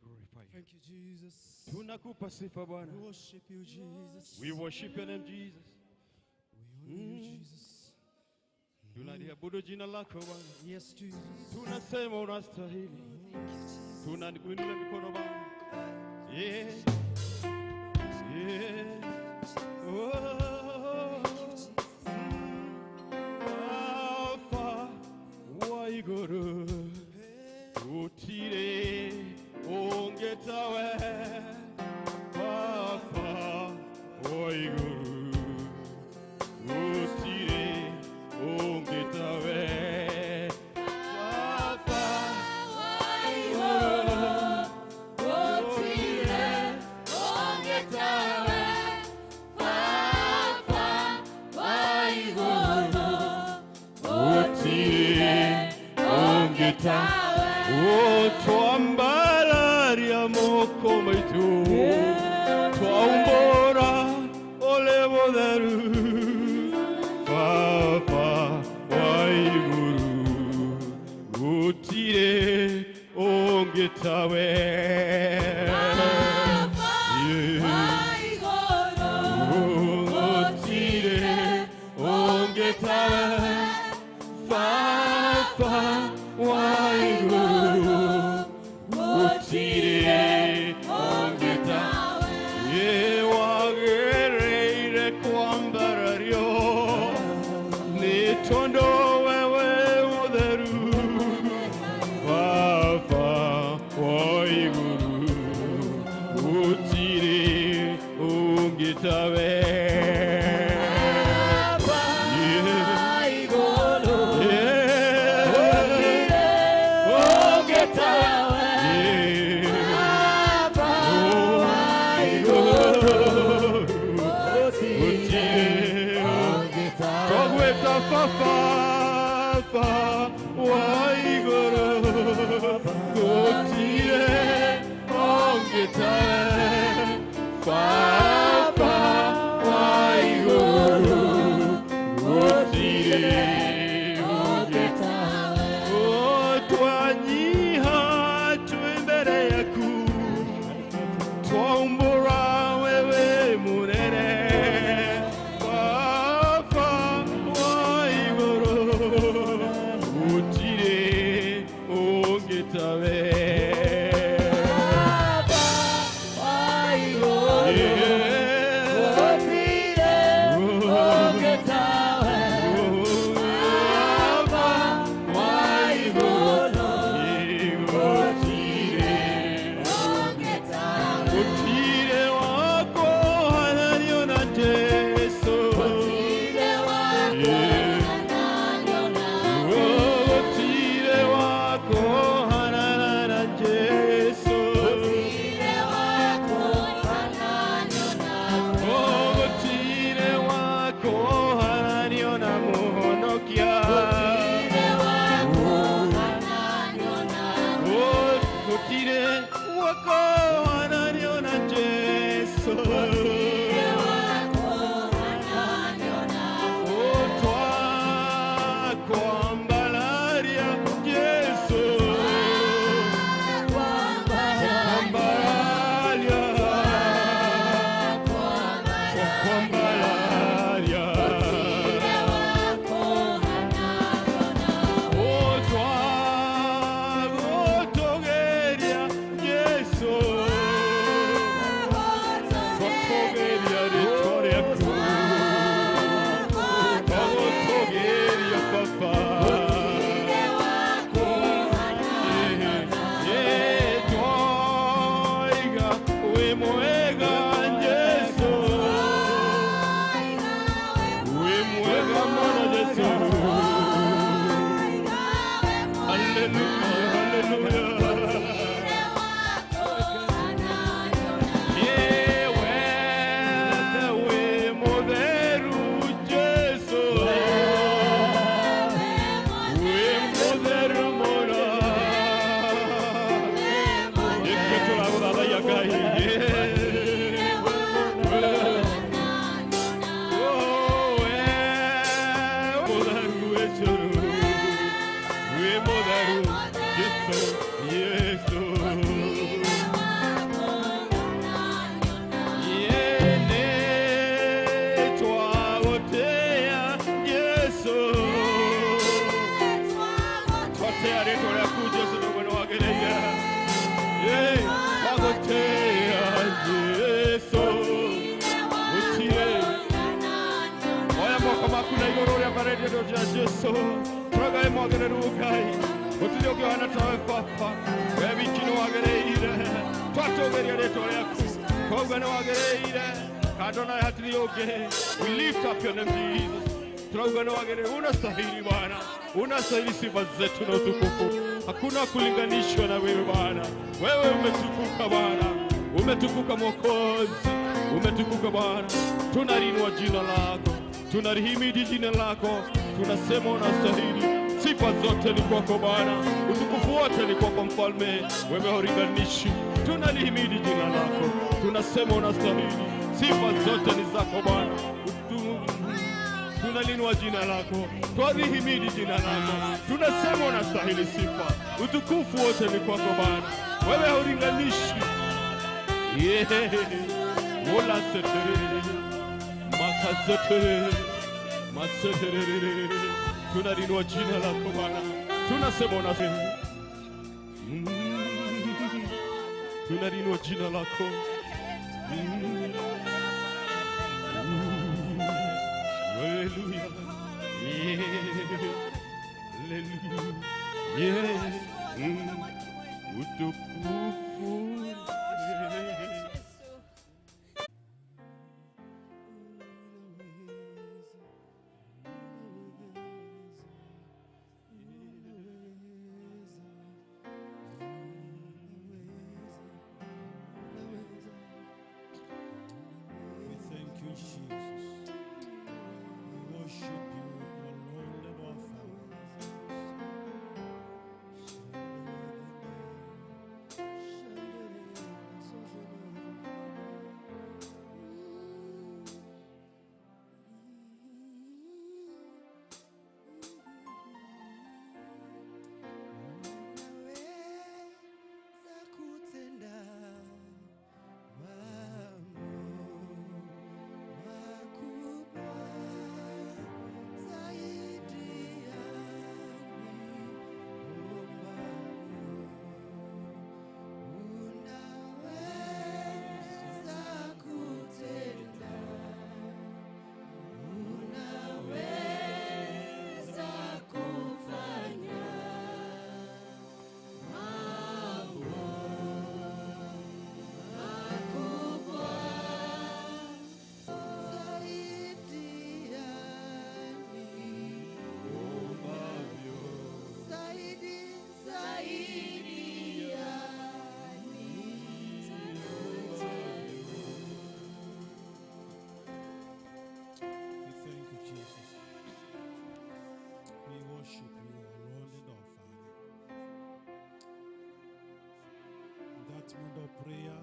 Glorify you. Thank you, Jesus. Tunakupa sifa Bwana. We worship you, Jesus. We worship your name, Jesus. We honor you, Jesus. Tunaliabudu jina lako Bwana. Yes, Jesus. Tunasema unastahili. Tunakuinulia mikono Bwana. Yeah. Yeah. Oh. Baba wa iguru utire ongetawe. Baba wa iguru utire ongetawe. Baba wa iguru utire ongetawe. Baba wa iguru utire ongetawe. Twambalaria moko maitu twaumbora ole botheru Baba wa iguru gutire ongetawe. Gutire ongetawe. Baba wa iguru gutire ongetawe. Ye wagereire kwambarario ni tondo wewe mutheru Baba wa iguru gutire ongetawe. Baba wa iguru gutire ongetawe. Baba wa iguru gutire ongetawe. Oh, twanyiha twi mbere yaku twaumbura wewe munene. Baba wa iguru gutire ongetawe. Utire wako hananio na Jesu. Utire wako hanana na Jesu. Utire wako hananio na muhonokia. Utire wako hananio na Jesu. Twakwambalaria Jesu. Twakwambalaria. Twakwambalaria. Twagotogeria Jesu. Jesu, turagaye mwagereru Ngai, gũtirĩ ũngĩ ũhana tawe Baba, we wiki nĩ wagĩrĩire, twatũgĩria rĩtwa rĩaku, koguo nĩ wagĩrĩire, kando nawe hatirĩ ũngĩ. We lift up your name Jesus. Turauga nĩ wagĩrĩire, unastahili Bwana, unastahili sifa zetu na utukufu. Hakuna kulinganishwa na wewe Bwana, wewe umetukuka Bwana, umetukuka Mwokozi, umetukuka Bwana. Tunalinua jina lako, tunalihimidi jina lako, tunasema unastahili. Sifa zote ni kwako Bwana, utukufu wote ni kwako Mfalme, wewe haulinganishi. Tunalihimidi jina lako, tunasema unastahili. Sifa zote ni zako Bwana. Tunalinua jina lako, twalihimidi jina lako, tunasema unastahili sifa, utukufu wote ni kwako Bwana, wewe haulinganishi. Yeah. Ola setere, makazete, masetere. Tunalinua jina lako Bwana, tunasema unastahili. Tunalinua jina lako. Hallelujah. Yeah. Hallelujah. Yeah. Utukufu. Yeah. We thank you, Jesus. We worship you, our Lord and our Father. Unaweza kutenda mambo makubwa zaidi ya niombavyo. Unaweza kutenda, unaweza kufanya mambo makubwa zaidi ya Ombavyo. zaidi zaidi ya We thank you, Jesus. We worship you, our Lord and our Father. In that moment of prayer,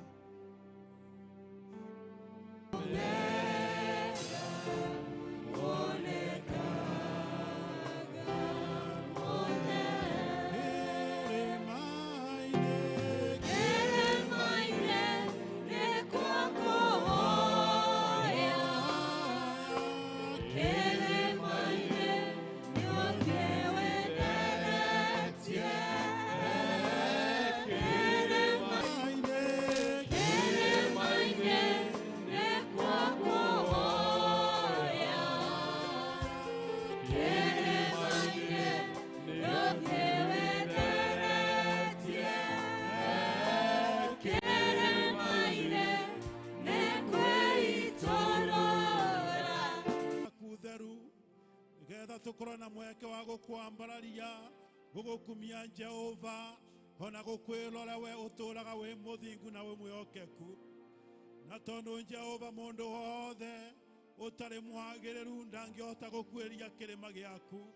Kutheru getha tukorwo na mweke wa gukwambararia gugukumia Jehova ona gukwirora we uturaga wi muthingu na wi mwihokeku na tondu Jehova mundu wothe utari mwagiriru ndangihota gukuiria kirima giaku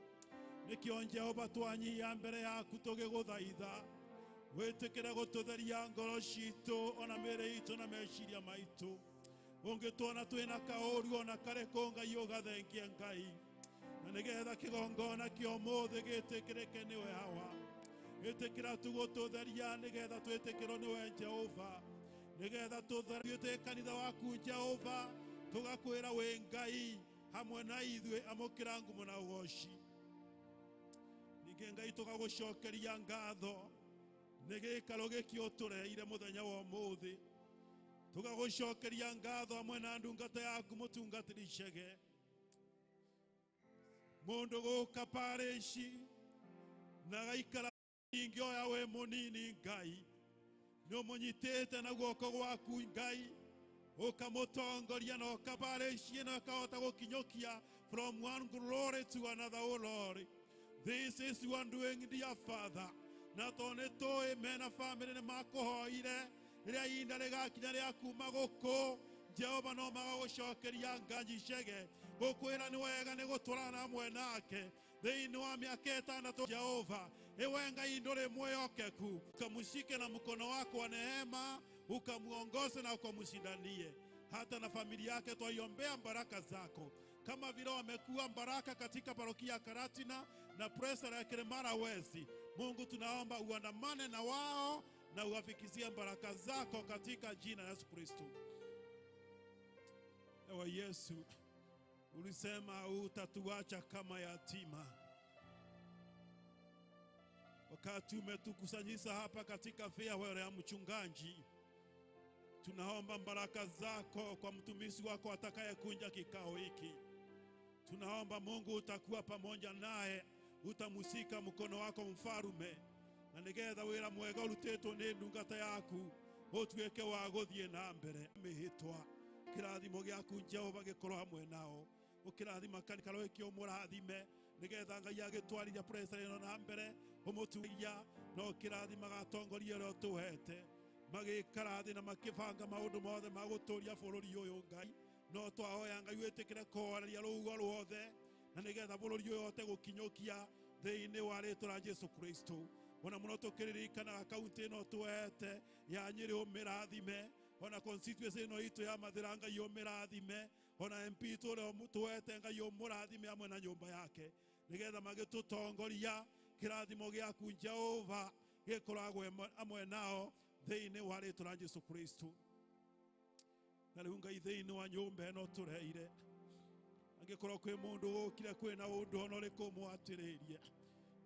nikio Jehova twanyihia mbere yaku tugiguthaitha witikire gututheria ngoro citu ona mĩĩrĩ itũ na meciria maitu ungituona twina kaũru ona karĩkũ Ngai ũgathengie Ngai na nĩgetha kĩgongona kĩa ũmũthĩ gĩtĩkĩrĩke nĩwe Hawa gĩtĩkĩra tu gũtũtheria nĩgetha twĩtĩkĩrwo nĩwe Jehova nĩgetha tũtherio twĩ kanitha waku Jehova tũgakwĩra wĩ Ngai hamwe na ithuĩ amũkĩra ngumo na ũgoci ningĩ Ngai tũgagũcokeria ngatho nĩ gĩikaro gĩkĩ ũtũreheire mũthenya wa ũmũthĩ tũgagũcokeria ngatho hamwe na ndungata yaku mũtungatĩri Chege. Mundu guka parishi na gaikara ingioya we munini Ngai ni umunyitite na guoko gwaku Ngai ukamutongoria na ukaparishi na ukahota gukinyukia from one glory to another, O Lord. This is your doing, dear Father. Na tondũ nĩtũĩ mena family nĩ makũhoire rĩrĩa ihinda rĩgakinya rĩa kuma gũkũ Jehova no magagũcokeria nganji cege gũkwĩra nĩ wega nĩ gũtũrana hamwe nake thĩinĩ wa mĩaka ĩtandatũ. Jehova ewe Ngai ndũrĩ mwĩhokeku, ukamshike na mkono wako wa neema, ukamuongoze na ukamshindanie. Hata na familia yake twaiombea baraka zako, kama vile wamekuwa baraka katika parokia ya Karatina na presara ya Kiremara West. Mungu tunaomba uandamane na wao na uwafikizie baraka zako katika jina la Yesu Kristo. Ewe Yesu, ulisema utatuacha kama yatima. Wakati umetukusanyisha hapa katika farewell ya mchungaji, tunaomba baraka zako kwa mtumishi wako atakayekunja kikao hiki. Tunaomba Mungu utakuwa pamoja naye, utamusika mkono wako mfarume, na nigetha wira mwega urutĩtwo nĩ ndungata yaku ũtuĩke wa gũthiĩ na mbere. Mĩhĩtwa kĩrathimo gĩaku Jehova gĩkorwo hamwe nao, ũkĩrathima kanitha wĩke ũmũrathime nigetha Ngai agĩtwarithia pressure ĩno na mbere ũmũtuia na ũkĩrathimaga atongoria ũrĩa ũtũhete magĩikara thĩ na makĩbanga maũndũ mothe ma gũtũria bũrũri ũyũ Ngai. No twahoya Ngai wĩtĩkĩre kũhoreria rũhuho ruothe na nigetha bũrũri ũyũ ũhote gũkinyũkia thĩinĩ wa rĩtwa rĩa Jesu Kristo. Ona mũno tũkĩririkanaga kaunti ĩno tũhete ya Nyĩrĩ ũmĩrathime, ona constituency ĩno itũ ya Mathĩra Ngai ũmĩrathime, ona MP ũrĩa tũhete Ngai ũmũrathime hamwe na nyũmba yake, nigetha magĩtũtongoria kĩrathimo gĩaku Jehova gĩkoragwo hamwe nao thĩinĩ wa rĩtwa rĩa Jesu Kristo. Na rĩu Ngai thĩinĩ wa nyũmba ĩno tũreire, angĩkorwo kwĩ mũndũ ũkire kwĩna ũndũ ona ũrĩkũ mũhatĩrĩirie,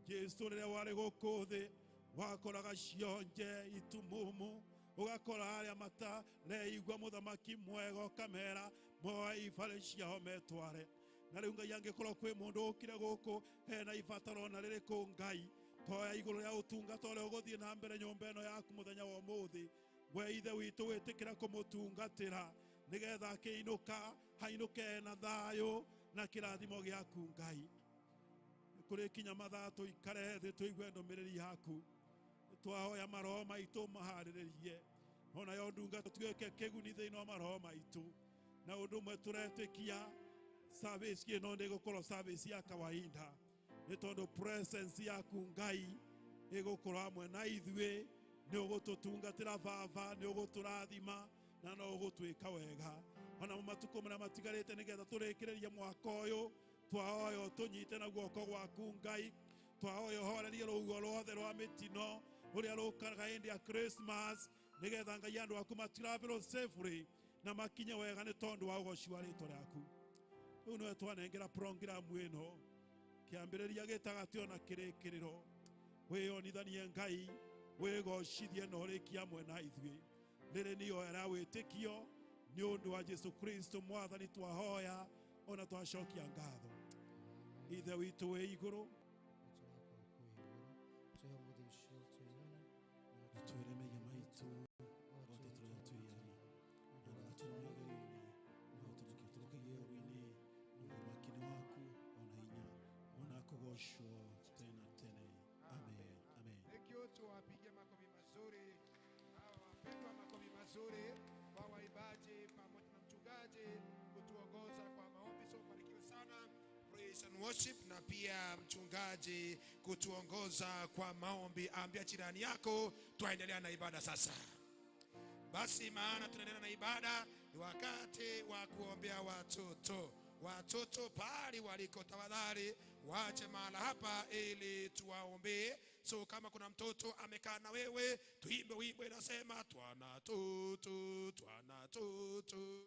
Jesu rĩrĩa warĩ gũkũ thĩ wakoraga cionje itumumu, ũgakora arĩa matareigua mũthamaki mwega ũkamera moe ibarĩ ciao metware. Na rĩu Ngai angĩkorwo kwĩ mũndũ ũkire gũkũ hena ibataro ona rĩrĩkũ Ngai, toya igũrũ rĩa ũtungata ũrĩa ũgũthiĩ na mbere nyũmba ĩno yaku mũthenya wa ũmũthĩ, we Ithe witũ wĩtĩkĩra kũmũtungatĩra nĩgetha akĩinũka hainũke na thayũ na kĩrathimo gĩaku Ngai. Kũrĩ kinya mathaa tũikare thĩ tũigue ndũmĩrĩri yaku, twahoya maroho maitũ maharĩrĩrie onayo ndungata tuĩke kĩguni thĩinĩ wa maroho maitũ. Na ũndũ ũmwe tũretĩkia service ĩno ndĩgũkorwo service ya kawaida, nĩ tondũ presence yaku Ngai ĩgũkorwo hamwe na ithuĩ, nĩ ũgũtũtungatĩra Baba, nĩ ũgũtũrathima na no ũgũtwĩka wega. Ona matukũ marĩa matigarĩte nĩgetha tũrĩkĩrĩrie mwaka ũyũ, twahoya ũtũnyite na guoko gwaku Ngai, twahoya ũhorerie rũhuho ruothe rwa mĩtino rũrĩa rũkaga hĩndĩ ya Christmas, nĩgetha Ngai andũ aku matravel safely na makinye wega nĩ tondũ wa ũgoci wa rĩtwa rĩaku. Rĩu nĩwe twanengera program ĩno, kĩambĩrĩria gĩtagatĩ ona kĩrĩkĩrĩro, wĩyonithanie Ngai, wĩgocithie na ũrĩkie hamwe na ithuĩ. Rĩrĩ nĩ ihoya rĩa wĩtĩkio nĩ ũndũ wa Jesu Kristo Mwathani twahoya ona twacokia ngatho. Ithe witũ wĩ igũrũ, twĩre mehia maitũ o ta tũrĩa twĩyagia, na ndũgatũrũme ũgerio-inĩ, no ũtũrũkie ũru-inĩ, nĩ ũthamaki nĩ waku ona hinya ona kũgocwo tene na tene. Amen. Amen. Thank you. Tuwapigie makofi mazuri hawa wapendwa, makofi mazuri kwa waimbaji pamoja na mchungaji kutuongoza kwa maombi. So barikiwe sana praise and worship, na pia mchungaji kutuongoza kwa maombi. Ambia jirani yako twaendelea na ibada sasa. Basi maana tunaendelea na ibada, ni wakati wa kuombea watoto. Watoto pale waliko, tafadhali waache mahala hapa ili tuwaombee. So kama kuna mtoto amekaa na wewe, tuimbe wimbo inasema twana tutu, twana tutu.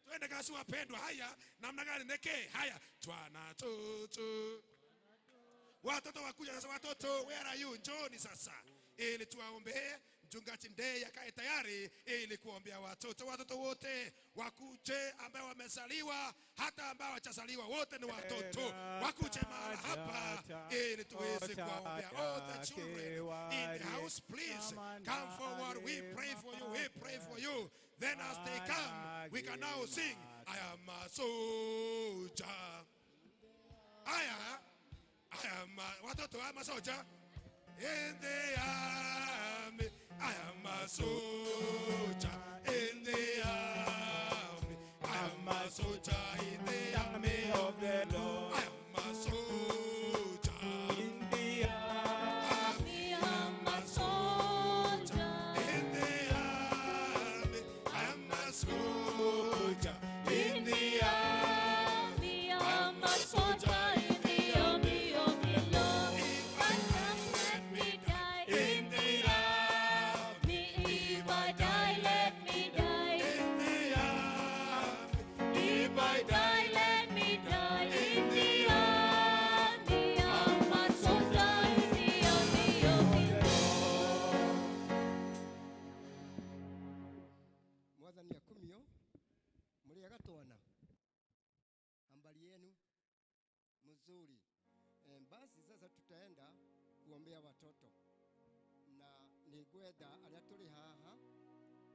Twende kasi wapendwa. Haya, namna gani neke? Haya, twana tutu. Watoto wakuja sasa, watoto where are you? Njooni sasa ili tuwaombee Mchungaji Ndei akae tayari ili kuombea watoto. Watoto wote wakuje, ambao wamezaliwa hata ambao hawajazaliwa, wote ni watoto, wakuje mahala hapa ili tuweze kuwaombea. All the children in the house, please come forward. We pray for you, we pray for you. Then as they come, we can now sing, I am a soldier. I am a, watoto, I am a soldier in the army. I am a soldier in the army. I am a soldier in the army of the Lord. I am a soldier in the army. I am a soldier in the army. I am a soldier in the army. I am a soldier in the army of the Lord. If I come, let me die in the army. If I die, let me die. In the army. If I die, let me die in the army. I'm a soldier in the army of the Lord. Mwathani akumio muliaga twana ambali yenu mzuri. Basi sasa tutaenda kuombea watoto na nĩngwenda arĩa tũrĩ haha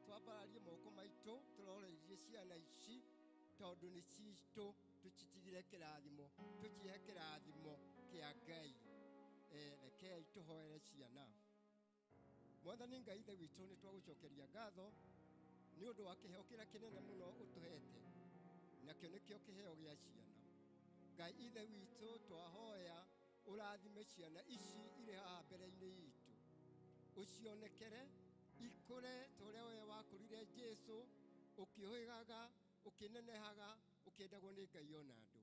twambararie moko maitũ tũroreirie ciana ici tondũ nĩ citũ, tũcitigire kĩrathimo, tũcihe kĩrathimo kĩa Ngai. Rekei tũhoere ciana. Mwathani Ngai Ithe witũ, nĩ twagũcokeria ngatho nĩ ũndũ wa kĩheo kĩrĩa kĩnene mũno ũtũhete, nakĩo nĩkĩo kĩheo gĩa ciana. Ngai Ithe witũ, twahoya ũrathime ciana ici irĩ haha mbere-inĩ itũ, ũcionekere ikũre ta ũrĩa we wakũrire Jesũ, ũkĩũhĩgaga, ũkĩnenehaga, ũkĩendagwo nĩ Ngai ona andũ.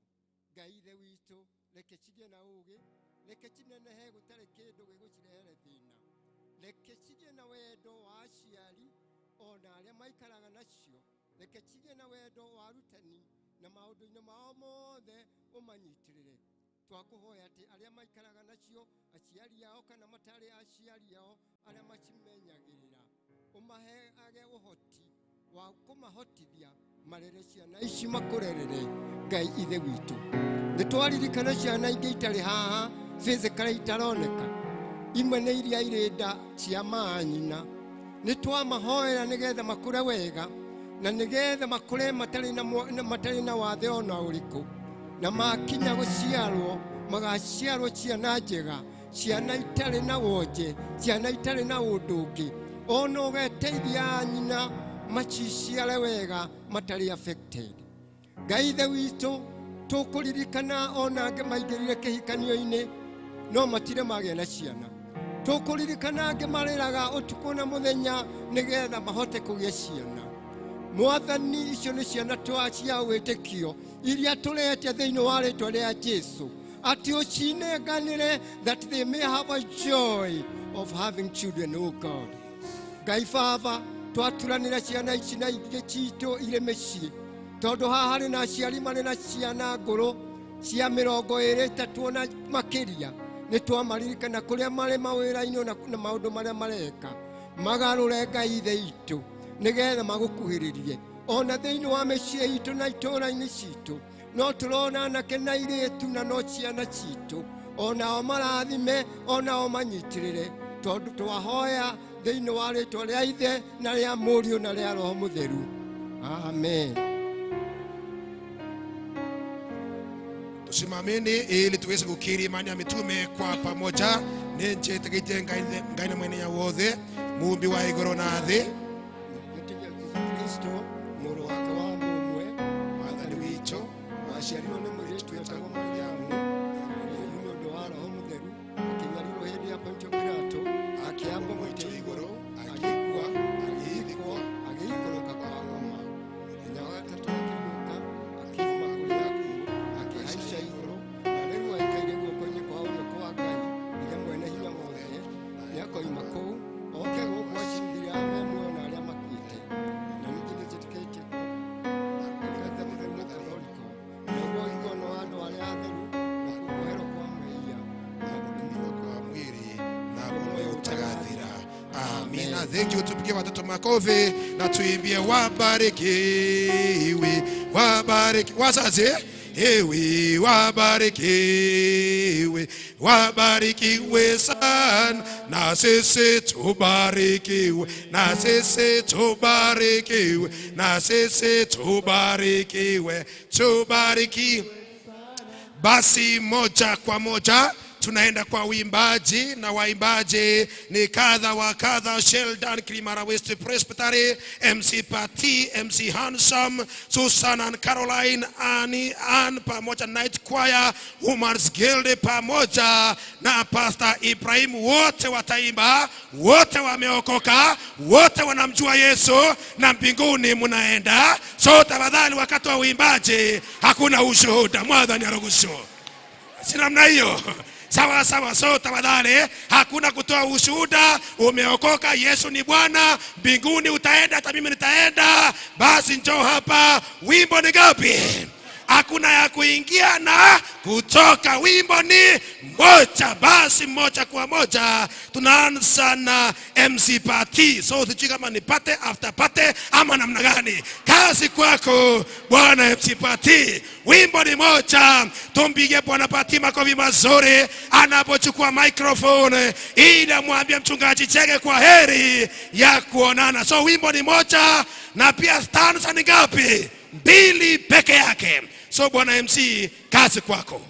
Ngai Ithe witũ, reke cigĩe na ũũgĩ, reke cinenehe gũtarĩ kĩndũ gĩgũcirehere thĩna, reke cigĩe na wendo wa aciari ona arĩa maikaraga nacio, reke cigĩe na wendo wa arutani na maũndũ-inĩ mao mothe ũmanyitĩrĩre. Twakũhoya atĩ arĩa maikaraga nacio, aciari ao kana matarĩ aciari ao, arĩa macimenyagĩrĩra, ũmaheage ũhoti wa kũmahotithia marere ciana ici makũrerere. Ngai Ithe witũ, nĩ twaririkana ciana ingĩ itarĩ haha physically itaroneka, imwe nĩ iria irĩ nda cia maanyina. Nĩ twamahoera nĩgetha makũre wega na nĩgetha makũre matarĩ na wathe ona ũrĩkũ, na makinya gũciarwo magaciarwo ciana njega, ciana itarĩ na wonje, ciana itarĩ na ũndũ ũngĩ, ona ũgeteithia nyina maciciare wega matarĩ affected. Ngai Ithe witũ, tũkũririkana ona angĩ maingĩrire kĩhikanio-inĩ no matirĩ magĩa na ciana. Tũkũririkana angĩ marĩraga ũtukũ na mũthenya nĩgetha mahote kũgĩa ciana. Mwathani, icio nĩ ciana cia wĩtĩkio iria tũrete thĩinĩ wa rĩtwa rĩa Jesũ, atĩ ũcinenganĩre that they may have a joy of having children, O God. Ngai Baba, twaturanĩra ciana ici na ingĩ citũ irĩ mĩciĩ, tondũ haha harĩ na aciari marĩ na ciana ngũrũ cia 23 ona makĩria. Nĩ twamaririkana kũrĩa marĩ mawĩra-inĩ na maũndũ marĩa mareka, magarũre Ngai Ithe witũ nĩgetha magũkuhĩrĩrie. Ona thĩinĩ wa mĩciĩ itũ na itũũra-inĩ citũ no tũrona anake na airĩtu na no ciana citũ, onao marathime, onao manyitĩrĩre, tondũ twahoya thĩinĩ wa rĩtwa rĩa Ithe na rĩa Mũriũ na rĩa Roho Mũtheru. Amen. Tusimameni ili tuweze kukiri imani ya mitume kwa pamoja. Nĩnjĩtĩkĩtie Ngai na mwene ya wothe, Mũũmbi wa igũrũ na thĩ, Nĩtĩkia Jesũ Kristo mũrũ wake wa mũmwe, Mwathani witũ, waciarirwo nĩ mũirĩtu wetagwo Mariamu, nĩ ũndũ wa Roho Mũtheru, akĩnyarirwo hĩndĩ ya Pontio Pilato, akĩambwo mũtĩ igũrũ, agĩkua, agĩthikwo, agĩikũrũka kwa ngoma. Mũthenya wa gatatũ akĩriũka, akiuma kũrĩ akuũ, akĩhaica igũrũ, na rĩu aikaire guoko-inĩ kwa ũrĩo kwa Ngai Ithe mwene hinya wothe. Nĩakoima kũu oke gũkũ acirithie arĩa me muoyo na arĩa makuĩte. Na ningĩ nĩnjĩtĩkĩtie Kanitha Mũtheru Mũkatholiko, naguo ũiguano wa andũ arĩa atheru, Thank you. Tupigie watoto makofi na tuimbie wabarikiwe, wabariki wazazi, ewe wabarikiwe, wabarikiwe sana, na sisi tubarikiwe, na sisi tubarikiwe, na sisi tubarikiwe, tubarikiwe. Basi moja kwa moja tunaenda kwa uimbaji, na waimbaji ni kadha wa kadha: Sheldon Kilimara West Presbytery, MC Pati, MC Handsome, Susan and Caroline, Annie Ann pamoja Night Choir, Women's Guild pamoja na Pastor Ibrahim. Wote wataimba, wote wameokoka, wote wanamjua Yesu na mbinguni mnaenda. So tafadhali, wakati wa uimbaji hakuna ushuhuda, mwadhani aruhusu si namna hiyo. Sawa sawa. So tafadhali, hakuna kutoa ushuhuda. Umeokoka, Yesu ni Bwana, mbinguni utaenda, hata mimi nitaenda. Basi njoo hapa. Wimbo ni ngapi? Hakuna ya kuingia na kutoka, wimbo ni moja. Basi moja kwa moja tunaanza na MC Pati. So sijui kama ni pate after pate ama namna gani. Kazi kwako bwana MC Pati, wimbo ni moja. Tumpige bwana Pati makofi mazuri anapochukua microphone ili amwambie mchungaji Chege kwa heri ya kuonana. So wimbo ni moja na pia stanza ni ngapi? Mbili peke yake. So bwana MC, kazi kwako.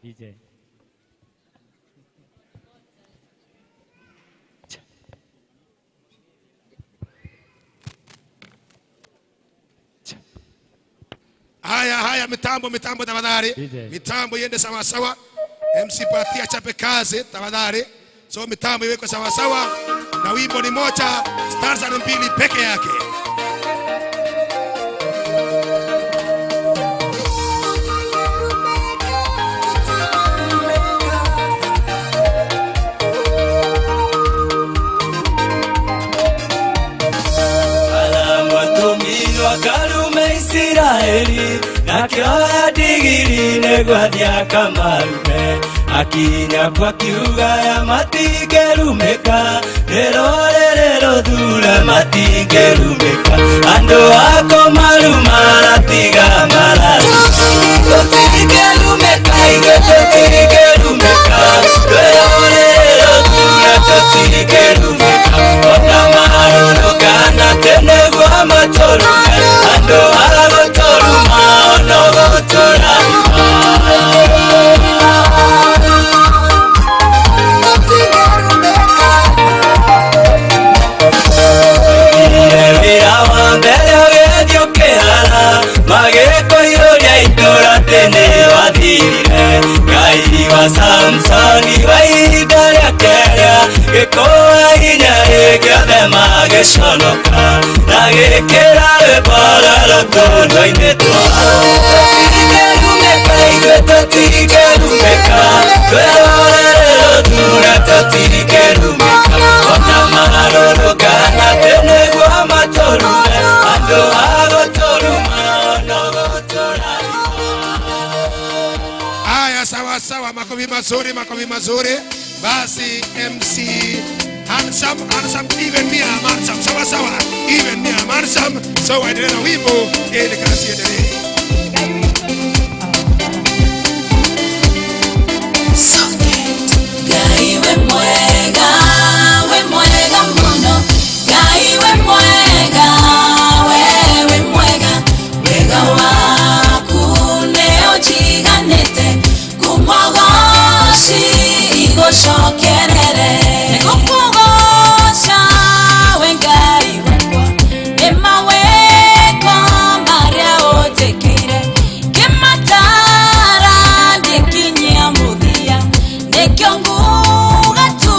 DJ. Haya haya, mitambo mitambo, tafadhali DJ. mitambo iende sawa sawa. MC Pati achape kazi tafadhali. So mitambo iwekwe sawa sawa, na wimbo ni moja, stanza ni mbili peke yake. Alamwatumirwa karume Isiraeli nakĩoya ndigiri nĩguo athiĩ akamarume akinya kwa kiugaya matingĩrumĩka rĩrũrĩrĩ rũthure matingĩrumĩka andũ ako marumara tiga mararuma tũtingĩrumĩka ithuĩ tũtingĩrumĩka rũrĩrĩ rũthure tũtingĩrumĩka ona marũrũngana nĩguo matũrume andũ agũtũruma ona gũtũraruma. Wĩra wa mbere ũgĩthiĩ ũkĩhara magĩkũihũria itũũra tene wathirire Ngai wa Samsoni wa ihinda rĩake rĩa gĩkũa hinya rĩngĩ othe magĩconoka na gĩkĩra rwĩmbo rwerũ tũnua-inĩ twao. Tũtingĩrumĩka ithuĩ tũtingĩrumĩka twĩrorere rũthure tũtingĩrumĩka ona marũrũngana nĩguo matũrume andũ agũtũruma ona gũtũrarima. Haya, sawa sawa, makofi mazuri, makofi mazuri. Basi MC Handsome, Handsome, even me I'm handsome. Sawa sawa, even me I'm handsome. So waendelee na wimbo ili kazi iendelee. Ngai we mwega, we mwega muno. Ngai we mwega, we mwega. Wega waku nĩũnjiganĩte, kumogoci igũcokerere. Nĩngũkũgoca we Ngai wakwa, nĩ mawĩko marĩa ũnjĩkĩire. Ngĩmatara ndĩkinyia mũthia, nĩkĩo nguga tu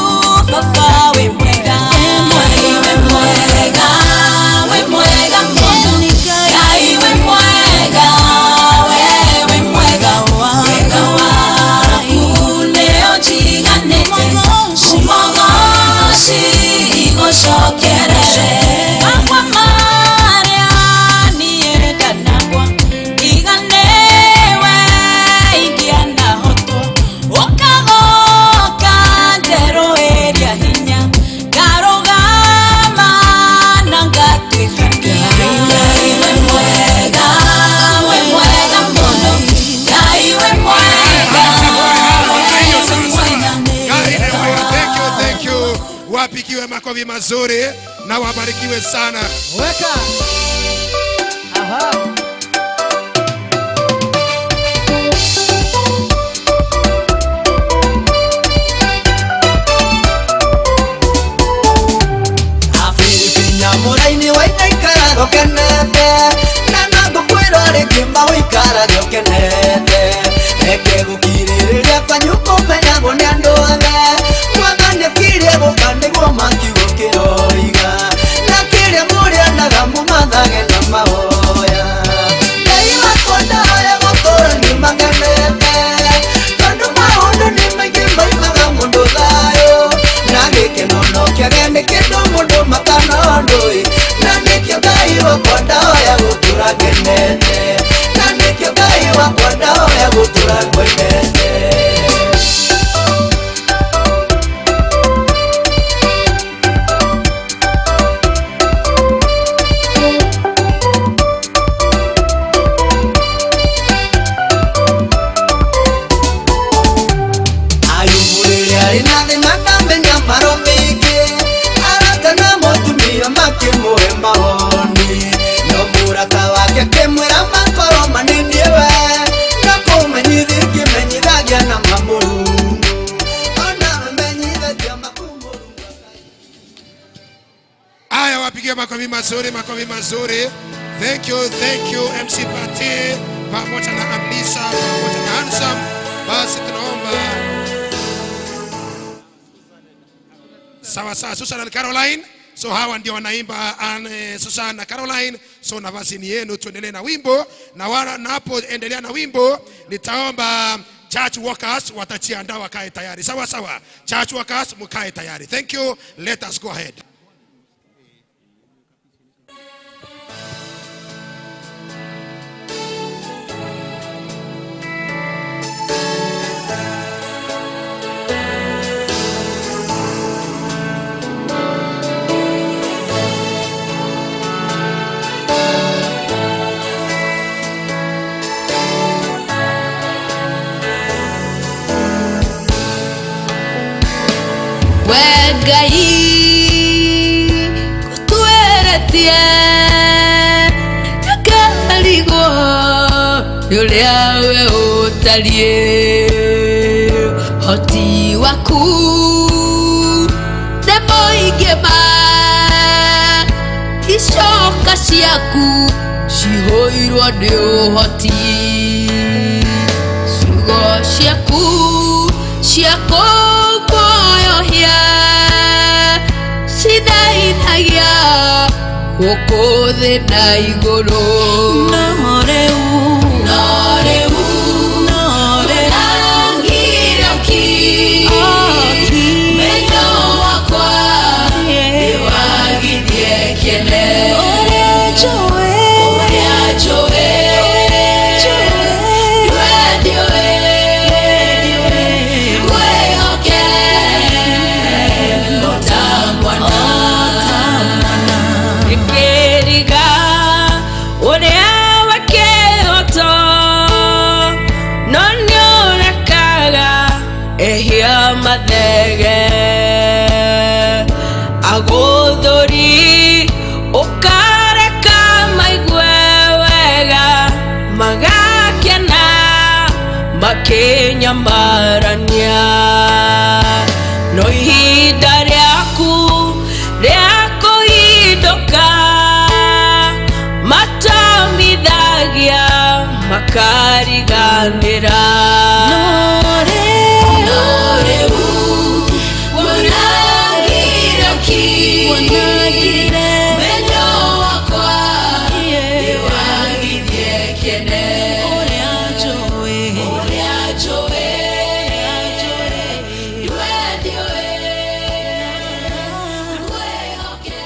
Makofi mazuri na wabarikiwe sana. Weka. Aha. Nyamũra-inĩ wainaikaraga ũkenete na no ngũkwĩra rĩngĩ ma ũikarage ũkenete reke gũkirĩrĩria kwanyu kũmenyagwo nĩ andũ othe mwathani akirie gũka nĩguo makiugo kĩroiga na kĩrĩa mũrĩonaga mũmathage na mahoya Ngai wakwa ndahoya gũtũũra nĩmakenete tondũ maũndũ nĩ maingĩ maimaga mũndũ thayũ na gĩkeno no kĩage nĩ kĩndũ mũndũ makanondũĩ na nĩkĩo Ngai wakwa ndahoya gũtũũra ngenete na nĩkĩo Ngai wakwa ndahoya gũtũũra ngwendete. Ayubu rĩrĩa arĩ na thĩna ndamenya maro mĩingĩ arata na mũtumia makĩmũhe mawoni no mũrata wake akĩmwĩra makorwo maninie we no kũmenyithia kĩmenyithagia na mamũrungu ona menyithagia makumũrungu. Aya, wapigie makofi mazuri, makofi mazuri. Thank you MC Pati pamoja na Amlisa pamoja na Handsome. Basi tunaomba sawa sawa, Susan and Caroline. So hawa ndio wanaimba Susan na Caroline. So nafasi ni yenu, tuendelee na wimbo na wala napoendelea na wimbo nitaomba church workers watajiandaa wakae tayari. Sawa sawa, church workers mkae tayari. Thank you, let us go ahead. We Ngai gũtweretie ndakarigwo nĩ ũrĩa we ũtariĩ hoti waku nĩ mũingĩ ma icoka ciaku cihũirwo nĩ ũhoti ciugo ciaku cia kũguoyohia cithaithagia gũkũ thĩ na igũrũ no rĩu no rĩu no rĩu nangire ki menyo wakwa nĩwagithie kĩene ũrĩa njũĩ ũrĩa njũĩ we ndiũĩ ngwĩhoke o ta mwana. Ikĩriga ũrĩa wakĩhota no nĩũrekaga ehia mathege agũthũri ũkareka maigue wega magakena makĩnyamarania no ihinda rĩaku rĩa kũhindũka matamithagia makariganĩra no rĩu wonagire ki menyo wakwa nĩwagithie kĩene ũrĩa njũĩ ũrĩa njũĩ we ndiũĩ ngwĩhoke.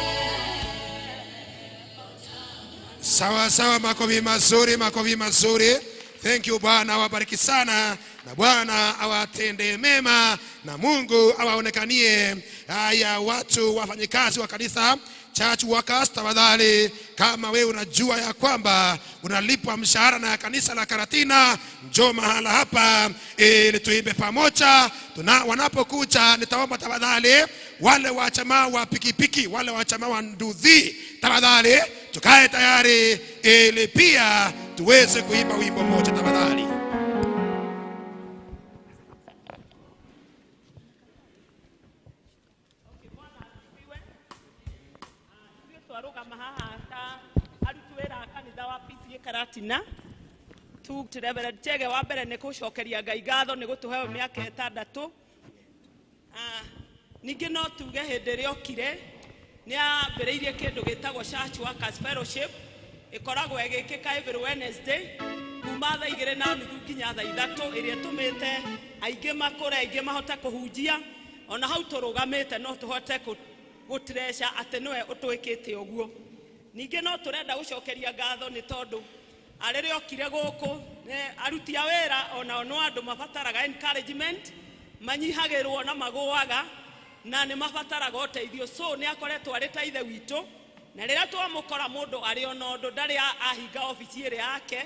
Sawa sawa, makofi mazuri, makofi mazuri. Thank you. Bwana awabariki sana na Bwana awatende mema na Mungu awaonekanie. Haya, watu wafanyikazi wa kanisa, Church workers, tafadhali, kama wewe unajua ya kwamba unalipwa mshahara na kanisa la Karatina, njoo mahala hapa ili tuimbe pamoja. Tuna wanapokuja, nitaomba tafadhali wale wa chama wa pikipiki, wale wa chama wa nduthi, tafadhali tukae tayari ili pia tuweze kuimba wimbo mmoja tafadhali. Twarũgama haha ta aruti wĩra a kanitha wa PCEA Karatina tu Reverend Chege wa mbere nĩ gũcokeria Ngai ngatho nĩ gũtũhe mĩaka ĩtandatũ. Ningĩ no tuge hĩndĩ ĩrĩa okire nĩ ambĩrĩirie kĩndũ gĩtagwo Church Workers Fellowship, ĩkoragwo ĩgĩkĩka every Wednesday kuma thaa 2:30 nginya thaa 3, ĩrĩa ĩtũmĩte aingĩ makũre, aingĩ mahote kũhunjia. Ona hau tũrũgamĩte no tũhote gũtreca atĩ nĩwe ũtwĩkĩte ũguo. Ningĩ no tũrenda gũcokeria ngatho nĩ tondũ rĩrĩa okire gũkũ aruti a wĩra onao no andũ mabataraga encouragement, manyihagĩrwo na magũaga na nĩ mabataraga ũteithio. So nĩ akoretwo arĩ ta ithe witũ, na rĩrĩa twamũkora mũndũ arĩ ona ũndũ ndarĩ ahinga obici ĩrĩa yake,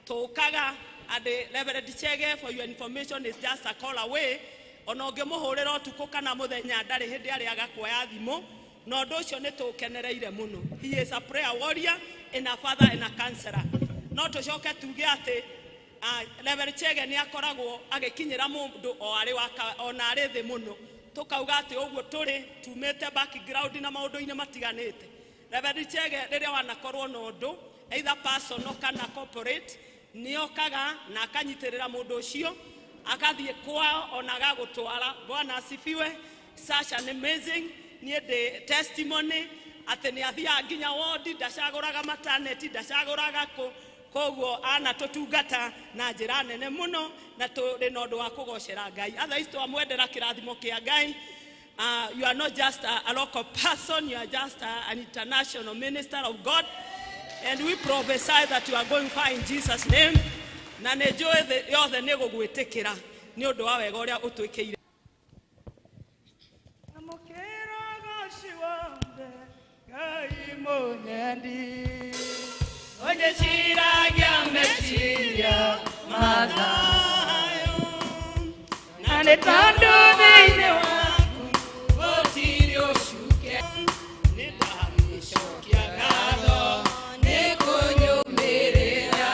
tũkaga andĩ. Reverend Chege, for your information, is just a call away. Ona ũngĩmũhũrĩra ũtukũ kana mũthenya ndarĩ hĩndĩ arĩaga kuoya thimũ, na ũndũ ũcio nĩ tũkenereire mũno. He is a prayer warrior and a father and a counselor. No tũcoke tuge atĩ Reverend Chege nĩ akoragwo agĩkinyĩra mũndũ o arĩ ona arĩ thĩ mũno, tũkauga atĩ ũguo tũrĩ tumĩte background na maũndũ-inĩ matiganĩte. Reverend Chege rĩrĩa wanakorwo na ũndũ either personal kana corporate, nĩokaga na akanyitĩrĩra mũndũ ũcio akathiĩ kwao ona agagũtwara. Bwana asifiwe. Such an amazing niĩ ndĩ testimony atĩ nĩ athiaga nginya wodi, ndacagũraga maternity, ndacagũraga kũ. Koguo anatũtungata na njĩra nene mũno, na tũrĩ na ũndũ wa kũgocera Ngai. Otherwise twamwendera kĩrathimo kĩa Ngai. You are not just a local person, you are just an international minister of God. And we prophesy that you are going far in Jesus' name. Na nĩ njũĩ thĩ yothe nĩ gũgwĩtĩkĩra nĩ ũndũ wa wega ũrĩa ũtwĩkĩire. Amũkĩra ũgoci wothe Ngai mũnyendi, ũnjĩciragia meciria mathayo, na nĩ tondũ thĩinĩ waku gũtirĩ ũcuke, nĩ ndagĩcokia ngatho nĩ kũnyũmĩrĩra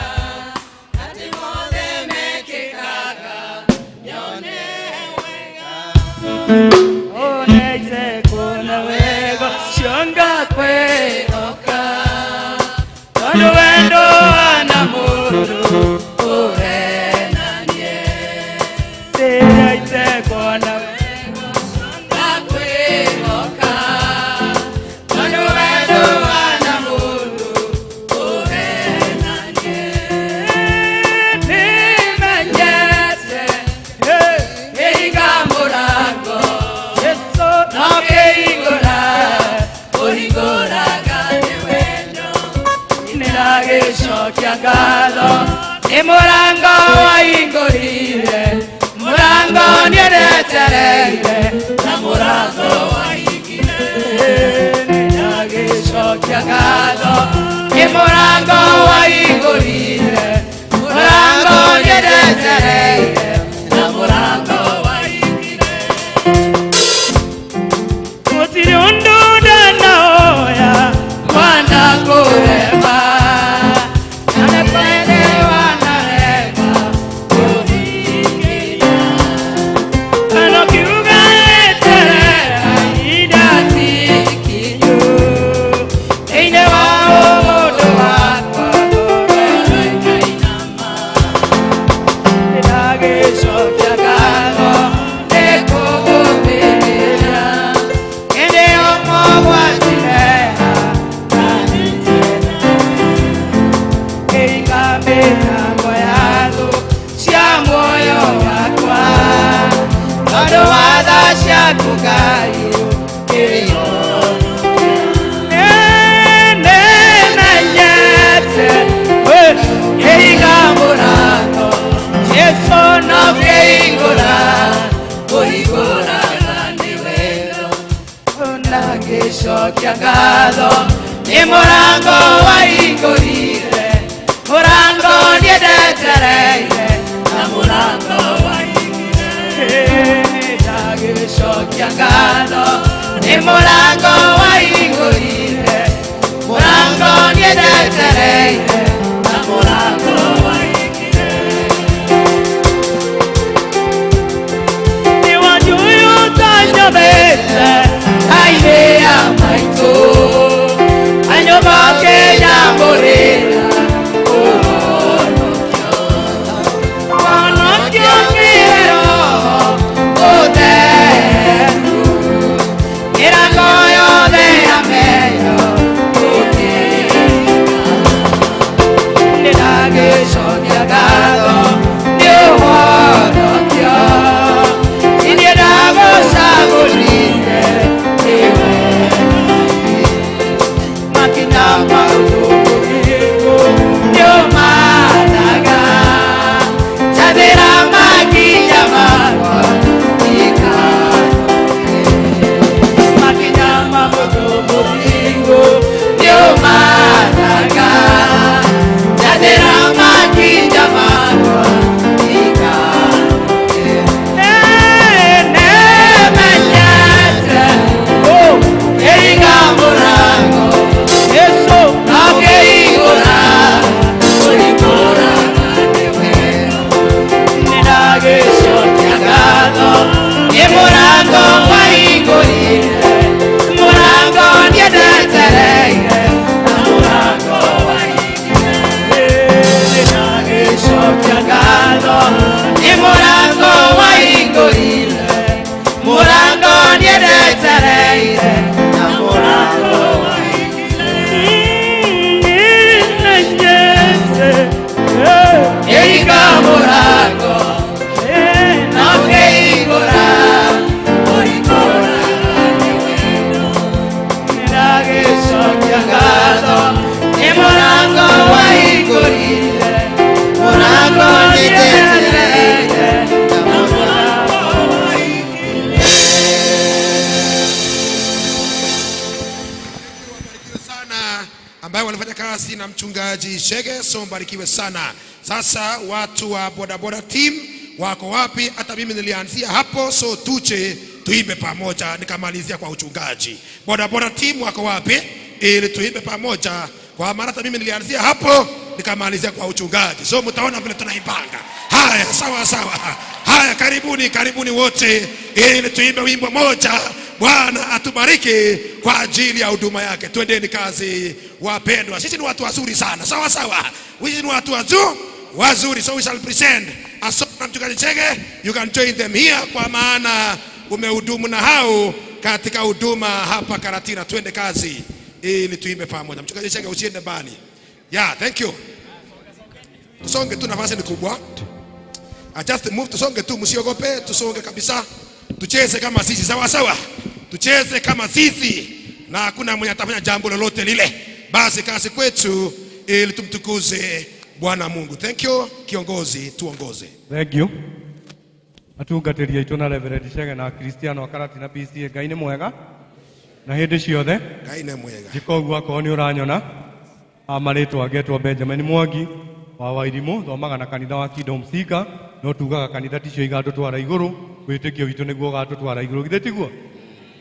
atĩ mothe mekĩkaga nyone wega. Onete kuona wega cionga kwĩhoka, tondũ wendo wana mũndũ ũhenanie. Ndĩraite kuona wega cionga kwĩhoka, tondũ wendo wana mũndũ ũhenanie. Nĩmenyete kĩhinga mũrango, Jesũ no kĩhingũra, ũhingũraga nĩ wendo. Nĩndagĩcokia ngatho nĩ mũrango wahingũrire, mũrango nĩndetereire, na mũrango wahingire. Nĩndagĩcokia ngatho nĩ mũrango wahingũrire, mũrango nĩndetereire, na mũrango wahingire. Gũtirĩ ũndũ ndanaoya mwana kũrema, na kwene wanarema kũringĩria. Kana kiuga eterera ihinda ti ikinyu, thĩinĩ wa ũmũndũ wakwa ngoro ĩkainama. Nĩndagĩcokia ngatho nĩ kũgũmĩrĩra, hĩndĩ ĩyo mogwati meha nanyitĩra. ngatho nĩ mũrango wahingũrire mũrango niĩ ndetereire na mũrango wahingire ndagĩcokia ngatho nĩ mũrango wahingũrire mũrango niĩ ndetereire na mũrango wahingire nĩ wanjũĩ ũtanyobete aine ya maitũ anyũmba ũkĩnyamũrĩra ũhonokio kĩroho ũtheru mĩrango yothe ya meyo nĩndagĩcokia ngatho nĩ ũhonokio niĩ ndagũcagũrire nĩwe makinya maũndũ nĩũmathaga njathĩra makinya makwa makinya maũndũ mũthingu nĩũmathaga njathĩra makinya makwa nĩmenyete kĩringa mũrango Yesu akĩhingũra ũhingũraga nĩwe nĩndagĩcokia ngatho nĩ mũrango wahingũrire mũrango niĩ ndetereire na mũrango wahingire nĩndagĩcokia ngatho nĩ mũrango wahingũrire mũrango niĩ ndetereire na mũrango Ĩringa mũrango na ũkĩhingũra ũhingũraga nĩwe nĩndagĩcokia ngatho nĩ mũrango wahingũrire mũrango niĩ ndetereire na mũrango sana ambayo walifanya kazi na mchungaji Shege, so mbarikiwe sana. Sasa watu wa bodaboda team wako wapi? Hata mimi nilianzia hapo, so tuche tuimbe pamoja, nikamalizia kwa uchungaji. Bodaboda team wako wapi? Ili tuimbe pamoja, kwa maana hata mimi nilianzia hapo nikamalizia kwa uchungaji. So mtaona vile tunaipanga. Haya, sawa sawa. Haya, karibuni karibuni wote, ili tuimbe wimbo moja. Bwana atubariki kwa ajili ya huduma yake. Twendeni kazi wapendwa. Sisi ni watu wazuri sana. Sawa sawa. Sisi ni watu wazuri. So we shall present a song na mchungaji Chege. You can join them here kwa maana umehudumu na hao katika huduma hapa Karatina. Twende kazi ili tuimbe pamoja. Mchungaji Chege, usiende mbali. Yeah, thank you. Tusonge tu, nafasi ni kubwa. I just move, tusonge tu, msiogope, tusonge kabisa. Tucheze kama sisi, sawa sawa. Tucheze kama sisi na hakuna mwenye atafanya jambo lolote lile. Basi kazi kwetu ili tumtukuze Bwana Mungu. Thank you kiongozi, tuongoze. Thank you. Atungatĩri aitũ na Reverend Chege na Kristiano a Karatina PCA, Ngai nĩ mwega na hĩndĩ ciothe. Ngai nĩ mwega. Njĩka ũguo akorwo nĩ ũranyona. Marĩtwa ngetwo Benjamin Mwangi wa Wairimũ, thomaga na kanitha wa Kingdom Seeker, no tugaga kanitha ticio igatũtwara igũrũ, wĩtĩkio witũ nĩguo ũgatũtwara igũrũ, githĩ tiguo?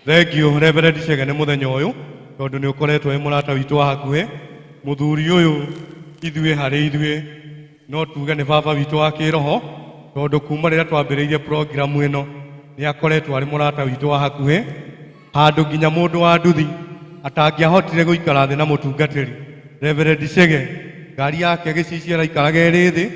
Thank you Reverend Chege nĩ mũthenya ũyũ tondũ nĩ ũkoretwo wĩ mũrata witũ wa hakuhĩ. Mũthuri ũyũ ithuĩ harĩ ithuĩ no tuge nĩ baba witũ wa kĩroho, tondũ kuma rĩrĩa twambĩrĩirie programu ĩno nĩ akoretwo arĩ mũrata witũ wa hakuhĩ, handũ nginya mũndũ wa nduthi atangĩahotire gũikara thĩ na mũtungatĩri Reverend Chege, ngari yake gĩcicio araikaraga ĩrĩ thĩ,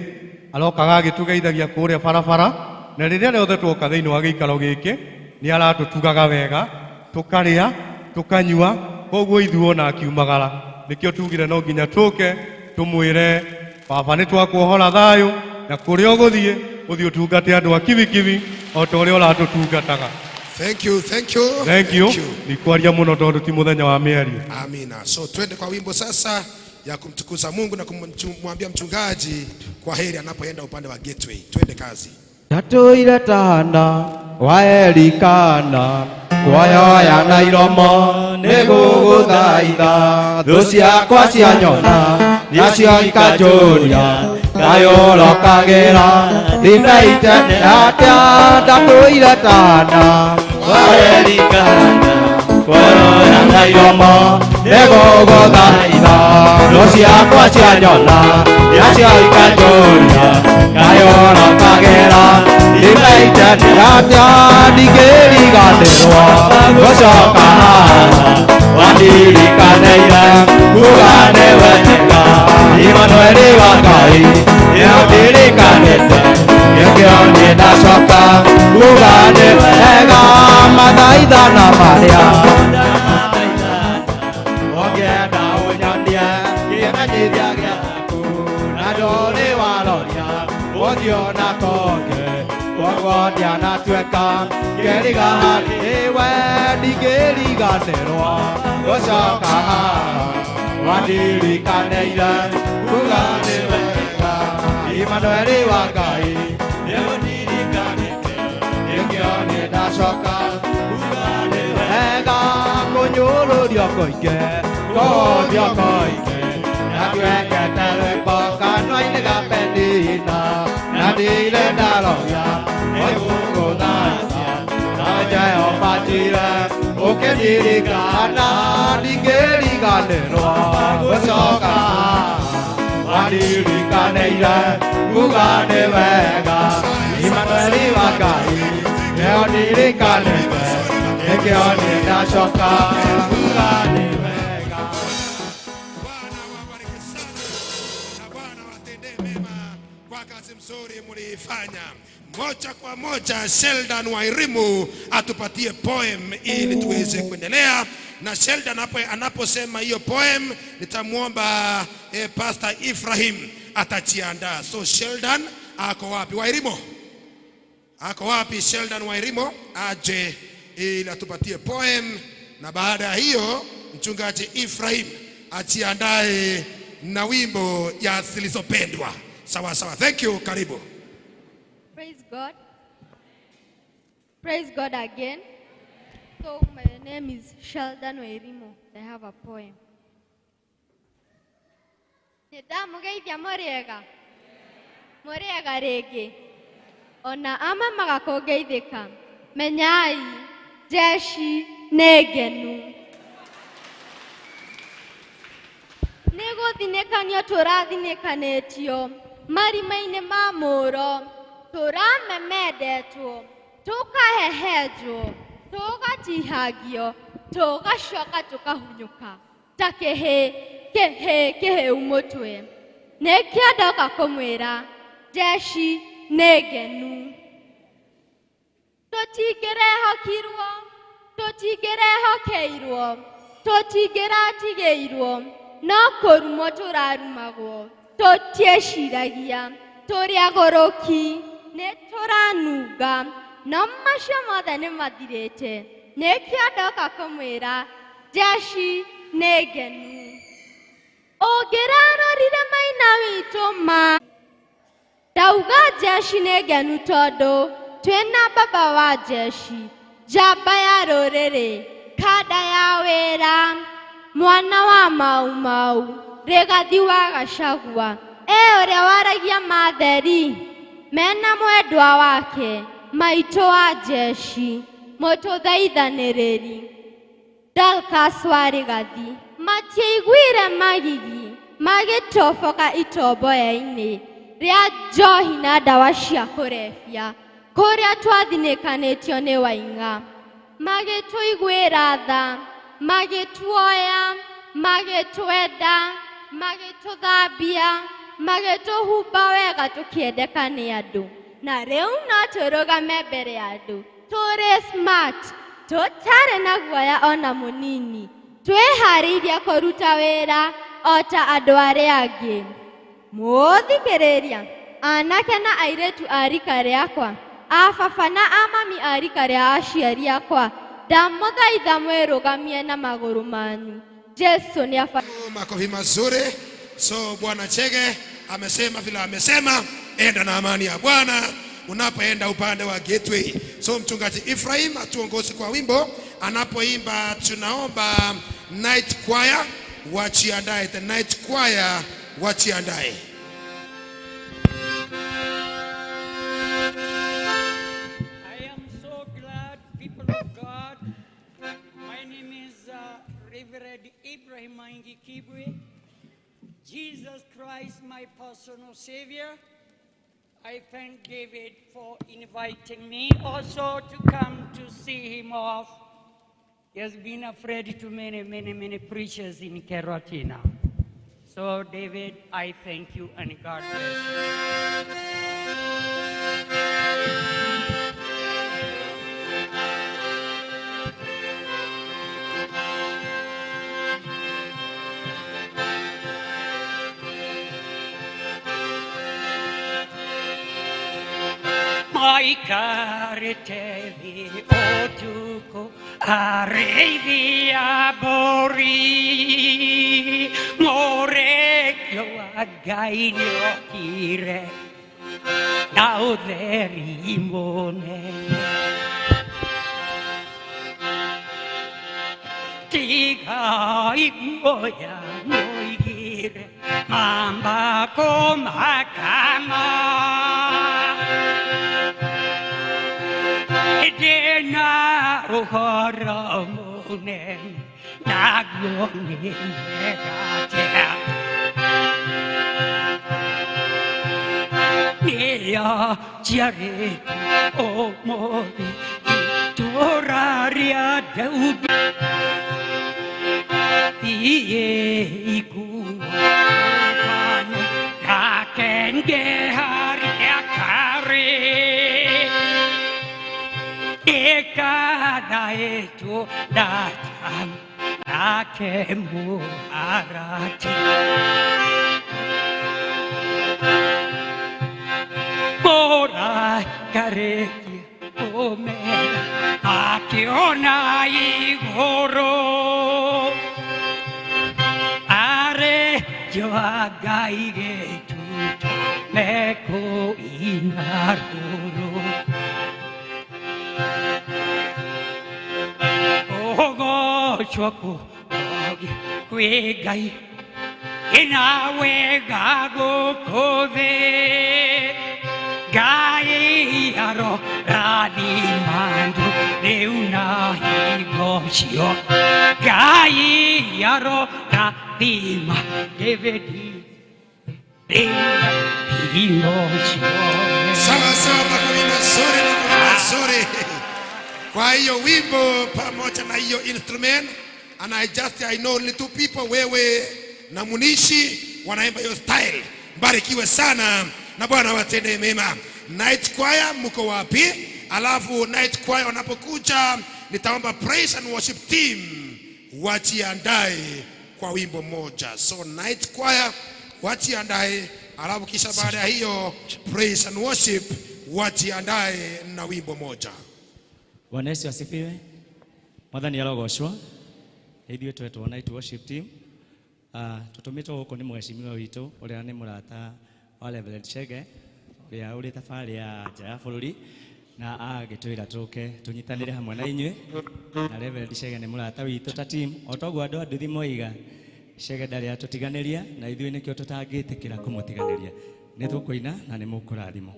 arokaga agĩtũgeithagia kũrĩa barabara, na rĩrĩa rĩothe twoka thĩinĩ wa gĩikaro gĩkĩ nĩ aratũtugaga wega, tũkarĩa tũkanyua, koguo ithuĩ ona akiumagara nĩkĩo tugire no nginya tũke tũmwĩre baba nĩ twakuohora thayũ, na kũrĩa ũgũthiĩ ũthiĩ ũtungate andũ a kibikibi o ta ũrĩa ũratũtungataga. Thank you, thank you. Thank you. Nikwaria mũno tondũ ti mũthenya wa mĩario. Amina. So twende kwa wimbo sasa ya kumtukuza Mungu na kumwambia mchungaji kwa heri anapoenda upande wa Gateway. Twende kazi. Ndatũire tana wa Elikana kuoyoya na iromo Nĩgũgũthaitha thũ ciakwa cianyona nacio ikanjũria ngayũrokagĩra ndinaite atĩa ndatũire tana warerikana kũrora na iromo nĩgũgũthaitha thũ ciakwa cianyona nacio ikanjũria ngayũrokagĩra ndinaite atĩa ndingĩriganĩrwo gũcoka haha wandirikaneire kuga nĩ wega Imanueli wa Ngai nĩũndirikanĩte nĩkĩo niĩ ndacoka kuga nĩ wega mathaithana marĩa ũngĩenda ũnyonie kĩmenyithia gĩaku na ndũrĩ waroria ũthiũ na kũngĩ koguo ndianatuĩka ngĩriga harĩ we ndingĩriganĩrwo gũcoka haha wandirikaneire kuga nĩ wega Imanueli wa Ngai nĩũndirikanĩte nĩkĩo niĩ ndacoka kuga nĩ wega kũnyũrũrio kũingĩ kũũthio kũingĩ natuĩkĩte rwĩmbo kanua-inĩ ga Penina na ndirĩ ndaroria nĩgũgũthaitha na Jehova Jireh ũkĩndirikana ndingĩriganĩrwo gũcoka wandirikaneire kuga nĩ wega Imanueli wa Ngai nĩũndirikanĩte nĩkĩo niĩ ndacoka kuga nĩ wega. Bwana wabariki sana na Bwana watendee mema kwa kazi mzuri mliifanya. Moja kwa moja, Sheldon Wairimu atupatie poem ili tuweze kuendelea na Sheldon hapo anaposema hiyo poem, nitamwomba Pastor Ibrahim atajiandaa. So Sheldon ako wapi? Wairimu ako wapi? Sheldon Wairimu aje ili atupatie poem, na baada ya hiyo mchungaji Ibrahim ajiandae na wimbo ya zilizopendwa. Sawa sawa, thank you, karibu. Praise God. Praise God again. So my name is Sheldon Wairimu. I have a poem. Nĩndamũgeithia mũrĩega mũrĩega rĩngĩ ona ama magakũngeithĩka menyai jeshi nĩ ngenu nĩ gũthinĩkanio tũrathinĩkanĩtio marima-inĩ ma mũro tũramemendetwo tũkahehenjwo tũgatihangio tũgacoka tũkahunyũka ta kĩhĩ kĩhĩ kĩhĩu mũtwe nĩkĩo ndoka kũmwĩra jeshi nĩ ngenu tũtingĩrehokirwo tũtingĩrehokeirwo tũtingĩratigĩirwo no kũrumwo tũrarumagwo tũtieciragia tũrĩ agũrũki nĩ tũranunga no macio mothe nĩ mathirĩte nĩkĩo ndoka kũmwĩra jeshi nĩ ngenu ũngĩrarorire maina witũ ma ndauga jeshi nĩ ngenu tondũ twĩna baba wa jeshi njamba ya rũrĩrĩ kanda ya wĩra mwana wa Mau Mau Rigathi wa Gachagua e ũrĩa waragia matheri mena mwendwa wake maitũ wa jeshi mũtũthaithanĩrĩri Dorcas wa Rigathi matiaiguire magigi magĩtoboka itomboya-inĩ rĩa njohi na ndawa cia kũrebia kũrĩa twathinĩkanĩtio nĩ Waing'a magĩtũiguĩra tha magĩtuoya magĩtwenda magĩtũthambia magĩtũhumba wega tũkĩendeka nĩ andũ na rĩu no tũrũgame mbere ya andũ tũrĩ smart tũtarĩ na guoya ona mũnini twĩharĩirie kũruta wĩra o ta andũ arĩa angĩ mũthikĩrĩria anake na airĩtu a rika rĩakwa a baba na a mami a rika rĩa aciari akwa ndamũthaitha mwĩrũgamie na magũrũ manyu Jesu nĩ aba Makofi mazuri. So Bwana Chege amesema vile amesema, enda na amani ya Bwana unapoenda upande wa Gateway. So mchungaji Ephraim atuongoze kwa wimbo, Anapoimba tunaomba night choir wajiandae, the night choir wajiandae. I am so glad, people of God. My name is Reverend Ibrahim Maingi Kibwe. Jesus Christ, my personal Savior. I thank David for inviting me also to come to see him off. He has been afraid to many, many, many preachers in Karatina. So, David, I thank you and God bless you. Maikarete thi ũtukũ arĩithia mbũri mũrekio wa Ngai nĩokire na ũtheri mũnene tigai guoya mũigire mamba kũmakama Ndĩna ũhoro mũnene naguo nĩ mwega atĩa nĩyo njiarĩtwo ũmũthĩ itũũra rĩa Daudi thiĩ iguano gakenge harĩa karĩ ekathaĩtwo na nake mũharati mũrakarĩtie kũmera akĩona igũrũ arĩ joa Ngai gĩtutu mekũina rũrũ ũgocwo kũrogi kwĩ Ngai ĩna wega gũkũ thĩ Ngai arorathima andũ rĩu na hingo cio Ngai arorathima David rĩu na hingo ciothe. Sawa sawa, makofi mazuri, makofi mazuri. Kwa hiyo wimbo pamoja na hiyo instrument, and I just I know only two people, wewe na Munishi wanaimba hiyo style. Mbarikiwe sana na Bwana watende mema. Night choir mko wapi? Alafu night choir wanapokuja, nitaomba praise and worship team wajiandae kwa wimbo moja. So night choir wajiandae, alafu kisha baada ya hiyo praise and worship wajiandae na wimbo moja. Bwana Yesu asifiwe. Mwathani arogocwo. Ithuĩ twetwo night worship team. Tũtũmĩtwo gũkũ nĩ mheshimiwa witũ ũrĩa nĩ mũrata wa Reverend Chege ũrĩa ũrĩ thabarĩ ya nja ya bũrũri na agĩtwĩra tũke tũnyitanĩre hamwe na inyuĩ na Reverend Chege nĩ mũrata witũ ta team o toguo andũ a nduthi moiga Chege ndarĩ atũtiganĩria na ithuĩ nĩkĩo tũtangĩtĩkĩra kũmũtiganĩria. Nĩ tũkũina na nĩ mũkũrathimwo.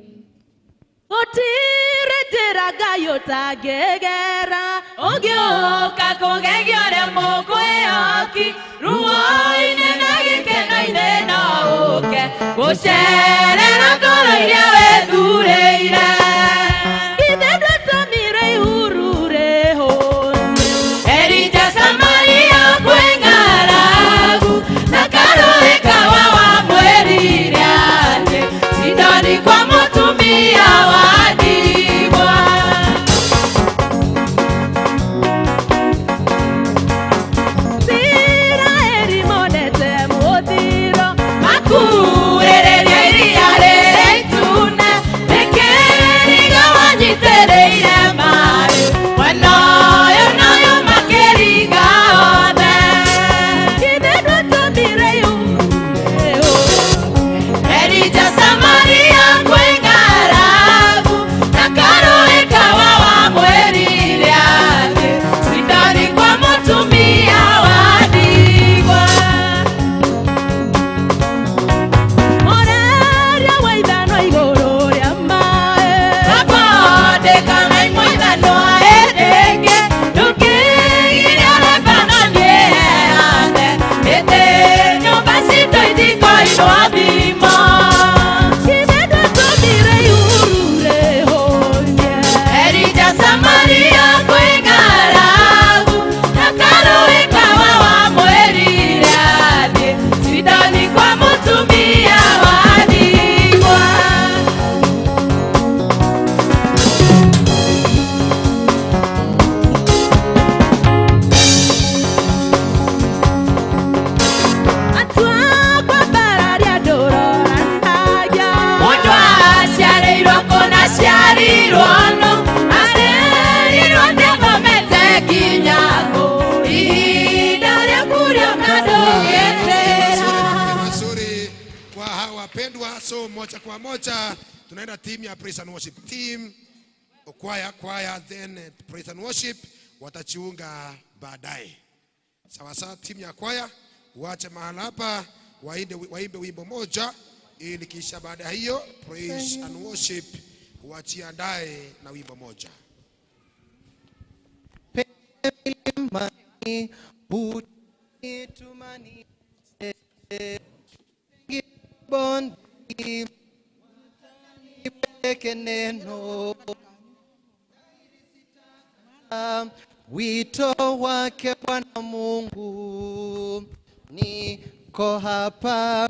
Gũtirĩ njĩra Ngai ũtangĩgera ũgĩũka kũgegia ũrĩa mũkwĩhoki ruo-inĩ na gĩkeno-inĩ no ũke gũcerera ngoro iria wethurĩire githĩ ndwatũmire ihuru rĩhũne Elija Samaria kwĩ ng'aragu na karũĩ kawa wamwĩrire atĩ Sidoni kwa mũtumia wa ndigwa. Isiraeli monete mũthiro makuĩrĩria iria rĩrĩa itune. wapendwa, so moja kwa moja tunaenda team ya praise and worship team, choir, choir, then praise and worship watachiunga baadaye. Sawa sawa, timu ya kwaya wache mahala hapa waimbe wimbo moja, ili kisha baada ya hiyo praise and worship wajiandae na wimbo moja. Milimani, hunitumani, bondi, nipeleke neno. Wito wake Bwana Mungu, niko hapa.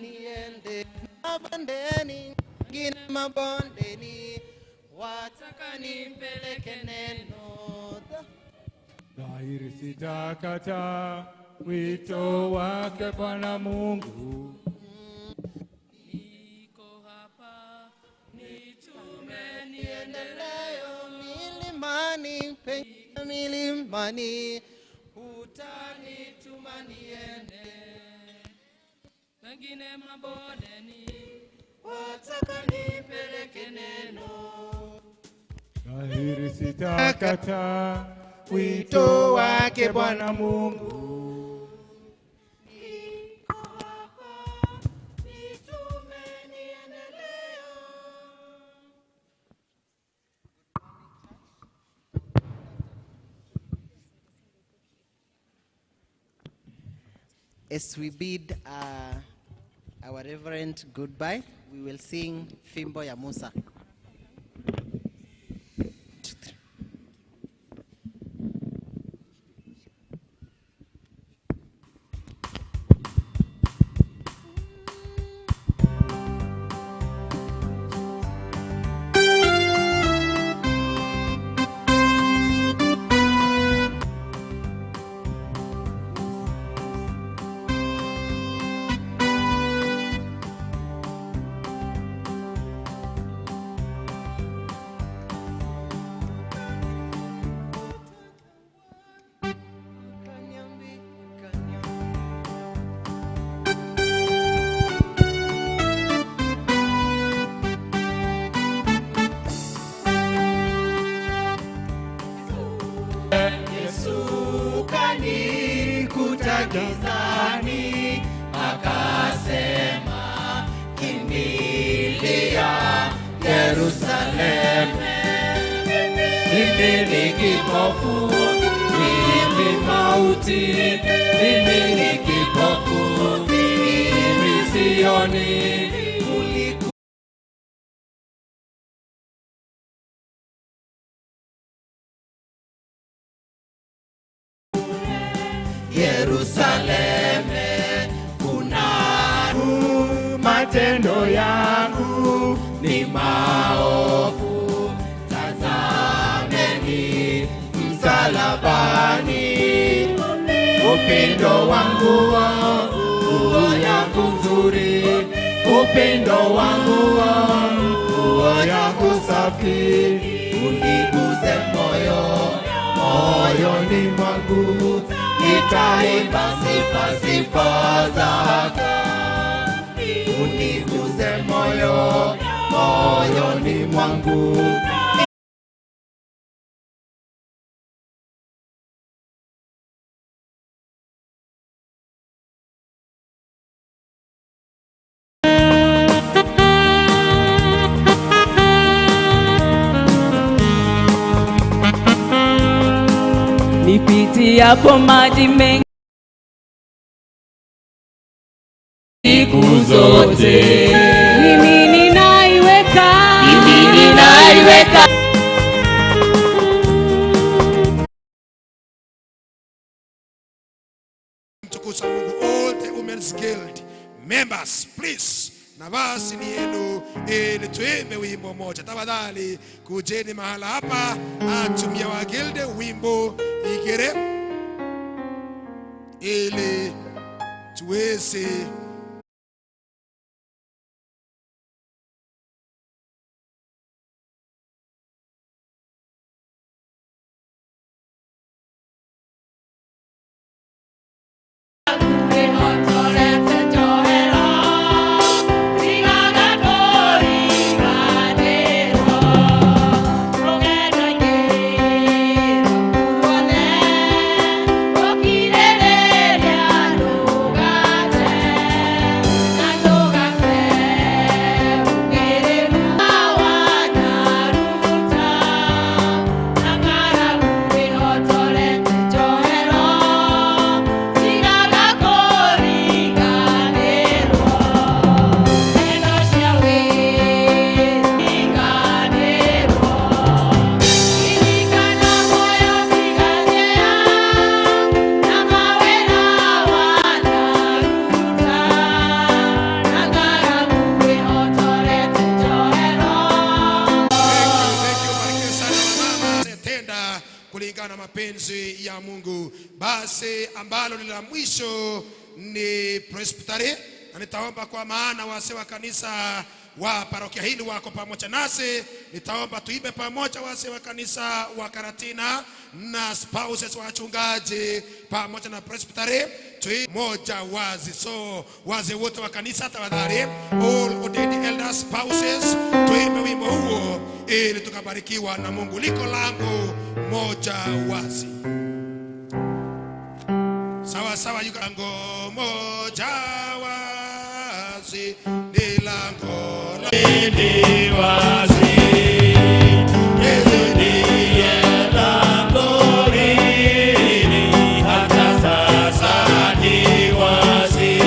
Niende mabondeni, ngine mabondeni, wataka nipeleke neno. Dhahiri sitakataa wito wake Bwana Mungu. Niendeleo milimani, penye milimani, hutanituma niende. Pengine mabondeni, wataka nipeleke neno. Dhahiri sitakataa wito wake Bwana Mungu. As we bid our reverend goodbye, we will sing Fimbo ya Musa. Yesu kanikuta gizani, akasema kimbilia Yerusalemu. Mimi ni kipofu, mimi mauti, mimi ni kipofu, mimi sioni. Yerusalemu kuna matendo yangu ni maovu, tazameni msalabani. Upendo wangu nguo yangu nzuri, upendo wangu nguo yangu safi, uniguze moyo moyoni mwangu, nitaimba sifa sifa zako. Uniguze moyo moyoni mwangu. Nipitiapo maji mengi siku zote, mimi ninaiweka, mimi ninaiweka. Mtukuza Mungu, all the Women's Guild members, please, nafasi ni yenu ili tuimbe wimbo moja. Tafadhali kujeni mahala hapa, atumia wa guild wimbo igere ili tuweze kulingana na mapenzi ya Mungu. Basi ambalo ni la mwisho ni presbytery, na nitaomba kwa maana wazee wa kanisa wa parokia hili wako pamoja nasi, nitaomba tuimbe pamoja wazee wa kanisa wa Karatina na spouses wa wachungaji pamoja na presbytery, tuimbe moja wazi. So wazee wote wa kanisa tafadhali, all ordained elders, spouses, tuimbe wimbo huo ili tukabarikiwa na Mungu. Liko lango moja wazi. Sawa sawa, yuko lango moja wazi, ni lango la ni wazi. Yesu ndiye lango hili, hata sasa ni wazi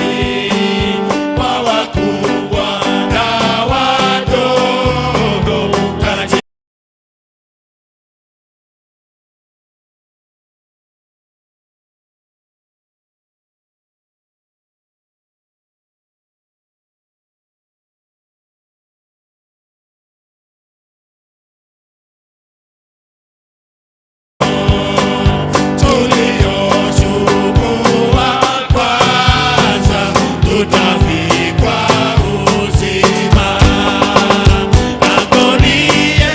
kwa wakubwa na wadogo. Tuliochukua kwanza tutafikwa uzima. Lango ndiye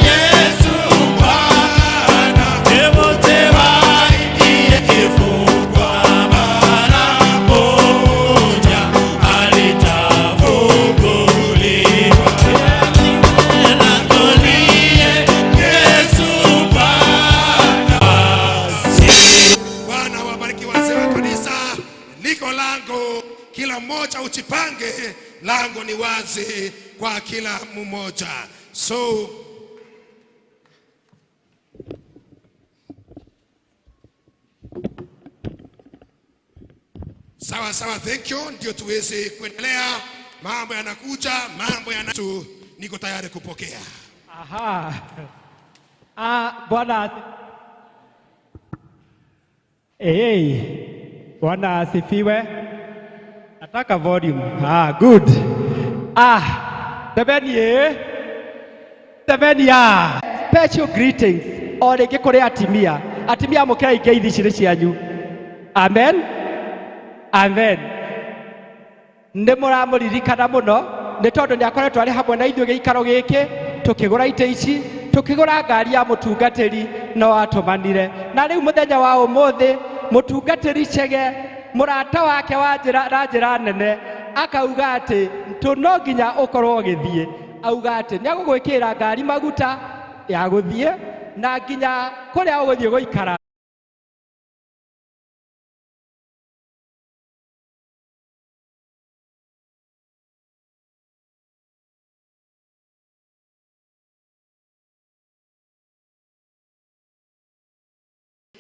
Yesu Bwana, wote waingie kifungwa mara moja, alitafunguliwa. Lango ndiye Yesu Bwana. Bwana wabariki wazee wa kanisa. Liko lango, kila mmoja ujipange, lango ni wazi kwa kila mmoja. So sawa sawa, thank you, ndio tuweze kuendelea. Mambo yanakuja, mambo yana tu, niko tayari kupokea. Aha. Ah, Bwana hey, Bwana asifiwe. Nataka volume. Ah, good. Ah, Semeni eh. Semeni ah. Special greetings o rĩngĩ kũrĩ atimia. Atimia amũkĩrai ngeithi ici nĩ cianyu. Amen. Amen. Nĩ mũramũririkana mũno nĩ tondũ nĩ akoretwo arĩ hamwe na ithuĩ gĩikaro gĩkĩ tũkĩgũra itĩ ici, tũkĩgũra ngari ya mũtungatĩri no atũmanire. Na rĩu mũthenya wa ũmũthĩ mũtungatĩri Chege mũrata wake wa njĩra na njĩra nene akauga atĩ tũ no nginya ũkorwo ũgĩthiĩ, auga atĩ nĩ agũgwĩkĩra ngari maguta ya gũthiĩ na nginya kũrĩa ũgũthiĩ gũikara.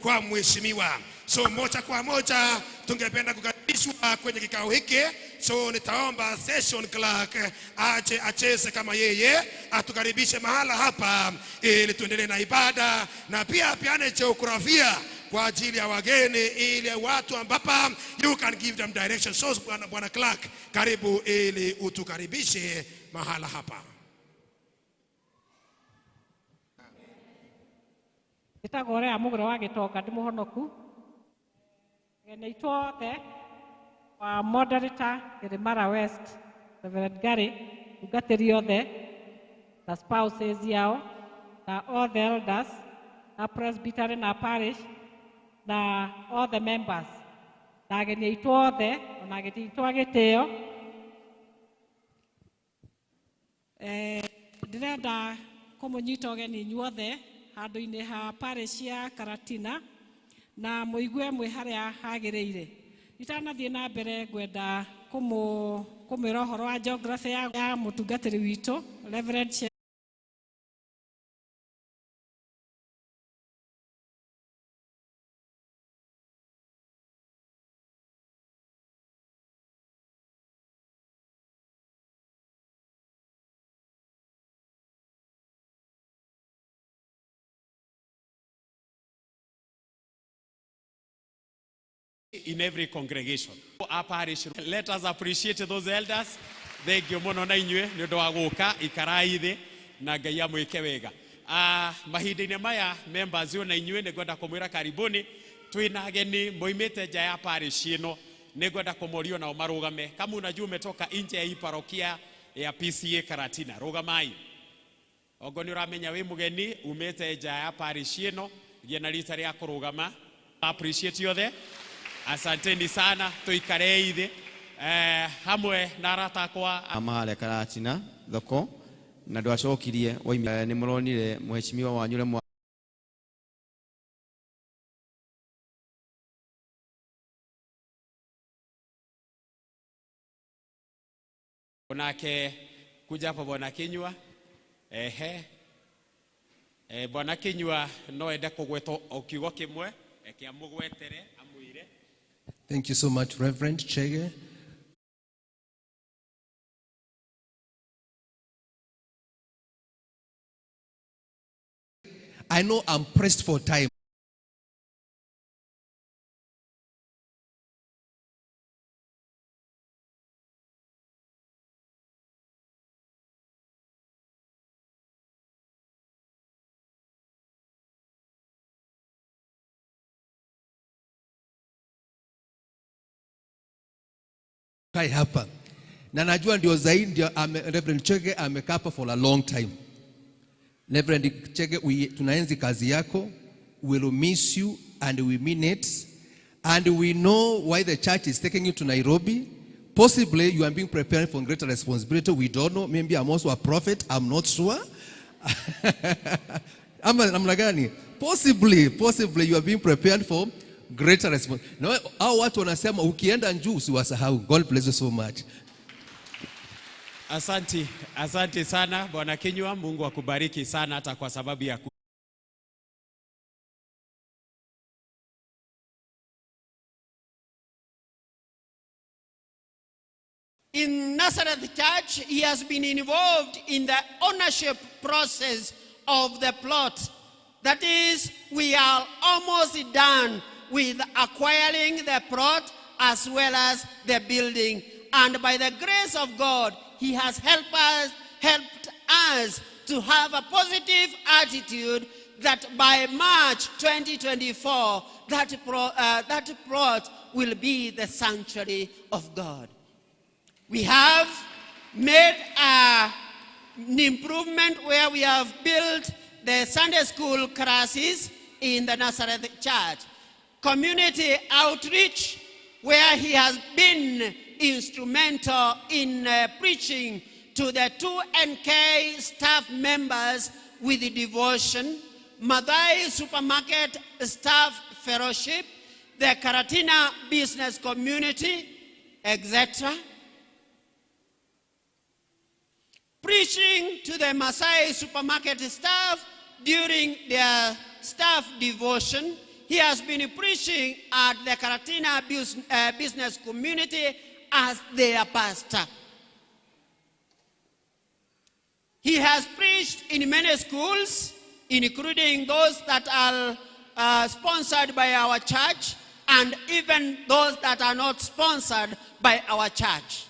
Kwa mheshimiwa. So moja kwa moja tungependa kukaribishwa kwenye kikao hiki. So nitaomba session clerk aje acheze kama yeye, atukaribishe mahala hapa ili tuendelee na ibada, na pia apeane jiografia kwa ajili ya wageni, ili watu ambapa you can give them direction. So bwana clerk, karibu ili utukaribishe mahala hapa. Njĩtagwo Lea Mũgũre wa Gĩtonga, ndĩ mũhonoku. Ageni aitũ othe wa moderator Kĩrĩmara West, Reverend Gary, tungatĩri othe na spouses yao na all the elders na presbytery na parish na all the members na ageni aitũ othe ona ageni aitũ a gĩtĩo. Ndĩrenda kũmũnyita ũgeni inyuothe handũ-inĩ ha parish ya Karatina na mũigue mwĩ harĩa hagĩrĩire. Itanathiĩ na mbere ngwenda kũmwĩra ũhoro wa geography ya mũtungatĩri witũ Reverend In every congregation. Our parish, let us appreciate those elders. Thank you muno na inyue ni undu wa guka ikarai thi na Ngai amwike wega. Mahinda-inĩ maya members ona inyuĩ nĩ ngwenda kũmwĩra karibuni twĩna ageni moimĩte nja ya parish ĩno nĩ ngwenda kũmoria nao marũgame. Kama unajua umetoka nje ya hii parokia ya PCA Karatina, rũgamai. Ongo nĩ ũramenya wĩ mũgeni umĩte nja ya parish ĩno, gĩa na rita rĩa kũrũgama. Appreciate yothe, asanteni sana, tũikarei thĩ hamwe na arata akwa maharĩa Karatina thoko na ndwacokirie nĩ mũronire mheshimiwa wanyu ũrĩa nake kuja hapa Bwana Kinyua. Ehe, Bwana Kinyua no ende kũgwetwo o kiugo kĩmwe eke amũgwetere amwĩre. Thank you so much, Reverend Chege. I know I'm pressed for time. Kai hapa. Na najua ndio zaidi ndio Reverend Chege amekaa hapa for a long time. Reverend Chege, tunaenzi kazi yako. We will miss you and we mean it. And we know why the church is taking you to Nairobi. Possibly you are being prepared for greater responsibility. We don't know. Maybe I'm also a prophet. I'm not sure. Ama namna gani? Possibly you are being prepared for greater responsibility. No, hao watu wanasema ukienda njuu usiwasahau. God bless you so much. Asante, asante sana Bwana Kinyua, Mungu akubariki sana hata kwa sababu ya In Nazareth Church, he has been involved in the ownership process of the plot. That is, we are almost done with acquiring the plot as well as the building. And by the grace of God, he has helped us to have a positive attitude that by March 2024, that plot will be the sanctuary of God. We have made an improvement where we have built the Sunday school classes in the Nazareth Church. Community outreach, where he has been instrumental in preaching to the 2NK staff members with devotion, Mathai Supermarket Staff Fellowship, the Karatina Business Community, etc. Preaching to the Masai Supermarket staff during their staff devotion. He has been preaching at the Karatina business community as their pastor. He has preached in many schools, including those that are sponsored by our church and even those that are not sponsored by our church.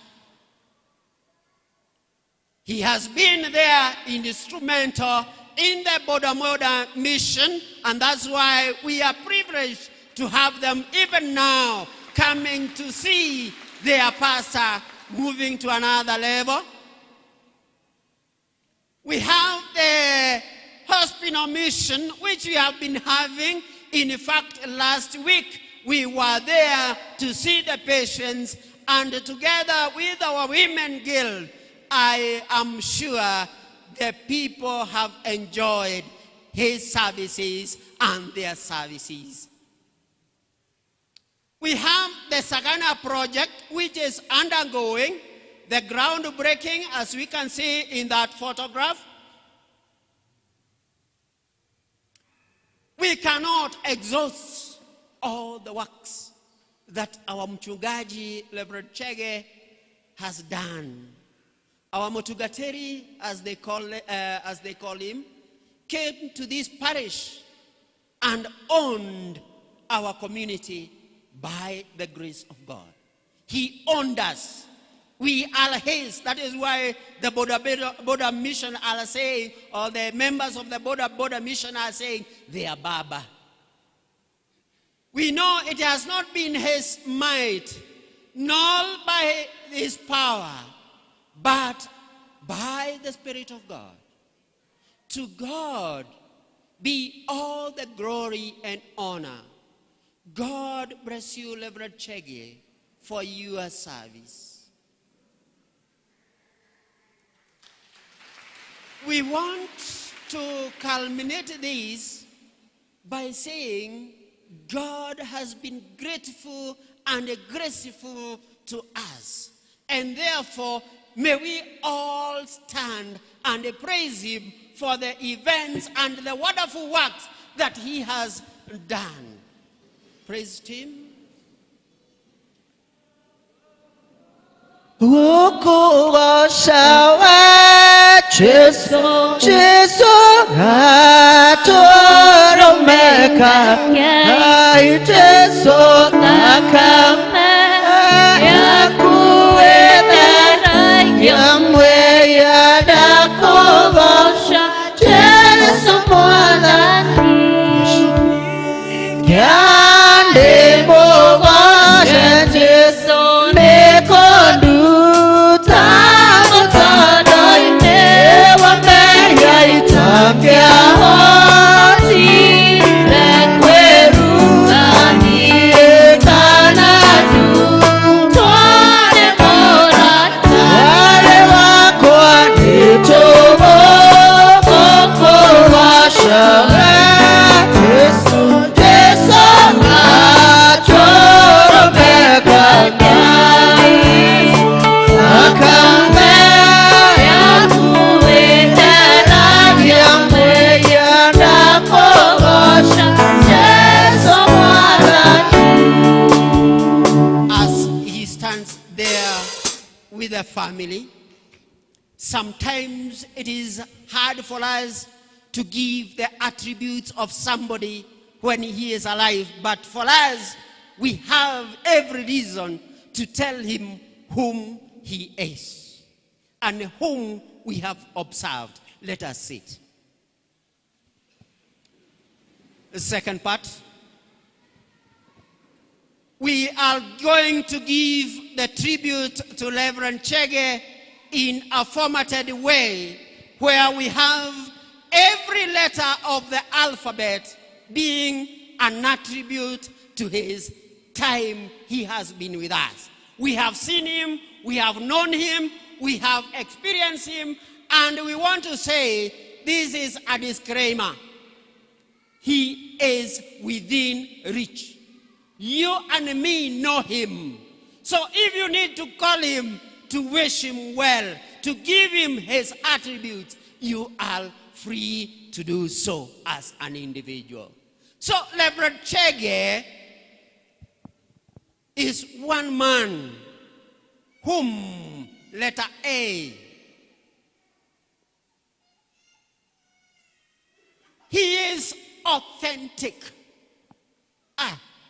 He has been there instrumental in the Boda Boda mission, and that's why we are privileged to have them even now coming to see their pastor moving to another level. We have the hospital mission, which we have been having. In fact, last week we were there to see the patients, and together with our Women Guild, I am sure the people have enjoyed his services and their services. We have the Sagana project, which is undergoing the groundbreaking, as we can see in that photograph. We cannot exhaust all the works that our Mchungaji Reverend Chege has done. Our Mutugateri, as they call him, came to this parish and owned our community by the grace of God. He owned us. We are his. That is why the Boda Mission are saying, or the members of the Boda Mission are saying, they are Baba. We know it has not been his might, nor by his power, but by the Spirit of God. To God be all the glory and honor. God bless you, Reverend Chege, for your service. We want to culminate this by saying God has been grateful and graceful to us. And therefore, may we all stand and praise him for the events and the wonderful works that he has done. Praise team. Jesu, Jesu, atoromeka, ai Jesu, nakame, yakuwena, yamwe yadakobosha, Jesu mwanani, yande bobosha, Jesu mekondu, As he stands there with the family, sometimes it is hard for us to give the attributes of somebody when he is alive, but for us, we have every reason to tell him whom he is and whom we have observed. Let us sit. The second part. We are going to give the tribute to Reverend Chege in a formatted way where we have every letter of the alphabet being an attribute to his time he has been with us. We have seen him, we have known him, we have experienced him, and we want to say this is a disclaimer. He is within reach. You and me know him. So if you need to call him, to wish him well, to give him his attributes, you are free to do so as an individual. So Reverend Chege is one man whom, letter A, he is authentic.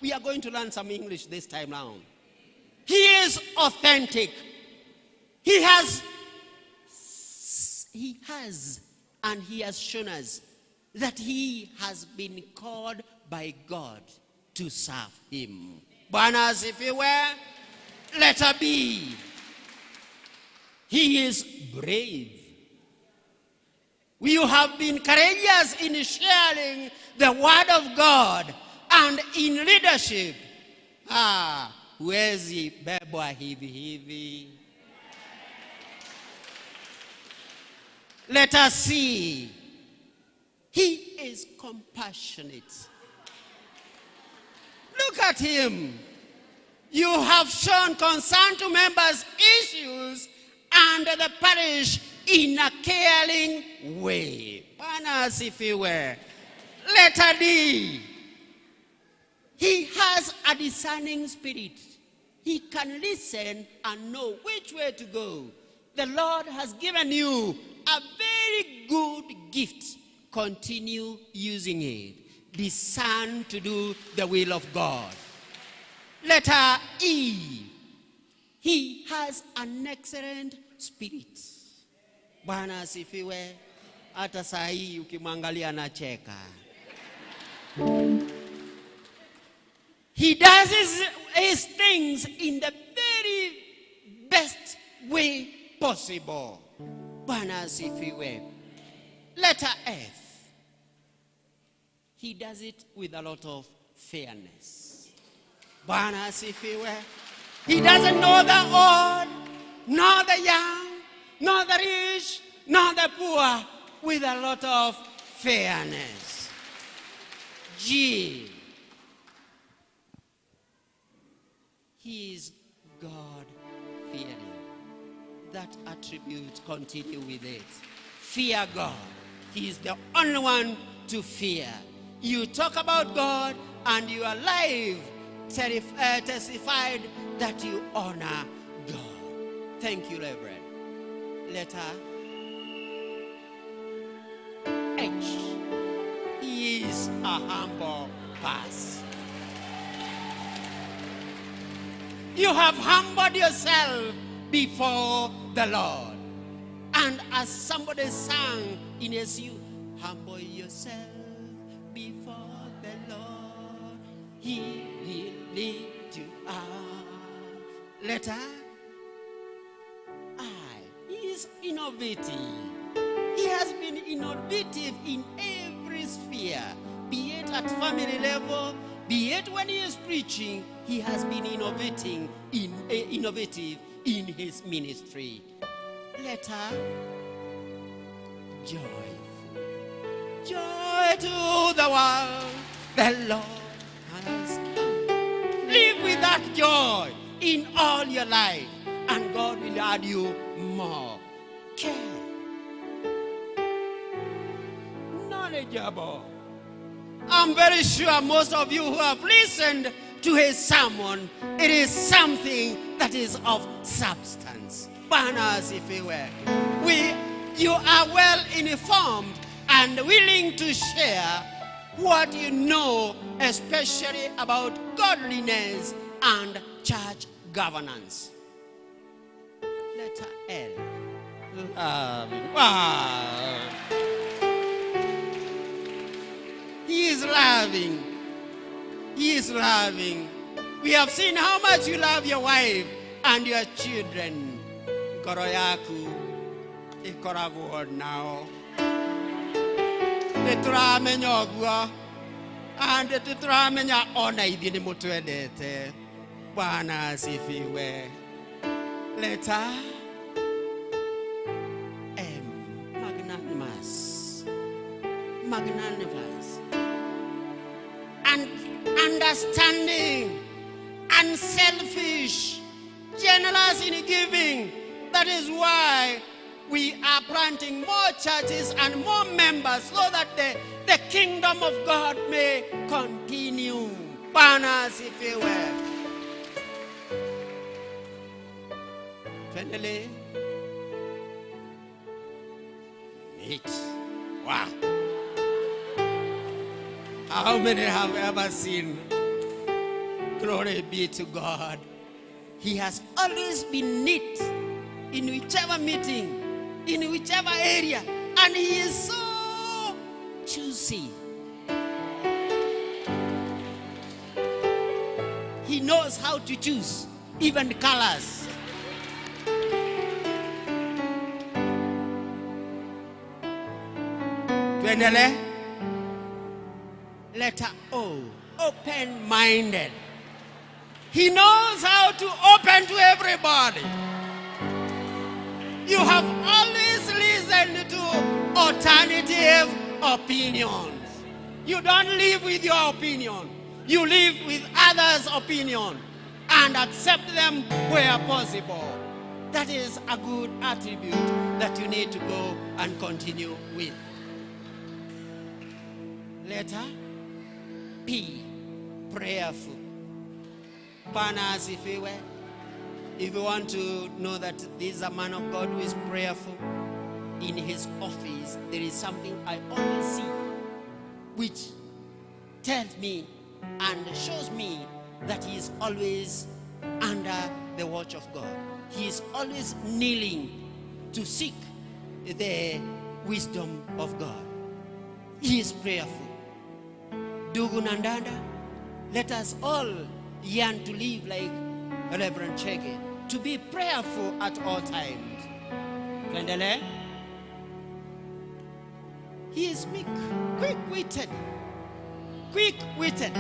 We are going to learn some English this time round. He is authentic. He has, and he has shown us that he has been called by God to serve him. Bwana asifiwe. Letter B. He is brave. You have been courageous in sharing the word of God and in leadership. Huwezi bebwa hivi hivi. Let us see. He is compassionate. Look at him. You have shown concern to members' issues and the parish in a caring way. Bwana asifiwe. Letter D. He has a discerning spirit. He can listen and know which way to go. The Lord has given you a very good gift. Continue using it. Discern to do the will of God. Letter E. He has an excellent spirit. Bwana asifiwe. Hata saa hii ukimwangalia anacheka. He does his things in the very best way possible. Bwana asifiwe. Letter F. He does it with a lot of fairness. Bwana asifiwe. He doesn't know the old, nor the young, nor the rich, nor the poor, with a lot of fairness. G. He is God-fearing. That attribute, continue with it. Fear God. He is the only one to fear. You talk about God and your life testified that you honor God. Thank you, Reverend. Letter H. He is a humble person. You have humbled yourself before the Lord. And as somebody sang in SU, humble yourself before the Lord. He will lift you up. Letter I. He is innovative. He has been innovative in every sphere, be it at family level, be it when he is preaching, he has been innovative in his ministry. Letter joyful. Joy to the world, the Lord has come. Live with that joy in all your life, and God will add you more. Care. Knowledgeable. I'm very sure most of you who have listened to his sermon, it is something that is of substance. Bwana asifiwe. You are well informed and willing to share what you know, especially about godliness and church governance. Letter L. Loving. Wow. He is loving. He is loving. We have seen how much you love your wife and your children. Ngoro yaku ikoragwo nao. Nĩtũramenya ũguo. And nĩtũramenya ona ithuĩ nĩmũtwendete. Bwana asifiwe. Letter M. Magnanimous. Magnanimous. And understanding, unselfish, generous in giving. That is why we are planting more churches and more members so that the kingdom of God may continue. Bwana asifiwe. Finally, meat. Wow. How many have ever seen? Glory be to God. He has always been neat in whichever meeting, in whichever area, and he is so choosy. He knows how to choose, even colors. Tuendele. Letter O, open-minded. He knows how to open to everybody. You have always listened to alternative opinions. You don't live with your opinion. You live with others' opinion and accept them where possible. That is a good attribute that you need to go and continue with. Letter P, prayerful. Bwana asifiwe. If you want to know that this is a man of God who is prayerful, in his office, there is something I always see which tells me and shows me that he is always under the watch of God. He is always kneeling to seek the wisdom of God. He is prayerful. Ndugu na dada, let us all yearn to live like Reverend Chege, to be prayerful at all times. Tuendelee. He is meek, quick-witted, quick-witted.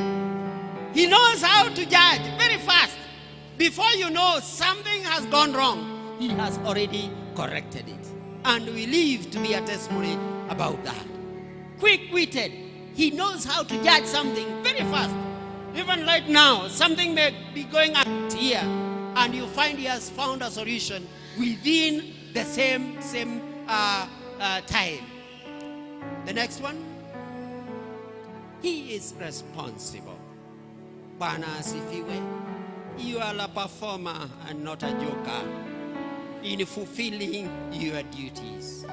He knows how to judge very fast. Before you know something has gone wrong, he has already corrected it. And we live to be a testimony about that. Quick-witted. He knows how to judge something very fast. Even right now, something may be going on here, and you find he has found a solution within the same time. The next one, he is responsible. Bwana asifiwe. You are a performer and not a joker in fulfilling your duties.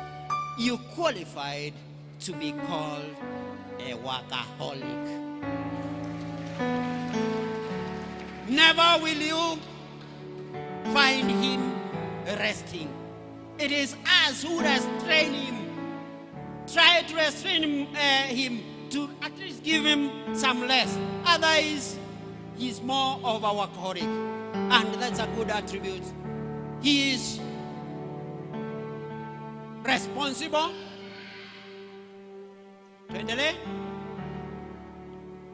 You qualified to be called a workaholic. Never will you find him resting. It is us who restrain him. Try to restrain him to at least give him some less. Otherwise, he's more of a workaholic. And that's a good attribute. He is responsible. Tuendelee.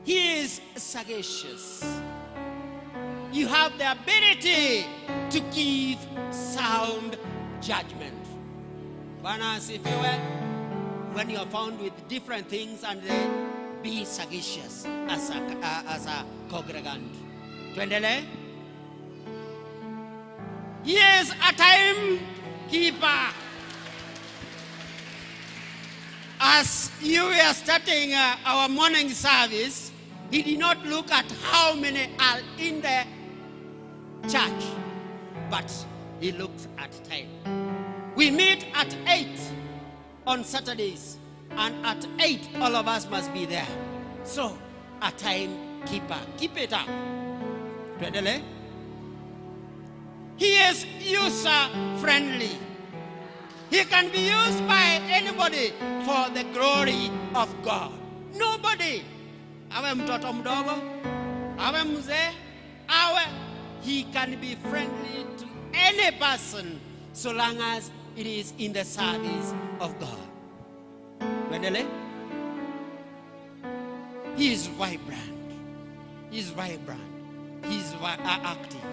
He is sagacious. You have the ability to give sound judgment. Bwana asifiwe. When you are found with different things, and be sagacious as a congregant. Tuendelee. He is a timekeeper. As you were starting our morning service, he did not look at how many are in the church, but he looked at time. We meet at 8 on Saturdays, and at 8 all of us must be there. So, a timekeeper. Keep it up. Tuendelee. He is user-friendly. He can be used by anybody for the glory of God. Nobody. Awe mtoto mdogo, awe mzee, awe. He can be friendly to any person so long as it is in the service of God. Tuendelee. He is vibrant. He is vibrant. He is active.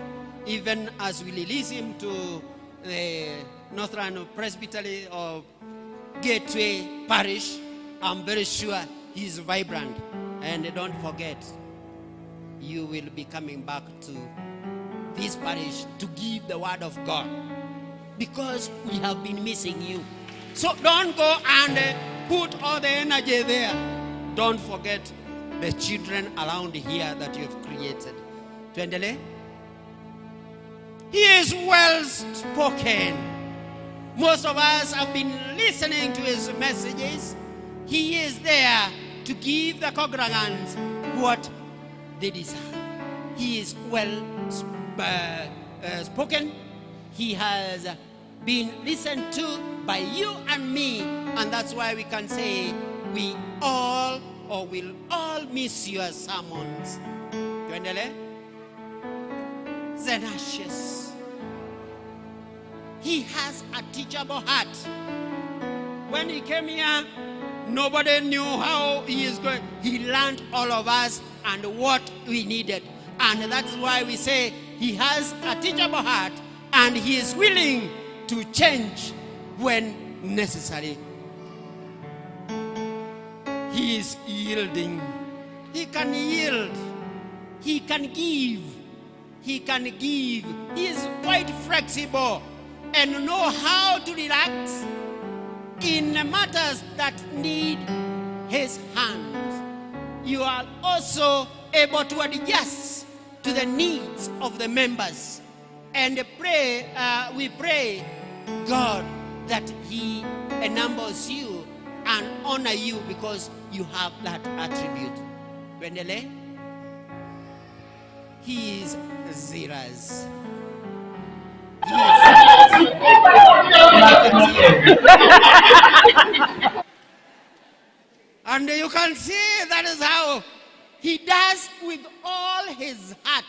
Even as we release him to the Northern Presbytery or Gateway Parish, I'm very sure he is vibrant. And don't forget, you will be coming back to this parish to give the word of God, because we have been missing you. So don't go and put all the energy there. Don't forget the children around here that you have created. Tuendelee. He is well spoken. Most of us have been listening to his messages. He is there to give the congregants what they desire. He is well spoken. He has been listened to by you and me, and that's why we can say we all or will all miss your sermons. Tuendelee. Zenacious. He has a teachable heart. When he came here, nobody knew how he is going. He learned all of us and what we needed. And that's why we say he has a teachable heart and he is willing to change when necessary. He is yielding. He can yield. He can give. He can give. He is quite flexible and know how to relax in matters that need his hand. You are also able to adjust to the needs of the members. And pray, we pray God that he enables you and honor you because you have that attribute. Wendele, he is zealous. And you can see that is how he does with all his heart.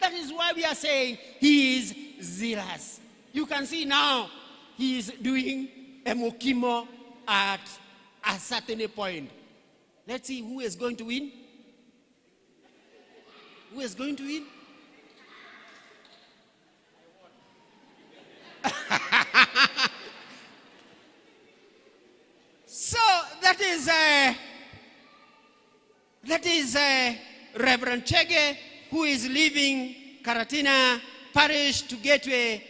That is why we are saying he is zealous. You can see now he is doing a mukimo at a certain point. Let's see who is going to win. Who is going to win? So that is Reverend Chege, who is leaving Karatina Parish to Gateway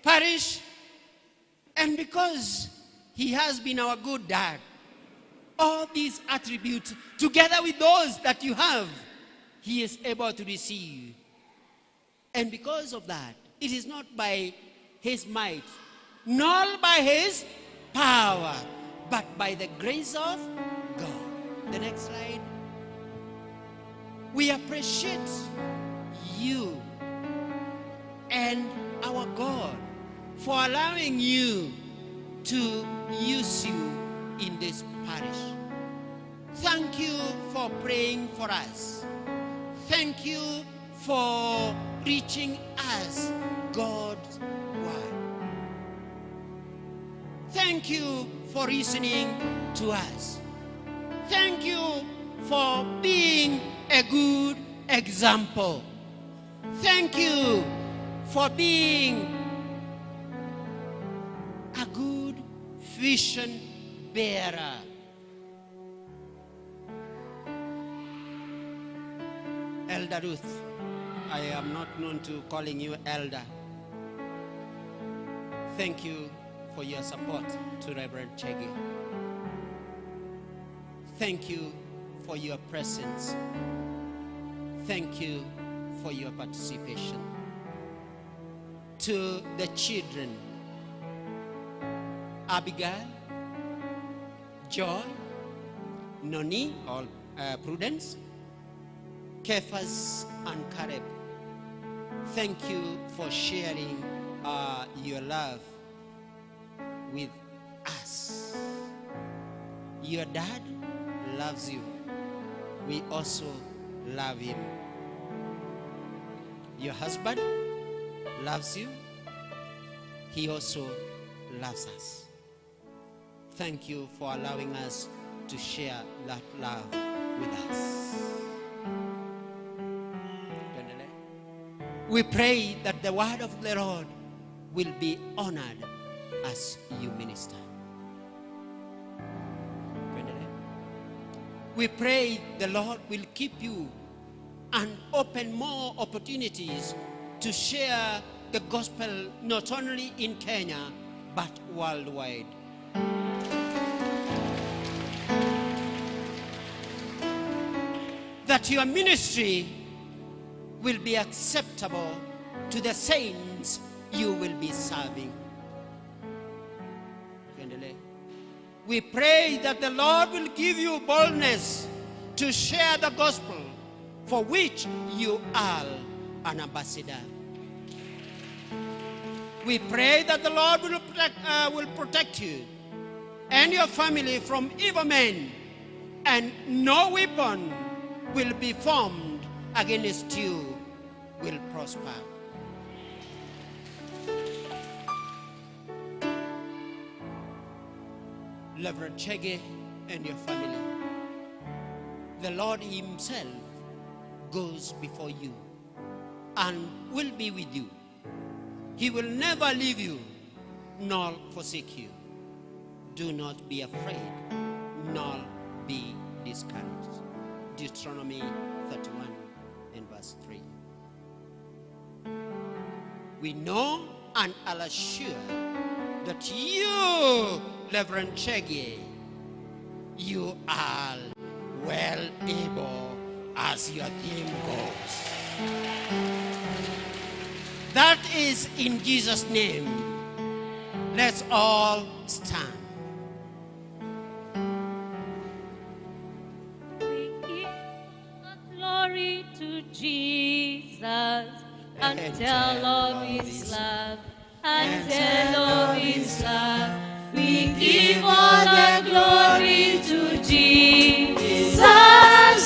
Parish. And because he has been our good dad, all these attributes, together with those that you have, he is able to receive. And because of that, it is not by his might, nor by his power, but by the grace of God. The next slide. We appreciate you and our God for allowing you to use you in this parish. Thank you for praying for us. Thank you for reaching us God's word. Thank you for listening to us. Thank you for being a good example. Thank you for being a good vision bearer. Elder Ruth, I am not known to calling you elder. Thank you for your support to Reverend Chege. Thank you for your presence. Thank you for your participation. To the children, Abigail, Joy, Noni, or Prudence, Cephas, and Caleb, thank you for sharing your love with us. Your dad loves you. We also love him. Your husband loves you. He also loves us. Thank you for allowing us to share that love with us. We pray that the word of the Lord will be honored as you minister. We pray the Lord will keep you and open more opportunities to share the gospel not only in Kenya, but worldwide. That your ministry will be acceptable to the saints you will be serving. We pray that the Lord will give you boldness to share the gospel for which you are an ambassador. We pray that the Lord will protect you and your family from evil men, and no weapon will be formed against you will prosper. Reverend Chege and your family, the Lord himself goes before you and will be with you. He will never leave you nor forsake you. Do not be afraid nor be discouraged. Deuteronomy 31 and verse 3. We know and are assured that you, Reverend Chege, you are well able as your theme goes. That is in Jesus' name. Let's all stand. We give the glory to Jesus and tell of his love. and tell of his love. We give all the glory to Jesus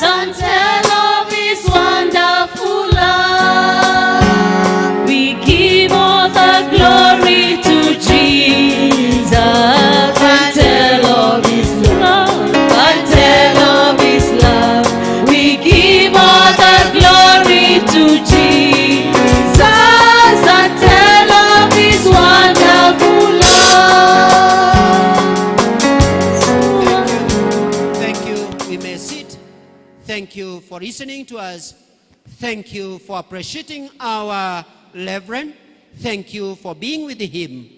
and tell of his wonderful love. We give all the glory to Jesus and tell of his love, and tell of his love. We give all the glory to Jesus and tell of his wonderful love. Thank you. We may sit. Thank you for listening to us. Thank you for appreciating our Reverend. Thank you for being with him.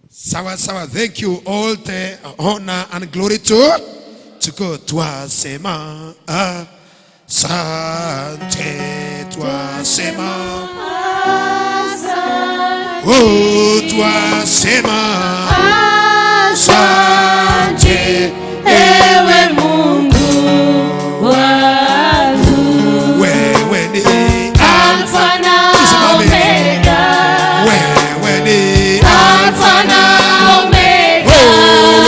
Sawa sawa, thank you. All the honor and glory to God. Twasema asante, twasema, oh, twasema asante, ewe Mungu wangu, wewe ni Alfa na Omega, wewe ni Alfa na Omega, oh,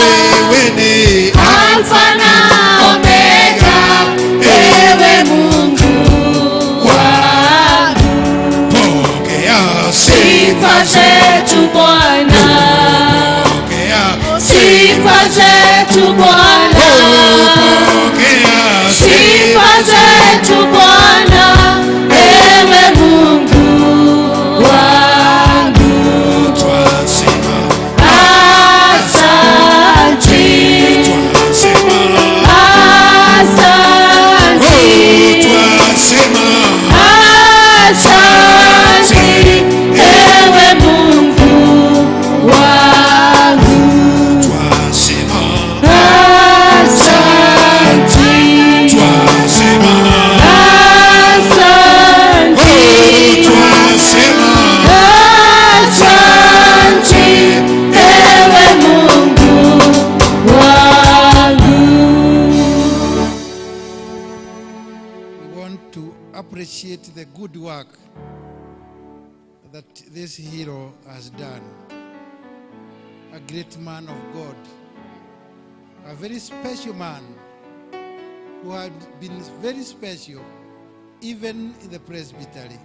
wewe ni Alfa na Omega, ewe Mungu wangu, pokea sifa zetu Bwana, pokea sifa zetu Bwana, pokea sifa zetu Bwana, ewe Mungu wangu, twasema asante, twasema asante, twasema asante, ewe Mungu wangu, twasema asante, twasema asante, twasema asante, ewe Mungu wangu. We want to appreciate the good work that this hero has done. A great man of God, a very special man who had been very special even in the presbytery.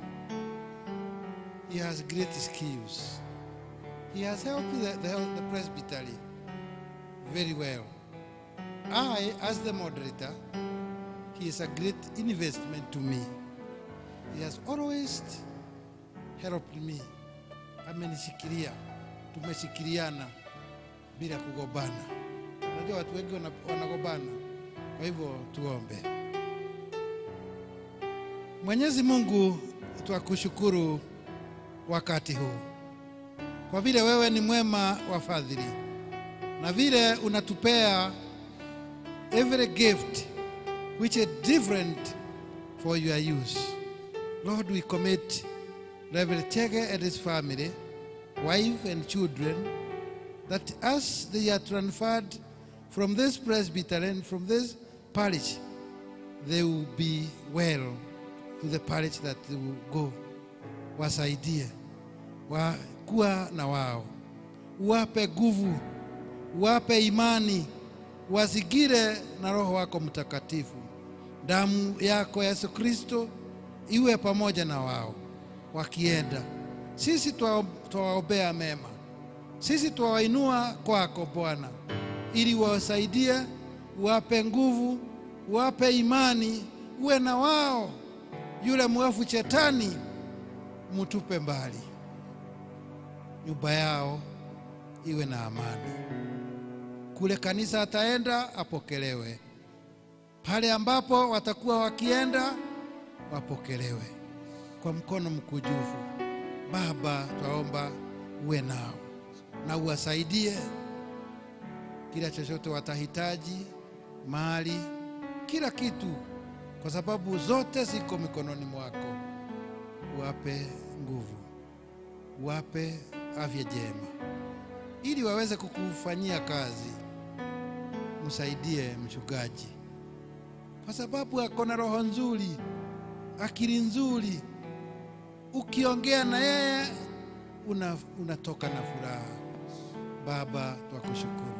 He has great skills. He has helped the presbytery very well. I, as the moderator, he is a great investment to me. He has always helped me. Amenishikilia, tumeshikiliana bila kugombana. Unajua watu wengi wanagombana. Kwa hivyo tuombe. Mwenyezi Mungu, twakushukuru wakati huu kwa vile wewe ni mwema wa fadhili na vile unatupea every gift which is different for your use. Lord, we commit Reverend Chege and his family, wife and children, that as they are transferred from this presbytery and from this parish, they will be well to the parish that they will go. Wasaidie, kuwa na wao, uwape nguvu, uwape imani, wazigire na Roho wako Mtakatifu. Damu yako Yesu Kristo iwe pamoja na wao wakienda. Sisi twawaombea mema, sisi twawainua kwako Bwana, ili wawasaidie, uwape nguvu, uwape imani, uwe na wao. Yule mwovu shetani mutupe mbali, nyumba yao iwe na amani. Kule kanisa ataenda apokelewe, pale ambapo watakuwa wakienda wapokelewe kwa mkono mkujufu. Baba, twaomba uwe nao na uwasaidie kila chochote watahitaji, mali, kila kitu, kwa sababu zote ziko mikononi mwako. Uwape nguvu, uwape afya njema, ili waweze kukufanyia kazi. Msaidie mchungaji, kwa sababu ako na roho nzuri, akili nzuri. Ukiongea na yeye Unatoka na furaha. Baba, twakushukuru,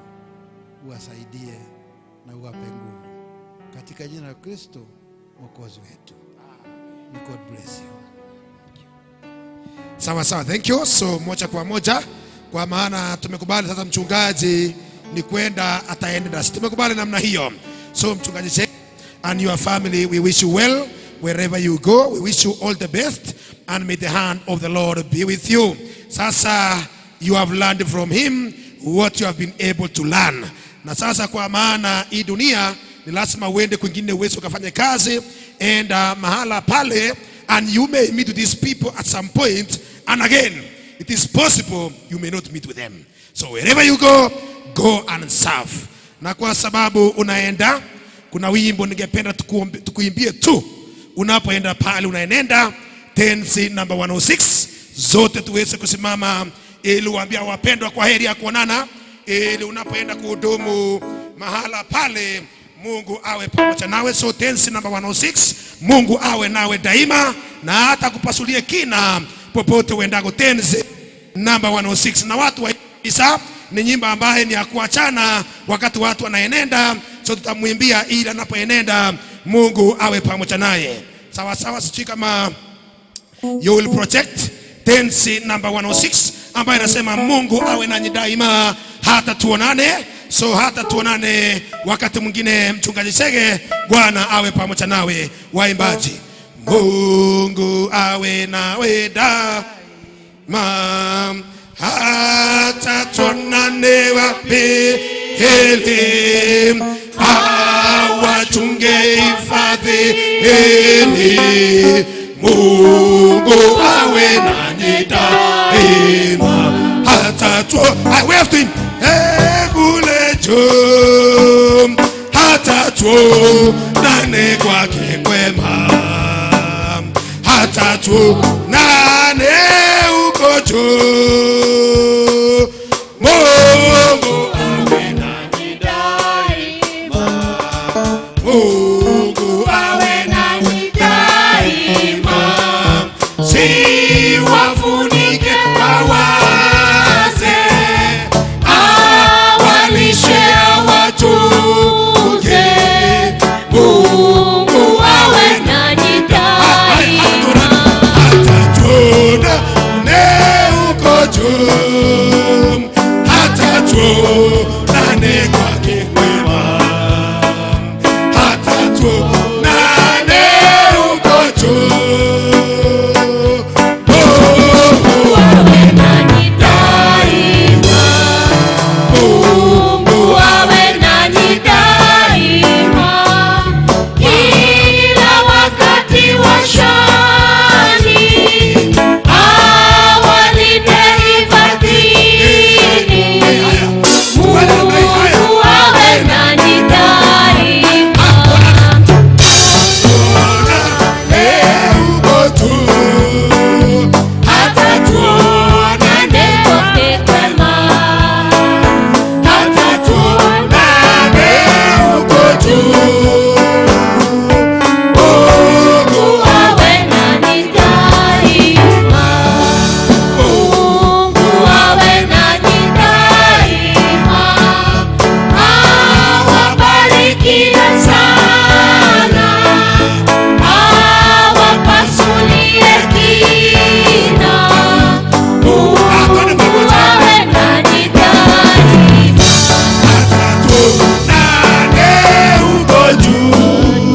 uwasaidie na uwape nguvu katika jina la Kristo Mwokozi wetu. May God bless you. Sawa sawa, thank you. So moja kwa moja, kwa maana tumekubali sasa mchungaji ni kwenda ataenda, si tumekubali namna hiyo. So mchungaji Chege and your family, we wish you well wherever you go. We wish you all the best and may the hand of the Lord be with you. Sasa you have learned from him what you have been able to learn. Na sasa kwa maana hii dunia ni lazima uende kwingine uweze ukafanye kazi, enda mahala pale, and you may meet with these people at some point, and again it is possible you may not meet with them. So wherever you go, go and serve. Na kwa sababu unaenda, kuna wimbo ningependa tukuimbie tu unapoenda pale unaenenda, tenzi number 106, zote tuweze kusimama ili uambia wapendwa kwa heri ya kuonana, ili unapoenda kuhudumu mahala pale Mungu awe pamoja nawe. So tenzi number 106, Mungu awe nawe daima na hata kupasulie kina popote uendako. Tenzi number 106. Na watu wa Isa ni nyimbo ambaye ni ya kuachana wakati watu wanaenenda, so tutamwimbia ili anapoenenda Mungu awe pamoja naye. Sawa sawa, sijui kama you will project tenzi number 106 ambayo inasema Mungu awe nanyi daima hata tuonane. So hata tuonane wakati mwingine, mchungaji Chege, Bwana awe pamoja nawe. Waimbaji, Mungu awe nawe daima hata tuonane wapi hili, awachunge hifadhi hili, Mungu awe nanyi daima hata tu I wave to him kule juu hata tuonane kwake kwema, hata tuonane huko juu, Mungu awe nanyi daima, Mungu awe nanyi daima, siwafunike awaze, awalishe awachunge, Mungu awe nanyi daima, hata tuonane huko juu, hata tuonane kwake kwema, hata tuonane huko juu, Mungu awe nanyi daima, Mungu awe nanyi daima, kila wakati wa shani, awalinde hifadhini. Mungu awe nanyi daima. Hata tuonane kwake kwema, hata tuonane huko juu, Mungu awe nanyi daima, Mungu awe nanyi daima, awabariki sana, awapasulie kina, Mungu awe nanyi daima. Tuonane huko juu,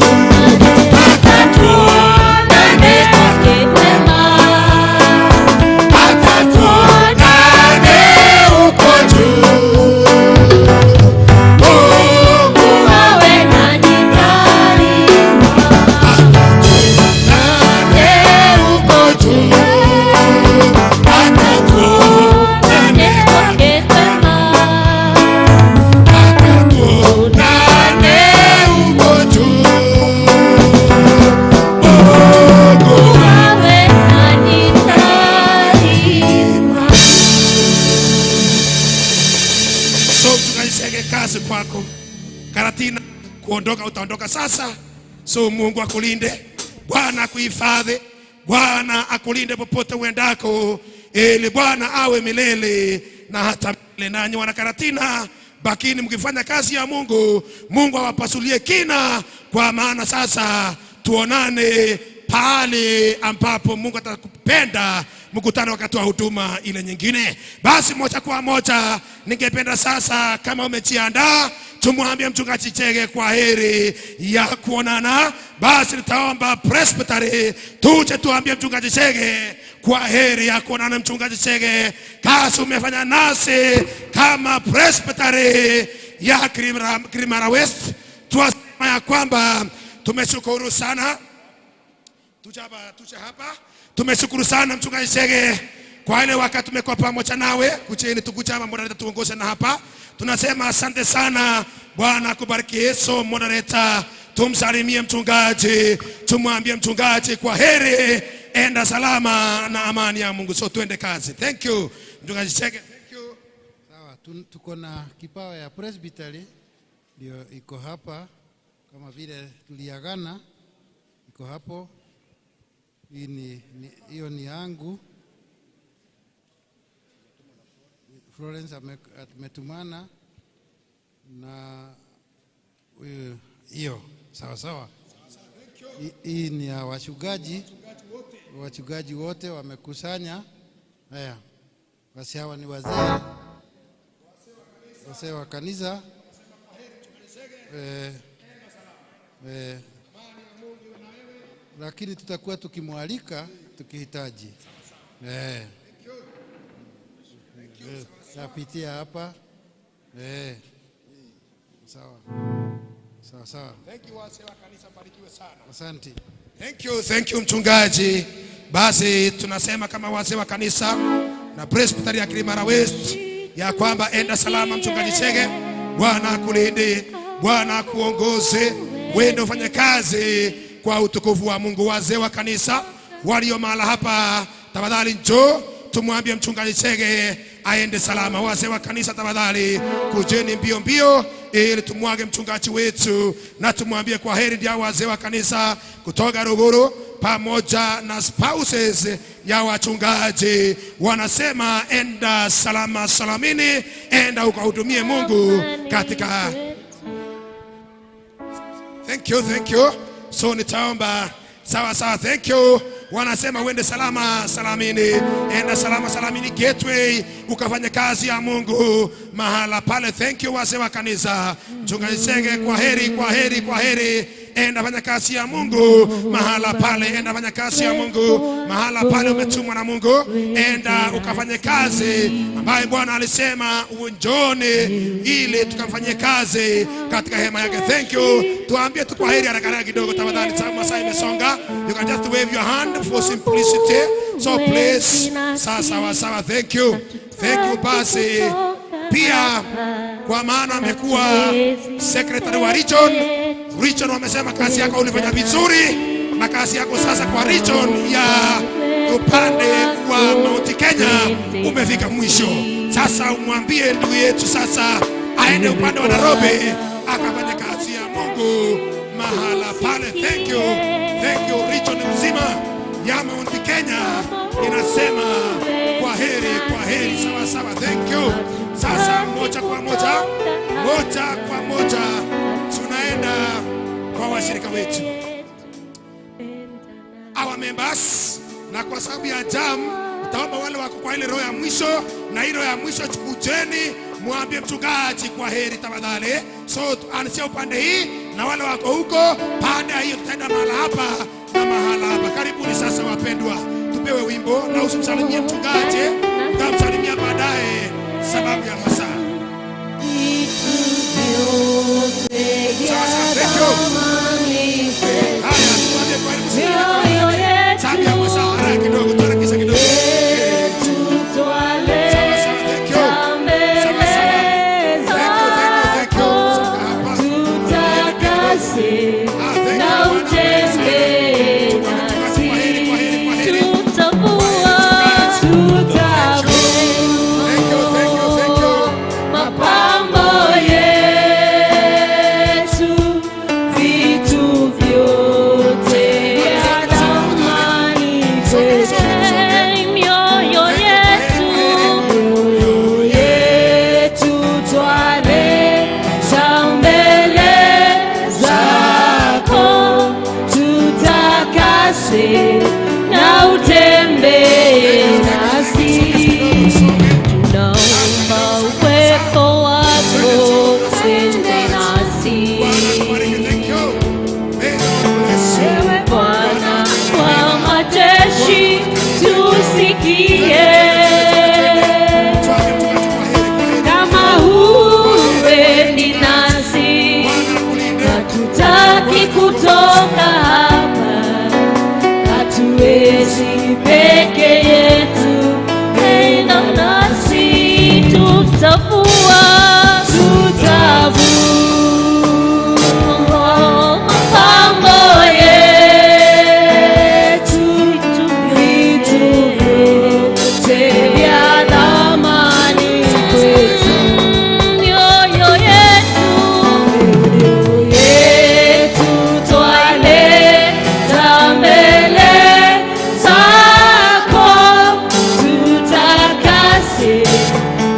hata tuonane kwake kwema, hata tuonane huko juu, Mungu awe nanyi daima, tuonane huko juu, hata tuonane kwake kwema, tuonane huko juu, Mungu awe nanyi daima. So mchungaji Chege, kazi kwako. Karatina, kuondoka utaondoka sasa. So Mungu akulinde, Bwana akuhifadhi, Bwana akulinde popote uendako, ili Bwana awe milele na hata milele. Nanyi wanakaratina, bakini mkifanya kazi ya Mungu, Mungu awapasulie kina, kwa maana sasa tuonane pale ambapo Mungu atakupenda, mkutano wakati wa huduma ile nyingine. Basi moja kwa moja, ningependa sasa, kama umejiandaa, tumwambie mchungaji Chege kwa heri ya kuonana. Basi nitaomba presbytery tuje tuambie mchungaji Chege kwa heri ya kuonana. Mchungaji Chege, kazi umefanya nasi kama presbytery ya Kirimara West, tuwasema ya kwamba tumeshukuru sana. Tuja hapa, tumeshukuru sana mchungaji Chege kwa ile wakati tumekuwa pamoja nawe. Kucheni tukuja hapa, moderator tuongoze na hapa. Tunasema asante sana, Bwana akubariki. Yesu moderator, tumsalimie mchungaji, tumwambie mchungaji kwa heri, enda salama na amani ya Mungu. So tuende kazi. Thank you mchungaji Chege. Thank you. Sawa, tuko na kipawa ya presbytery ndio iko hapa kama vile tuliagana, iko hapo. Hii hiyo ni yangu. Florence ametumana na hiyo sawa sawa. Hii ni ya wachungaji, wachungaji wote wamekusanya. Haya, basi hawa ni wazee wa kanisa. Lakini tutakuwa tukimwalika tukihitaji. Napitia hapa. Sawa. Sawa sawa. Thank you wazee wa kanisa, mbarikiwe sana. Asante. Thank you mchungaji. Basi tunasema kama wazee wa kanisa na presbytery ya Kirimara West ya kwamba enda salama mchungaji Chege. Bwana akulinde, Bwana akuongoze, wende ufanye kazi kwa utukufu wa Mungu. Wazee wa kanisa walio mahala hapa, tafadhali njoo tumwambie mchungaji Chege aende salama. Wazee wa kanisa tafadhali kujeni mbio mbio ili tumwage mchungaji wetu na tumwambie kwa heri. Ndio wazee wa kanisa kutoka Ruguru pamoja na spouses ya wachungaji wanasema enda salama salamini, enda ukahudumie Mungu katika. Thank you, thank you. So nitaomba sawa sawa, thank you. Wanasema uende salama salamini, enda salama salamini Gateway, ukafanye kazi ya Mungu mahala pale. Thank you wazee wa kanisa. Mchungaji Chege, kwa heri, kwa heri, kwa heri. Enda fanya kazi ya Mungu mahala pale, enda fanya kazi ya Mungu mahala pale, umetumwa na Mungu. Enda ukafanye kazi ambayo Bwana alisema uonjone, ili tukamfanyie kazi katika hema yake. Thank you. Tuambie tu kwa heri haraka haraka kidogo tafadhali, sababu masaa imesonga. You can just wave your hand for simplicity. So please, sawa sawa. Thank you. Thank you. Basi pia kwa maana amekuwa secretary wa region. Region wamesema kazi yako ulifanya vizuri, na kazi yako sasa kwa region ya upande wa Mount Kenya umefika mwisho. Sasa umwambie ndugu yetu sasa aende upande wa Nairobi akafanye kazi ya Mungu mahala pale. Thank you. Thank you. Region mzima ya Mount Kenya inasema kwa heri, kwa heri, sawa sawa. Thank you. Sasa moja kwa moja, moja kwa moja tunaenda kwa washirika wetu, our members. Na kwa sababu ya jam, utaomba wale wako kwa ile roho ya mwisho, na ile roho ya mwisho chukujeni mwambie mchungaji kwa heri tafadhali. So ansia upande hii na wale wako huko pande hiyo, tutaenda mahala hapa na mahala hapa. Karibuni sasa wapendwa, tupewe wimbo na usimsalimie mchungaji, utamsalimia baadaye sababu ya masaa. Sawa sawa, thank you. Haya, tuambie kwa heri msikilizaji. Sababu ya masaa, haraka kidogo, tuharakishe kidogo. Sawa sawa, thank you. Sawa sawa. Thank you, thank you, thank you. Hapa. Ah, thank you. Kwa heri, kwa heri, kwa heri. Thank you, thank you, thank you. Mapambo yetu, vitu vyote Tutakase na utembee nasi. Tunaomba uwepo wako uende nasi. Ewe Bwana wa majeshi, tusikie. Kama huendi nasi, hatutaki kutoka hapa, hatuwezi peke yetu. Enda nasi, tutavua, tutavua mapambo yetu, vitu vyote vya thamani kwetu. Mioyo yetu, yetu twaileta mbele zako, tutakase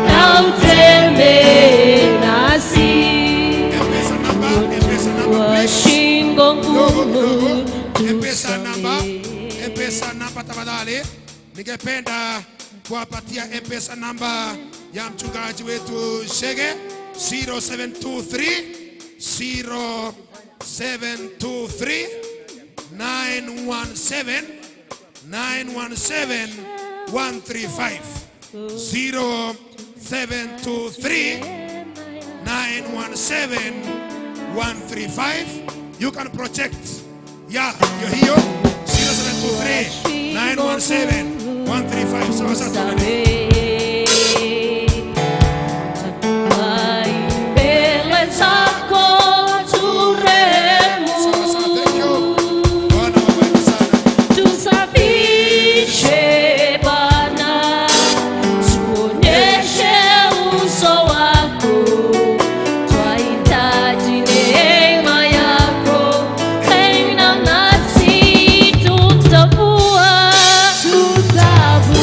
na utembee nasi. Wa shingo ngumu M-Pesa namba, M-Pesa namba tafadhali. Ningependa kuwapatia M-Pesa namba ya mchungaji wetu Shege 0723 0723 917 917 135 0723 917 135. You can project. Yeah, you're here. 0723 917 135. Sawa sawa, tuendelee. Mbele zako turehemu, tusafishe Bwana, tuonyeshe uso wako, twahitaji neema yako. Enda nasi, tutavua, tutavua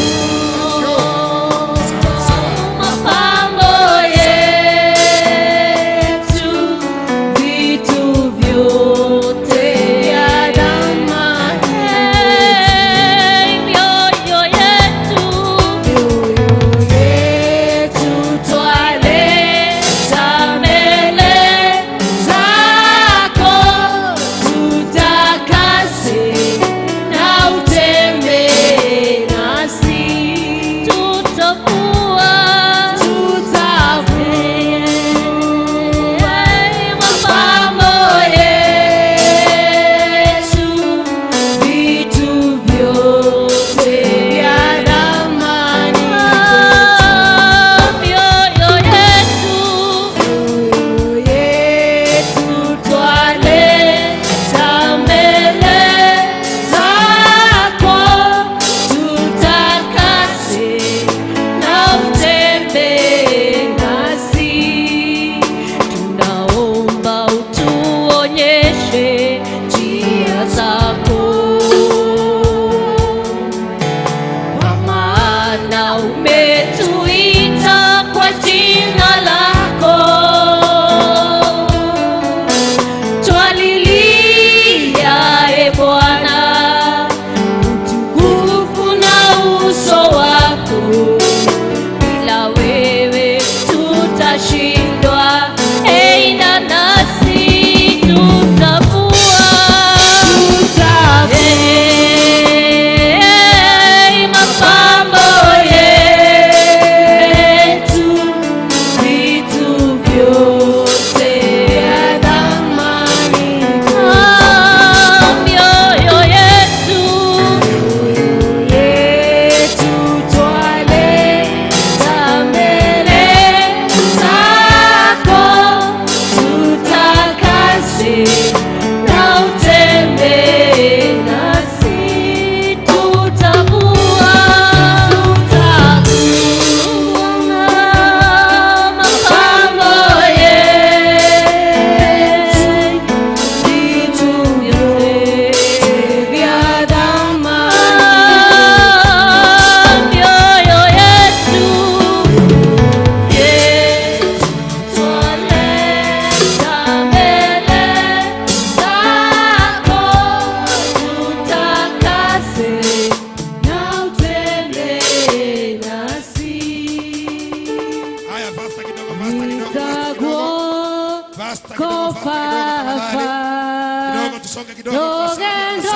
Rugendo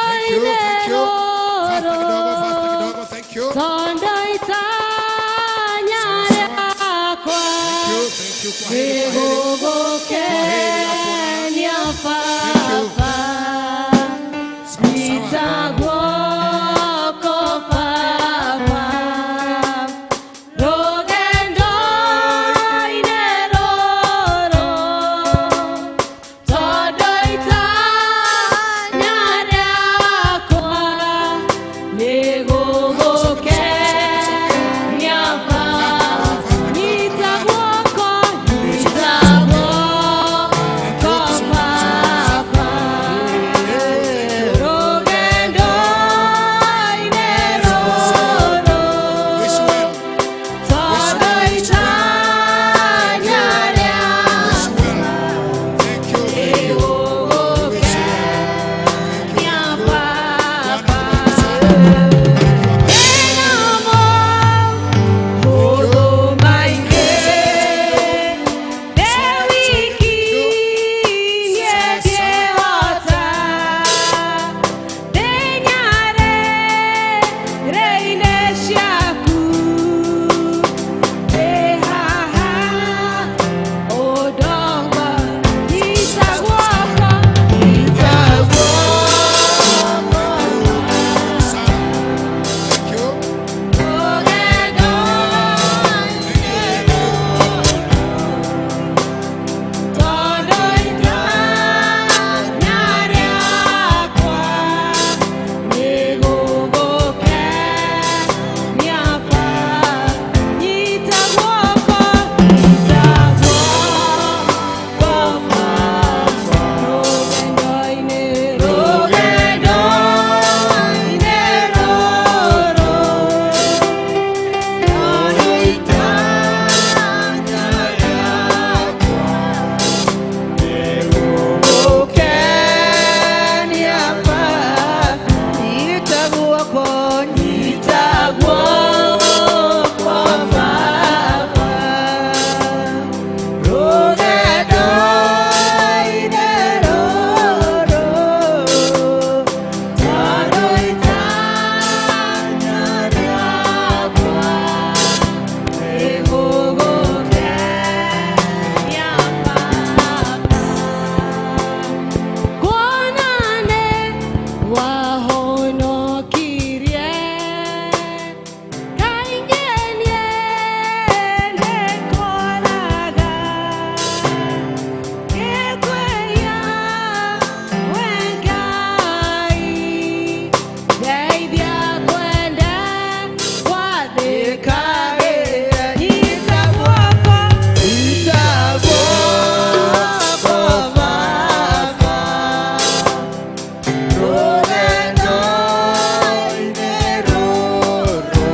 Thank you, thank you. Faster kidogo, faster kidogo, thank you. Tondo itanya yakwa Thank you, thank you. Kwa heri, kwa heri. Nĩgũgũkenia Baba Nyita guoko Baba Rũgendo-inĩ rũrũ Tondũ itanya rĩakwa nĩgũgũkenia Baba Nyita guoko, nyita guoko Baba Rũgendo-inĩ rũrũ Tondũ itanya rĩakwa nĩgũgũkenia Baba Ndĩnamo maũndũ maingĩ ndĩ wiki niĩ ndĩhota ndĩ nyarĩrĩ-inĩ ciaku ndĩ haha ũndongo nyita guoko nyita guoko Tondũ itanya rĩakwa nĩgũgũkenia Baba. Nyita guoko, nyita guoko Baba. Rũgendo-inĩ, rũgendo-inĩ rũrũ. Tondũ itanya rĩakwa Nĩgũgũkenia Baba. Nyita guoko, nyita guoko Baba. Rũgendo-inĩ rũrũ, tondũ itanya rĩakwa nĩgũgũkenia Baba. Kuona nĩ wahonokirie kaingĩ niĩ nĩkoraga ngĩkwĩra we Ngai ndeithia kwenda gwathĩkagĩra nyita guoko Nyita guoko Baba. Rũgendo-inĩ rũrũ,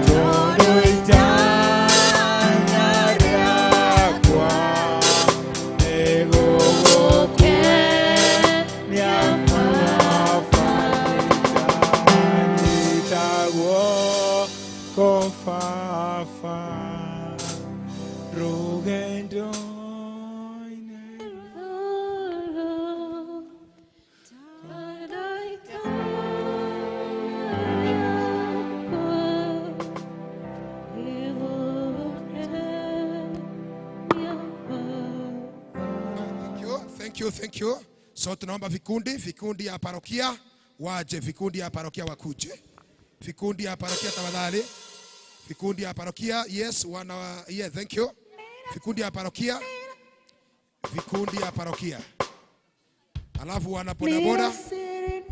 tondũ itanya rĩakwa nĩgũgũkenia Baba. Nyita guoko Baba. Rũgendo-inĩ Thank you, thank you, thank you. So tunaomba vikundi, vikundi ya parokia waje, vikundi ya parokia wakuje, vikundi ya parokia tafadhali, vikundi ya parokia, yes, wana, yeah, thank you. Vikundi ya parokia, vikundi ya parokia, alafu wana bodaboda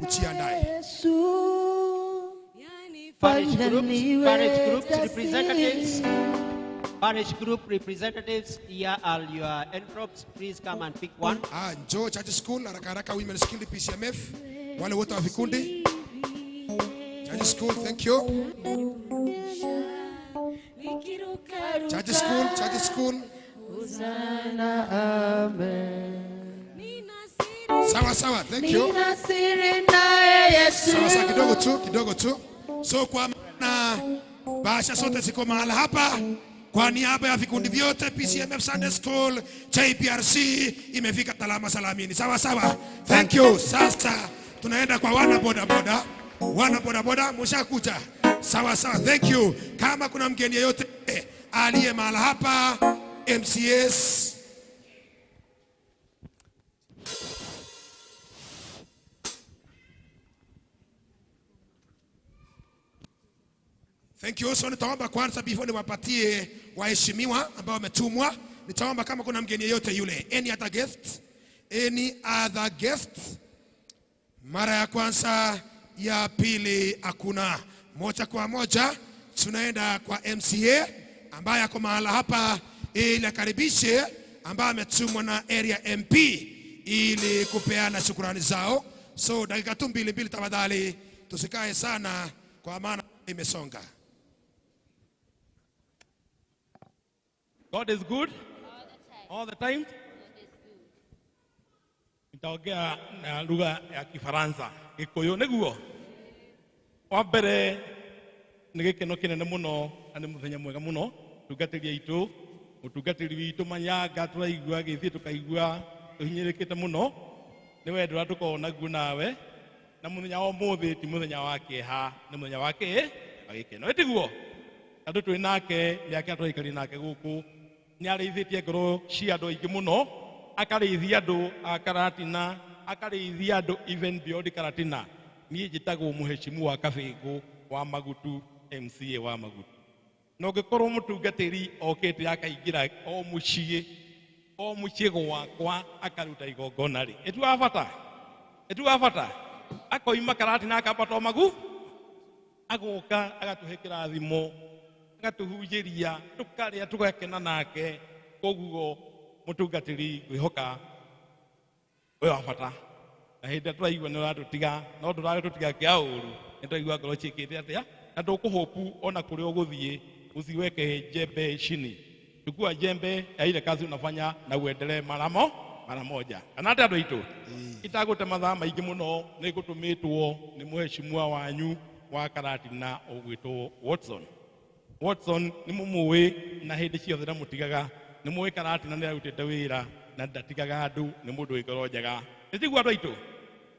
ujiandae. Parish groups, parish groups representatives, parish group representatives, here are your envelopes. Please come and pick one. Ah, njoo Church School haraka haraka, Women's Guild PCMF, wale wote wa vikundi. Church School, thank you. Church School, Church School. Hosanna, amen. Sawa sawa, thank you. Nina siri naye Yesu. Sawa sawa, kidogo tu, kidogo tu. So kwa maana bahasha zote ziko mahala hapa. Kwa niaba ya vikundi vyote PCMF Sunday School, JPRC imefika salama salamini. Sawa sawa. Thank you. Sasa tunaenda kwa wana boda boda. Wana boda boda mshakuja. Sawa sawa. Thank you. Kama kuna mgeni yeyote aliye mahala hapa MCS. Thank you. So nitaomba kwanza before niwapatie waheshimiwa ambao wametumwa, nitaomba kama kuna mgeni yeyote yule, any other guest, any other guest. Mara ya kwanza, ya pili hakuna. Moja kwa moja tunaenda kwa MCA ambaye ako mahala hapa ili akaribishe ambaye ametumwa na area MP ili kupeana shukrani zao. So dakika tu mbili mbili tafadhali, tusikae sana kwa maana imesonga. God is good all the time. Nitaongea na lugha ya Kifaransa, Gikuyu niguo. Wa mbere nĩ gĩkeno kĩnene mũno na nĩ mũthenya mwega mũno tungatĩri aitũ, mũtungatĩri witũ Manyanga tũraigua agĩthiĩ tũkaigua tũhinyĩrĩkĩte mũno nĩ wendo ũrĩa tũkoragwo naguo nawe, na mũthenya wa ũmũthĩ ti mũthenya wa kĩeha, nĩ mũthenya wa kĩ wa gĩkeno, ĩtiguo? Andũ twĩ nake mĩaka tũraikarire nake gũkũ nĩ arĩithĩtie ngoro cia andũ aingĩ mũno, akarĩithia andũ a Karatina, akarĩithia andũ even beyond Karatina. Niĩ njĩtagwo mũheshimu wa Kabĩngũ wa Magutu, MCA wa Magutu. Na ũngĩkorwo mũtungatĩri okĩte akaingĩra o mũciĩ gwakwa akaruta igongona rĩ, ĩtu wa bata akoima Karatina akambata o Magu, agoka agatũhe kĩrathimo, agatuhunjĩria, tũkarĩa tũgakena nake. Koguo mũtungatĩri ngwĩhoka wĩ wa bata, na hĩndĩ ĩrĩa tũraigua nĩ ũratũtiga, no ndũratũtiga kĩa ũru, nĩ tũraigua ngoro ciĩkĩte atĩa, na ndũkũhũpu ona kũrĩa ũgũthiĩ usiweke jembe chini, chukua jembe ya ile kazi unafanya na uendelee mara moja. Kana atĩa andũ aitũ? Itagũte mathaa maingĩ mũno, nĩ ngũtũmĩtwo nĩ mũheshimiwa wanyu wa Karatina ũgwĩtwo Watson. Watson nĩ mũmũĩ na hĩndĩ ciothe ndamũtigaga, nĩ mũĩ Karatina nĩ arutĩte wĩra na ndatigaga andũ, nĩ mũndũ wĩ ngoro njega. Nĩ tiguo andũ aitũ?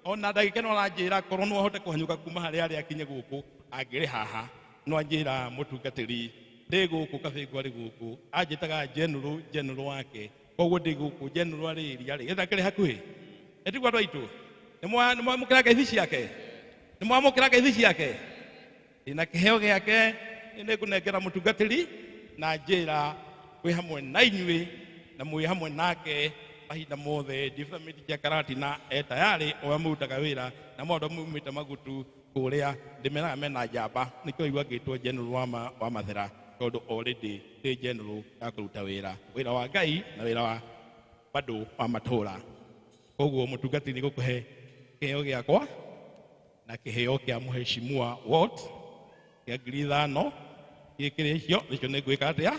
Ona ndagĩka ĩno aranjĩra korwo no ahote kũhanyũka kuma harĩa arĩ akinye gũkũ, angĩrĩ haha, no anjĩra mũtungatĩri ndĩ gũkũ, Kabĩngũ arĩ gũkũ, anjĩtaga general, general wake, koguo ndĩ gũkũ, general arĩ area rĩ, getha akĩrĩ hakuhĩ. Nĩ tiguo andũ aitũ? Nĩ mwamũkĩra ngeithi ciake? Nĩ mwamũkĩra ngeithi ciake? Ndĩna kĩheo gĩake nĩngũnengera mũtungatĩri na njĩra wĩ hamwe na inyuĩ na mwĩ hamwe nake mahinda mothe. Development ya Karatina e tayari ũrĩa mũrutaga wĩra na maũndũ maumĩte Magutu kũrĩa ndĩmeraga mena njamba, nĩkĩo igua ngĩtwo general wa Mathera, tondũ already ndĩ general ya kũruta wĩra, wĩra wa Ngai na wĩra wa bado wa matũra. Koguo mũtungatĩri nĩngũkũhe kĩheo gĩakwa na kĩheo kĩa mũheshimiwa Walt kĩa 5,000 gĩkĩrĩ icio nĩcio nĩngwĩka atĩa,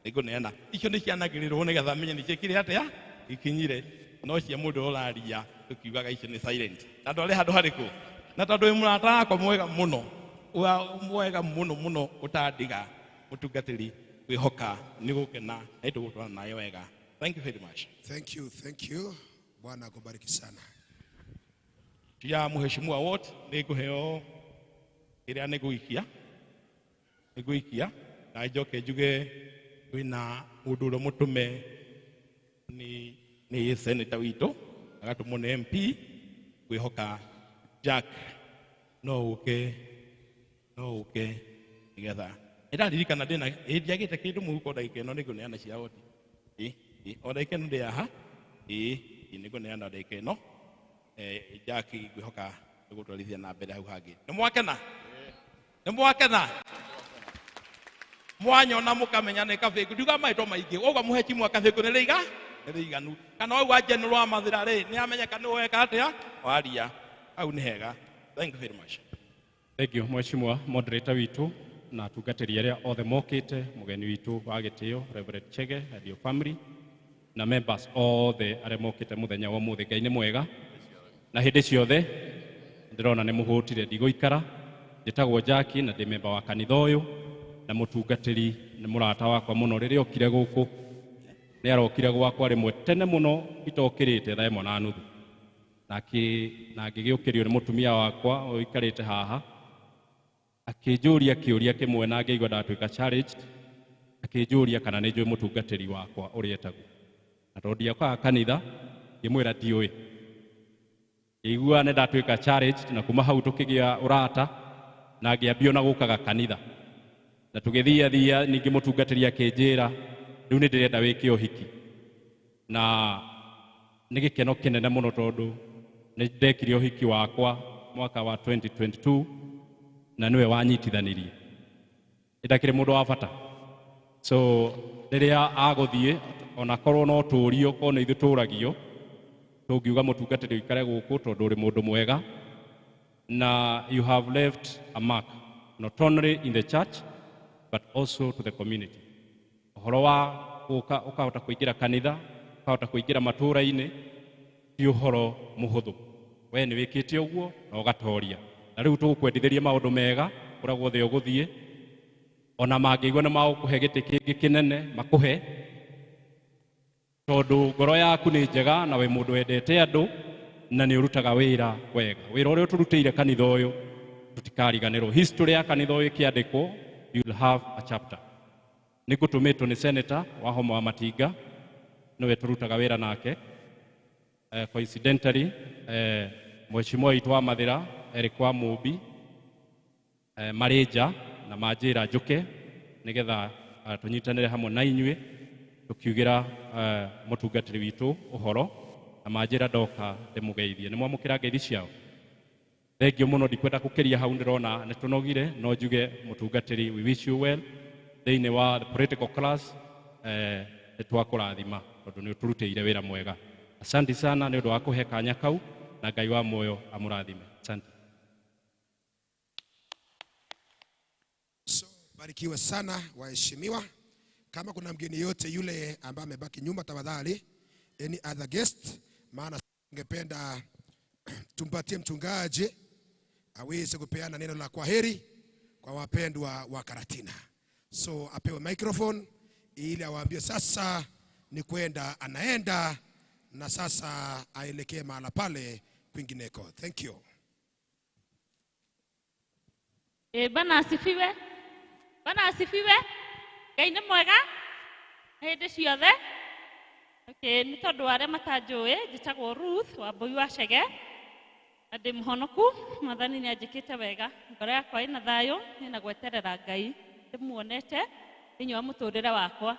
nĩngũneana icio nĩcianagĩrĩrwo nĩgetha menye nĩciĩkire atĩa ikinyire, no cia mũndũ ũraria tũkiugaga icio nĩ silent. Na andũ arĩ handũ harĩkũ? Na tondũ wĩ mũrata wakwa mwega mũno, mwega mũno mũno ũtandiga, mũtungatĩri ngwĩhoka nĩgũkena na nĩtũgũtwarana nawe wega. Thank you very much. Thank you, thank you. Bwana akubariki sana. Ya mũheshimiwa Walt nĩngũheo ĩrĩa nĩngũikia, nĩngũikia na njoke njuge kwĩna mũndũ ũrĩa mũtũme nĩ senator witũ agatũmwo nĩ MP, ngwĩhoka Jack no ũke nĩgetha nĩndaririkana ndĩna ndiagĩte kĩndũ mũhuko ndagĩka ĩno nĩngũneana cia Walt. O ndagĩka ĩno ndĩ haha, nĩngũneana ndagĩka ĩno. Jack ngwĩhoka nĩgũtwarithia na mbere hau hangĩ. Nĩ mwakena? Nĩ mwakena? Mwanyona mũkamenya nĩ Kabĩngũ, ndiuga marĩtwa maingĩ, ũguo mũhecimu wa Kabĩngũ nĩ rĩiga? Nĩ rĩiganu. Kana waigua general wa Mathĩra rĩ, nĩ amenyeka nĩ weka atĩa? Waria. Hau nĩ hega. Thank you very much. Thank you mheshimiwa moderator witũ na atungatĩri arĩa othe mokĩte, mũgeni witũ wa gĩtĩo Reverend Chege and your family na members othe arĩa mokĩte mũthenya wa ũmũthĩ. Ngai nĩ mwega na hĩndĩ ciothe. Ndĩrona nĩ mũhũtire, ndigũikara. Njĩtagwo Jackie na ndĩ member wa kanitha ũyũ Na mũtungatĩri nĩ mũrata wakwa mũno rĩrĩa okire gũkũ nĩ arokire gwakwa rĩmwe tene mũno itokĩrĩte thaa 1:30 na ngĩgĩũkĩrio nĩ mũtumia wakwa ũikarĩte haha akĩnjũria kĩũria kĩmwe na ngĩigua ndatuĩka challenged akĩnjũria kana nĩ njũĩ mũtungatĩri wakwa ũrĩa etagwo na tondũ ndiakaga kanitha ngĩmwĩra ndiũĩ ngĩigua nĩ ndatuĩka challenged na kuma hau tũkĩgĩa ũrata na ngĩambia ona gũkaga kanitha na tũgĩthiathia ningĩ mũtungatĩri akĩnjĩra rĩu nĩ ndĩrenda wĩke ũhiki na nĩ gĩkeno kĩnene mũno tondũ nĩ ndekire ũhiki wakwa mwaka wa 2022 na nĩwe wanyitithanirie ndakĩrĩ mũndũ wa bata so rĩrĩa agũthiĩ onakorwo no tũrio korwo nĩ ithuĩ tũragio tũngiuga mũtungatĩri ũikare gũkũ tondũ ũrĩ mũndũ mwega na you have left a mark not only in the church but also to the community ũhoro wa gũka ũkahota kũingĩra kanitha ũkahota kũingĩra matũũra-inĩ ti ũhoro mũhũthũ we nĩ wĩkĩte ũguo na ũgatoria na rĩu tũgũkwendithĩria maũndũ mega kũrĩa guothe ũgũthiĩ ona mangĩigua nĩ magũkũhe gĩtĩ kĩngĩ kĩnene makũhe tondũ ngoro yaku nĩ njega na wĩ mũndũ wendete andũ na nĩ ũrutaga wĩra wega wĩra ũrĩa ũtũrutĩire kanitha ũyũ tũtikariganĩrwo history ya kanitha ũyũ ĩkĩandĩkwo you will have a chapter nĩ ngũtũmĩtwo nĩ senator wa Homa wa Matinga nĩwe tũrutaga wĩra nake coincidentally mheshimiwa witũ wa Mathĩra erĩ kwa Mũmbi marĩ nja na manjĩra njũke nĩgetha tũnyitanĩre hamwe na inyuĩ tũkiugĩra mũtungatĩri witũ ũhoro na manjĩra ndoka ndĩmũgeithie nĩ mwamũkĩra ngeithi ciao thengio mũno ndikwenda gũkĩria hau ndĩrona nĩ tũnogire no njuge mũtungatĩri we wish you well thĩinĩ wa the political class nĩ twakũrathima tondũ nĩ ũtũrutĩire wĩra mwega asante sana nĩ ũndũ wa kũhe kanya kau na Ngai wa muoyo amũrathime asante. So, barikiwe sana waheshimiwa. Kama kuna mgeni yote yule ambaye amebaki nyuma, tafadhali any other guest, maana ningependa tumpatie mchungaji aweze kupeana neno la kwaheri kwa wapendwa wa Karatina. So apewe microphone ili awaambie sasa ni kwenda anaenda na sasa aelekee mahala pale kwingineko. Thank you. Bwana asifiwe. Bwana asifiwe. Ngai nĩ mwega hĩndĩ ciothe. Okay, nĩ tondũ wa arĩa matanjũĩ, njĩtagwo Ruth Wambui wa Chege na ndĩ mũhonoku. Mwathani nĩ anjĩkĩte wega, ngoro yakwa ĩna thayũ, ĩna gweterera Ngai ndĩmuonete thĩinĩ wa mũtũrĩre wakwa.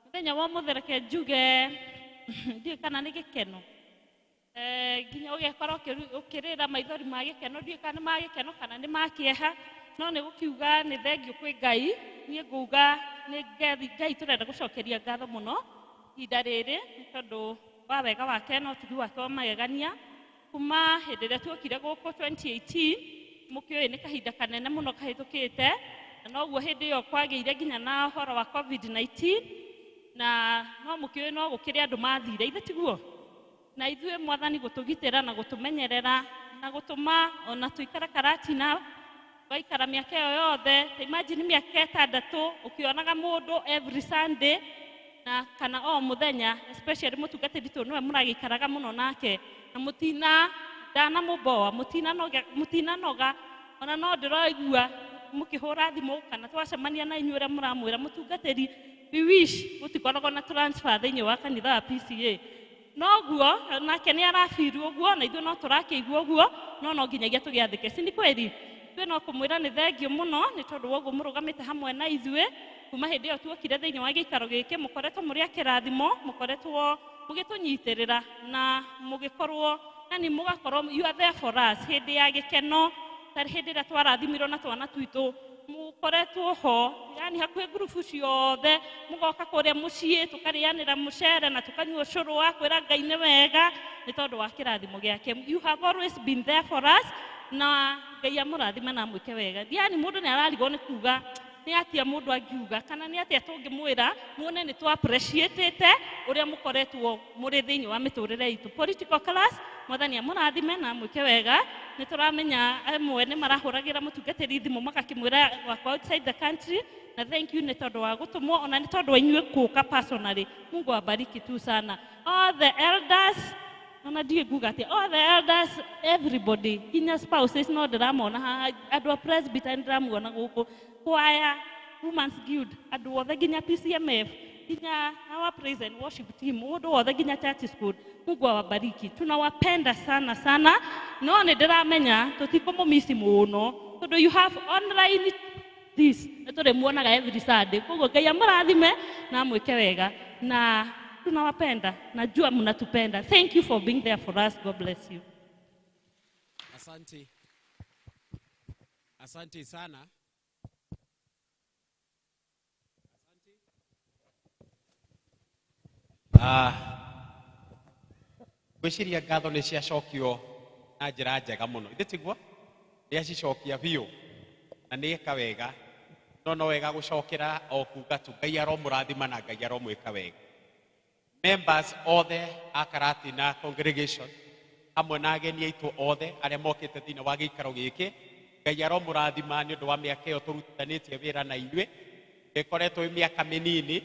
Mũthenya wa ũmũthĩ reke njuge ndiũĩ kana nĩ gĩkeno nginya ũgekora ũkĩrĩra maithori ma gĩkeno, ndiũĩ kana nĩ ma gĩkeno kana nĩ ma kĩeha, no nĩ gũkiuga nĩ thengio kwĩ Ngai. Niĩ nguga nĩ Ngai tũrenda gũcokeria ngatho mũno ihinda rĩrĩ nĩ tondũ wa wega wake na ũtugi wake wa magegania. Kuma hĩndĩ ĩrĩa tuokire gũkũ 2018 mũkĩũĩ nĩ kahinda kanene mũno kahĩtũkĩte, na noguo hĩndĩ ĩyo kwagĩire nginya na ũhoro wa COVID-19 na no mũkĩũĩ no gũkĩrĩ andũ mathire, ithe tiguo? Na ithuĩ Mwathani gũtũgitĩra na gũtũmenyerera na gũtũma ona tũikara Karatina waikara mĩaka ĩyo yothe. Ta imagine mĩaka 6 ũkĩonaga mũndũ every Sunday na kana o mũthenya, especially mũtungatĩri tondũ nĩwe mũragĩikaraga mũno nake, na mũtina ndanamũboa, mũtinanoga ona no ndĩroigua mũkĩhũra thimũ kana twacemania na inyuĩ ũrĩa mũramwĩra mũtungatĩri we wish gũtikoragwo na transfer thĩinĩ wa kanitha wa PCA. Noguo nake nĩ arabiru ũguo na ithuĩ no tũrakĩigua ũguo, no nginyagia tũgĩathĩke, si nĩ kweli? Ithuĩ no kũmwĩra nĩ thengio mũno nĩ tondũ wa ũguo mũrũgamĩte hamwe na ithuĩ kuma hĩndĩ ĩyo tuokire thĩinĩ wa gĩikaro gĩkĩ. Mũkoretwo mũrĩ a kĩrathimo, mũkoretwo mũgĩtũnyitĩrĩra na mũgĩkorwo yani mũgakorwo you are there for us hĩndĩ ya gĩkeno, ta hĩndĩ ĩrĩa twarathimirwo na twana twitũ mũkoretwo ho, yani hakuhĩ ngurubu ciothe mũgoka kũrĩa mũciĩ tũkarĩanĩra mũcere na tũkanyua ũcũrũ wa kwĩra Ngai nĩ wega nĩ tondũ wa kĩrathimo gĩake. You have always been there for us na Ngai amũrathime na amwĩke wega. Yani mũndũ nĩ ararigwo nĩ kuga nĩ atia mũndũ angiuga kana nĩ atia tũngĩmwĩra muone nĩ tũ appreciate ũrĩa mũkoretwo mũrĩ thĩinĩ wa mĩtũrĩre itũ. Political class, Mwathani amũrathime na amwĩke wega. Nĩ tũramenya amwe nĩ marahũragĩra mũtungatĩri thimũ magakĩmwĩra wakwa outside the country Na thank you nĩ tondũ wa gũtũmwo ona nĩ tondũ wa inyuĩ kũka personally. Mungu awabariki tu sana. All the elders, ona ndiũĩ nguga atĩa, all the elders, everybody, nginya spouses no ndĩramona haha, andũ a presbyter nĩndĩramuona gũkũ, choir, Women's Guild, andũ othe nginya PCMF, nginya our praise and worship team, mũndũ wothe nginya church school. Mungu awabariki. Tunawapenda sana sana. No nĩ ndĩramenya tũtikũmũmisi mũno tondũ you have online this nĩ tũrĩmuonaga every Sunday. Koguo Ngai amũrathime na amwĩke wega, na tunawapenda, najua mnatupenda. Thank you for being there for us. God bless you. Asante. Asante sana. Ngwĩciria ngatho nĩ ciacokio na njĩra njega mũno, ithe tiguo? Nĩ acicokia biũ na nĩ eka wega, no no wega gũcokera o kuga tu Ngai aromũrathima na Ngai aromwĩka wega. Members othe a Karatina congregation hamwe na ageni aitũ othe arĩa mokĩte thĩinĩ wa gĩikaro gĩkĩ, Ngai aromũrathima nĩ ũndũ wa mĩaka ĩyo tũrutithanĩtie wĩra na inyuĩ. Ĩkoretwo ĩ mĩaka mĩnini,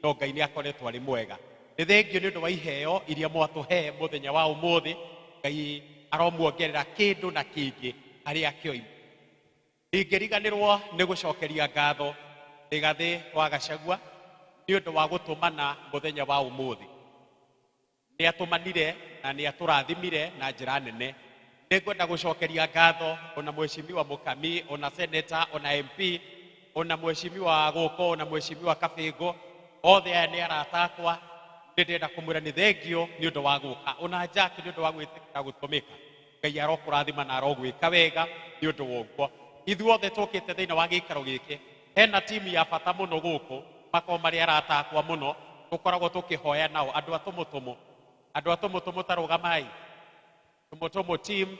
no Ngai nĩ akoretwo arĩ mwega. Nĩ thengio nĩ ũndũ wa iheo iria mwatũhe mũthenya wa ũmũthĩ. Ngai aromuongerera kĩndũ na kĩngĩ harĩa kĩoima. Ndingĩriganĩrwo nĩ gũcokeria ngatho Rigathĩ wa Gachagua nĩ ũndũ wa gũtũmana mũthenya wa ũmũthĩ. Nĩ atũmanire na nĩ atũrathimire na njĩra nene. Nĩ ngwenda gũcokeria ngatho ona mheshimiwa Mũkami, ona senator, ona MP, ona mheshimiwa Gũkũ, ona mheshimiwa Kabĩngũ, othe aya nĩ arata akwa. Nĩ ndĩrenda kũmwĩra nĩ thengio nĩ ũndũ wa gũka, ona Jack nĩ ũndũ wa gwĩtĩkĩra gũtũmĩka. Ngai arokũrathima na arogwĩka wega nĩ ũndũ wa ũguo. Ithuothe tũkĩte thĩinĩ wa gĩikaro gĩkĩ, hena timu ya bata mũno gũkũ, makoragwo marĩ arata akwa mũno, tũkoragwo tũkĩhoya nao, andũ a tũmũtũmũ, andũ a tũmũtũmũ ta rũgamai, tũmũtũmũ team,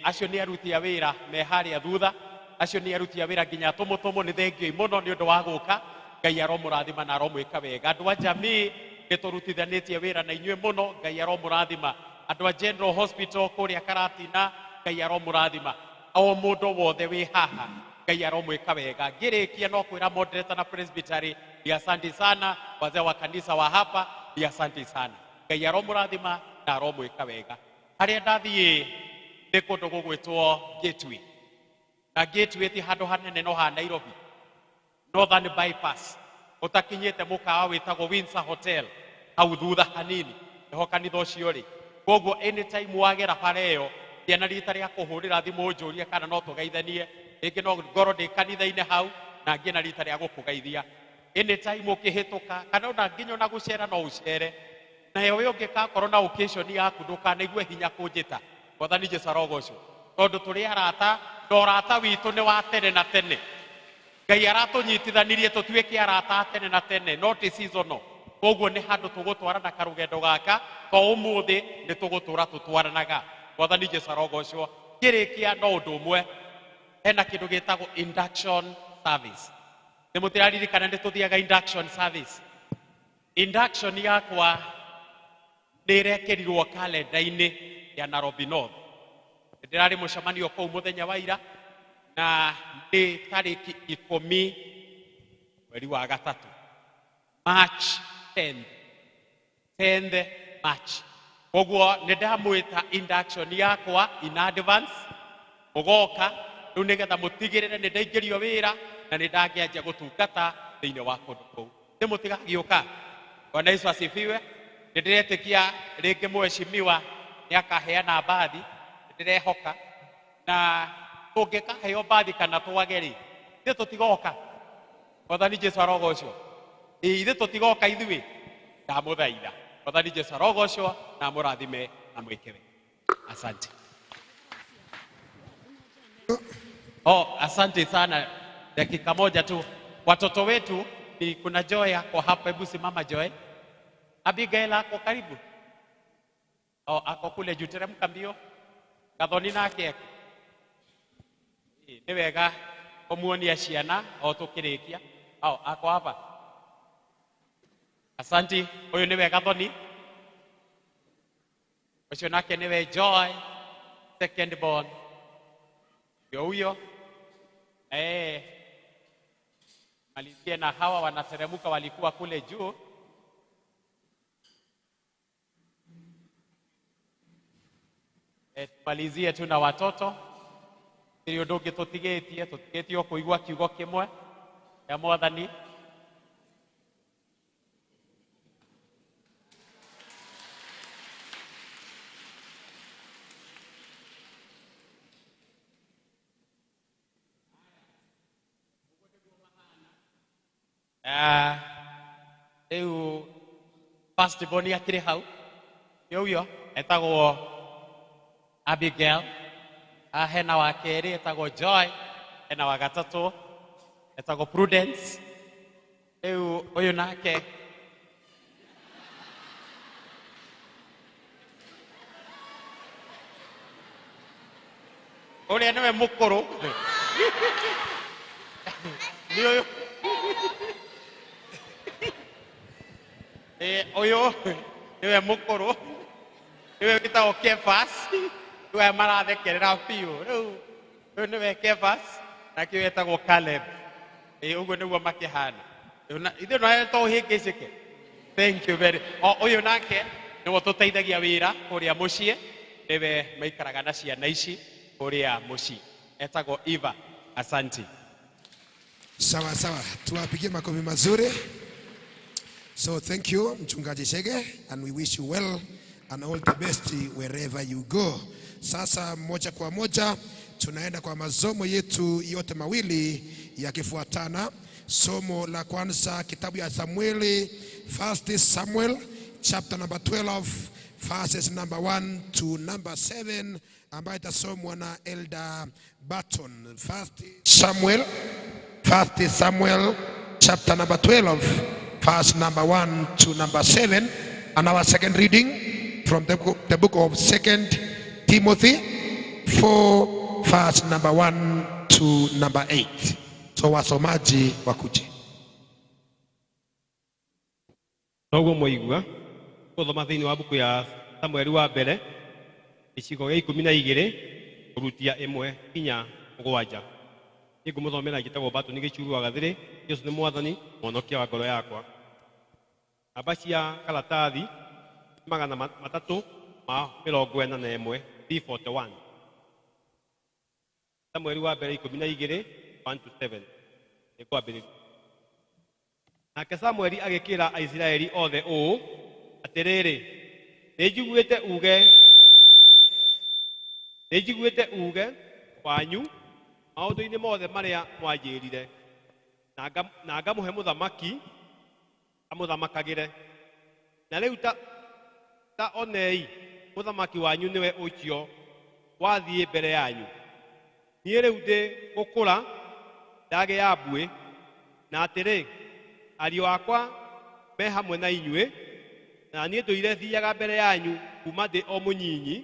acio nĩ aruti a wĩra me harĩa thutha, acio nĩ aruti a wĩra nginya tũmũtũmũ. Nĩ thengioi mũno nĩ ũndũ wa gũka. Ngai aromũrathima na aromwĩka wega. Andũ a jamii nĩ tũrutithanĩtie wĩra na inyuĩ mũno, Ngai aromũrathima. Andũ a General Hospital kũrĩa Karatina, Ngai aromũrathima. O mũndũ wothe wĩ haha, Ngai aromwĩka wega. Ngĩrĩkia no kwĩra moderator na presbytery ni asante sana, wazee wa kanisa wa hapa ni asante sana. Ngai aromũrathima na aromwĩka wega. Harĩa ndathiĩ nĩ kũndũ gũgwĩtwo Gateway, na Gateway ti handũ hanene no ha Nairobi, Northern Bypass, ũtakinyĩte mũkawa wĩtagwo Windsor Hotel hau thutha hanini nĩho kanitha ũcio rĩ. Koguo anytime wagera bara ĩyo, gĩa na rita rĩa kũhũrĩra thimũ ũnjũrie kana no tũgeithanie, rĩngĩ no ngorwo ndĩ kanitha-inĩ hau na ngĩe na rita rĩa gũkũgeithia. Anytime ũkĩhĩtũka kana ona nginya ona gũcera no ũcere, nayo we ũngĩgakorwo na occasion yaku ndũkanaigue hinya kũnjĩta. Mwathani Jesũ arogocwo, tondũ tũrĩ arata na ũrata witũ nĩ wa tene na tene. Ngai aratũnyitithanirie tũtuĩke arata a tene na tene, not seasonal. Koguo nĩ handũ tũgũtwarana karũgendo gaka, to ũmũthĩ nĩ tũgũtũra tũtwaranaga. Mwathani Jesũ arogocwo. Ngĩrĩkia no ũndũ ũmwe, hena kĩndũ gĩtagwo induction service. Nĩ mũtĩraririkana nĩ tũthiaga induction service. Induction yakwa nĩ ĩrekĩrirwo kalenda-inĩ ya Nairobi North. Ndĩrarĩ mũcemanio kũu mũthenya wa ira, na nĩ tarĩki 10 mweri wa gatatũ, March 10th, 10th March. Koguo nĩ ndamwĩta induction yakwa in advance, mũgoka rĩu nĩgetha mũtigĩrĩre nĩ ndaingĩrio wĩra na nĩ ndangĩanjia gũtungata thĩinĩ wa kũndũ kũu. Nĩ mũtigagĩũka. Bwana Yesu asifiwe. Nĩ ndĩretĩkia rĩngĩ mheshimiwa nĩ akaheana mbathi, nĩ ndĩrehoka, na tũngĩkaheo mbathi kana twage rĩ, ithuĩ tũtigoka. Mwathani Jesũ arogocwo. Ithuĩ tũtigoka ithuĩ, ndamũthaitha. Mwathani Jesũ arogocwo na amũrathime na mwĩke wega. Asante. Oh, asante sana. Dakika moja tu. Watoto wetu ni kuna Joy ako hapa, hebu simama Joy. Abigail ako karibu. Oh, ako kule juu, teremka mbio. Gathoni nake eko. Nĩ wega kũmuonia ciana o tũkĩrĩkia. Oh, ako hapa. Asante. Ũyũ nĩwe Gathoni. Ũcio nake nĩwe Joy, second born. Ndio huyo. Malizie na hawa wanateremuka walikuwa kule juu. Tumalizie tu na watoto. Tiri undu ungi tutigitie, tutigitie o kuigua kiugo kimwe ya Mwathani. Riu first born akĩrĩ hau nĩ ũyũ etagwo Abigail. Hena wa kerĩ etagwo Joy, hena wa gatatũ etagwo Prudence. Rĩu ũyũ nake ũrĩa nĩwe mũkũrũ nĩ ũyũ. Ũyũ nĩwe mũkũrũ, nĩwe wĩtagwo Kefas, nĩwe marathekerera biũ. Rĩu ũyũ nĩwe Kefas, nake ũyũ etagwo Caleb. Ũguo nĩguo makĩhana. Ithuĩ no to ũhĩngĩcĩke. Thank you very. O ũyũ nake nĩwe ũtũteithagia wĩra kũrĩa mũciĩ, nĩwe maikaraga na ciana ici kũrĩa mũciĩ. Etagwo Eva. Asanti. Sawa sawa, tuwapigie makofi mazuri. So thank you Mchungaji Chege, and we wish you well and all the best wherever you go. Sasa moja kwa moja tunaenda kwa masomo yetu yote mawili yakifuatana. Somo la kwanza, kitabu ya Samueli, First Samuel chapter number 12 verses number 1 to number 7, ambayo itasomwa na Elder Barton. First Samuel chapter number 12 verse number 1 to number 7, and our second reading from the book of 2 Timothy 4 verse number 1 to number 8. So wasomaji wakuje. Noguo mwaigua gũthoma thĩinĩ wa mbuku ya Samueli wa mbere gĩcigo gĩa 12 kũrutia 1 nginya 7. Nĩngũmũthomera njĩtagwo Barton Gĩchuru wa Gathĩrĩ. Jesũ nĩ Mwathani, mũhonokia wa ngoro yakwa. Namba cia karatathi 341, 341. Samueli wa mbere 12 1 to 7. Nĩngwambĩrĩria. Nake Samueli agĩkĩra Aisiraeli othe ũũ, atĩrĩrĩ, nĩnjiguĩte uuge wanyu maũndũ-inĩ mothe marĩa mwanjĩrire, na ngamũhe mũthamaki amũthamakagĩre. Na rĩu ta onei, mũthamaki wanyu nĩwe ũcio wathiĩ mbere yanyu. Niĩ rĩu ndĩ gũkũra ndagĩa mbuĩ, na atĩrĩ, ariũ akwa me hamwe na inyuĩ, na niĩ ndũire thiaga mbere yanyu kuma ndĩ o mũnyinyi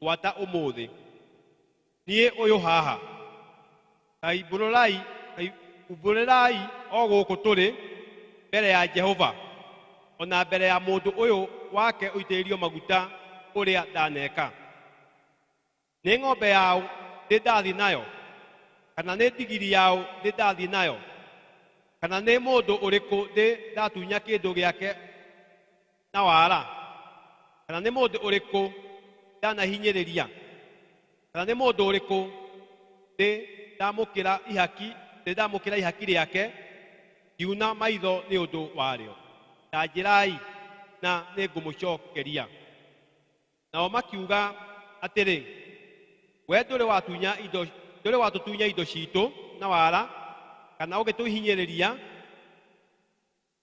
gwata ũmũthĩ. Niĩ ũyũ haha, umbũrĩrai o gũkũ tũrĩ mbere ya Jehova, ona mbere ya mũndũ ũyũ wake ũitĩrĩirio maguta ũrĩa ndaneka. Nĩ ng'ombe yao ndĩ ndathiĩ nayo, kana nĩ ndigiri yao ndĩ ndathiĩ nayo, kana nĩ mũndũ ũrĩkũ ndĩ ndatunya kĩndũ gĩake na wara, kana nĩ mũndũ ũrĩkũ ndanahinyĩrĩria, kana nĩ mũndũ ũrĩkũ ndĩ ndamũkĩra ihaki rĩake ngiuna maitho nĩ ũndũ warĩo. Ta njĩrai na nĩngũmũcookeria. Nao makiuga atĩrĩ, we ndũrĩ watũtunya indo ciitũ na wara, kana ũgĩtũhinyĩrĩria,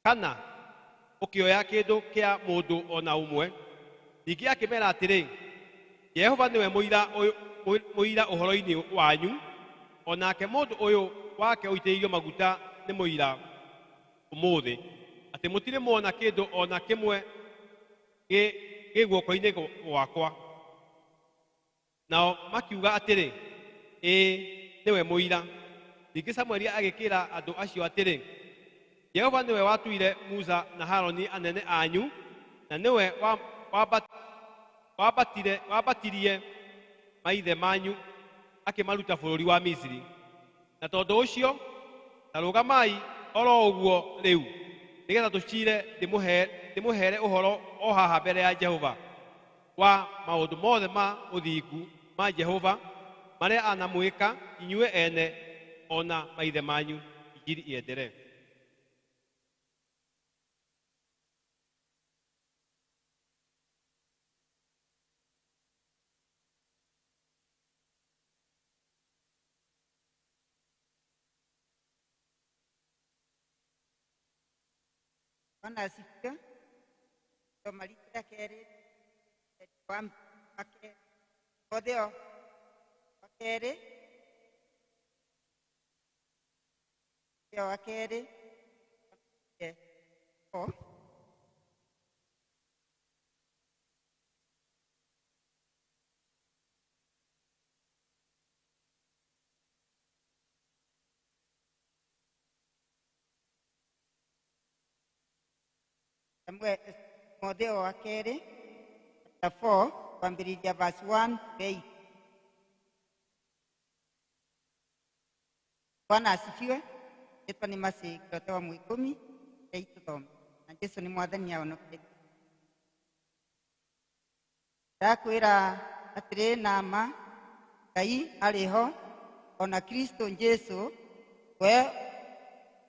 kana ũkĩoya kĩndũ kĩa mũndũ ona ũmwe. Ningĩ akĩmeera atĩrĩ, Jehova nĩwe mũira ũhoro-inĩ wanyu, onake mũndũ ũyũ wake ũitĩrĩirio maguta nĩ mũira ũmũthĩ, atĩ mũtirĩ muona kĩndũ ona kĩmwe gĩ guoko-inĩ gwakwa. Nao makiuga atĩrĩ, ĩĩ nĩwe mũira. Ningĩ Samueli agĩkĩra andũ acio atĩrĩ, Jehova nĩwe watuire Musa na Haroni anene anyu, na nĩwe wambatirie maithe manyu akĩmaruta bũrũri wa Misiri. Na tondũ ũcio, ta rũgamai oro ũguo rĩu nĩgetha tũciire ndĩmũheere ũhoro o haha mbere ya Jehova wa maũndũ mothe ma ũthingu ma Jehova marĩa anamwĩka inyuĩ ene ona maithe manyu. Injiri iendelee. Bwana asifiwe. Thoma rita rĩa kerĩ wa Timotheo wa kerĩ Timotheo wa kerĩ o Timotheo wa kerĩ chapter 4 kwambĩrĩria verse 1 to 8. Bwana asifiwe. Rĩtwa nĩ Mercy Kĩrote wa Mwĩkũmi rei tũthome na Jesũ nĩ mwathani ahonoketie. Ndakwĩra atĩrĩ na ma, Ngai arĩ ho ona Kristo Jesũ we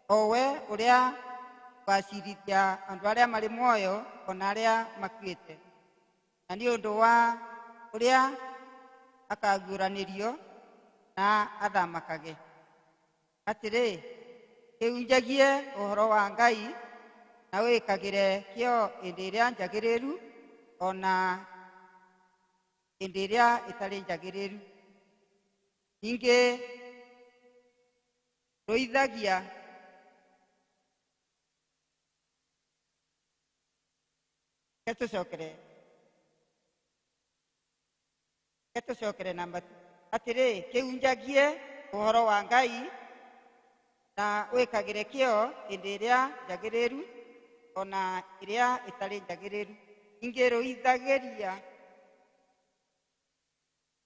o we ũrĩa ũgacirithia andũ arĩa marĩ muoyo ona arĩa makuĩte, na nĩ ũndũ wa ũrĩa akaguũranĩrio na athamakage. Atĩrĩ, kĩhunjagie ũhoro wa Ngai na wĩkagĩre kĩo hĩndĩ ĩrĩa njagĩrĩru ona hĩndĩ ĩrĩa ĩtarĩ njagĩrĩru. Ningĩ rũithagia tũcokere namba atĩrĩ, kĩhunjagie ũhoro wa Ngai na wĩkagĩre kĩo hĩndĩ ĩrĩa njagĩrĩru ona ĩrĩa ĩtarĩ njagĩrĩru. Ningĩ rũithagĩria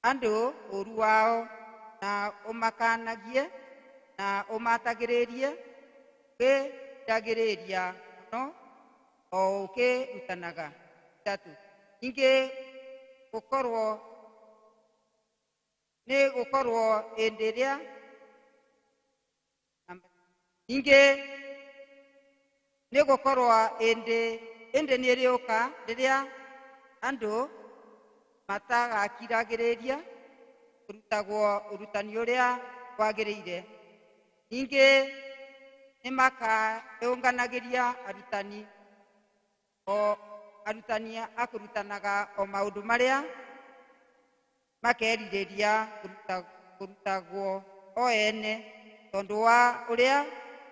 andũ ũũru wao na ũmakanagie na ũmatagĩrĩrie, ũkĩragĩrĩria mũno o ũkĩrutanaga. 3. Ningĩ gũkorwo nĩ gũkorwo hĩndĩ ĩrĩa ningĩ nĩ gũkorwo hĩndĩ nĩ ĩrĩũka rĩrĩa andũ matagakiragĩrĩria kũrutagwo ũrutani ũrĩa wagĩrĩire. Ningĩ nĩ makeyũnganagĩria arutani arutani a kũrutanaga o maũndũ marĩa makerirĩria kũrutagwo o ene, tondũ wa ũrĩa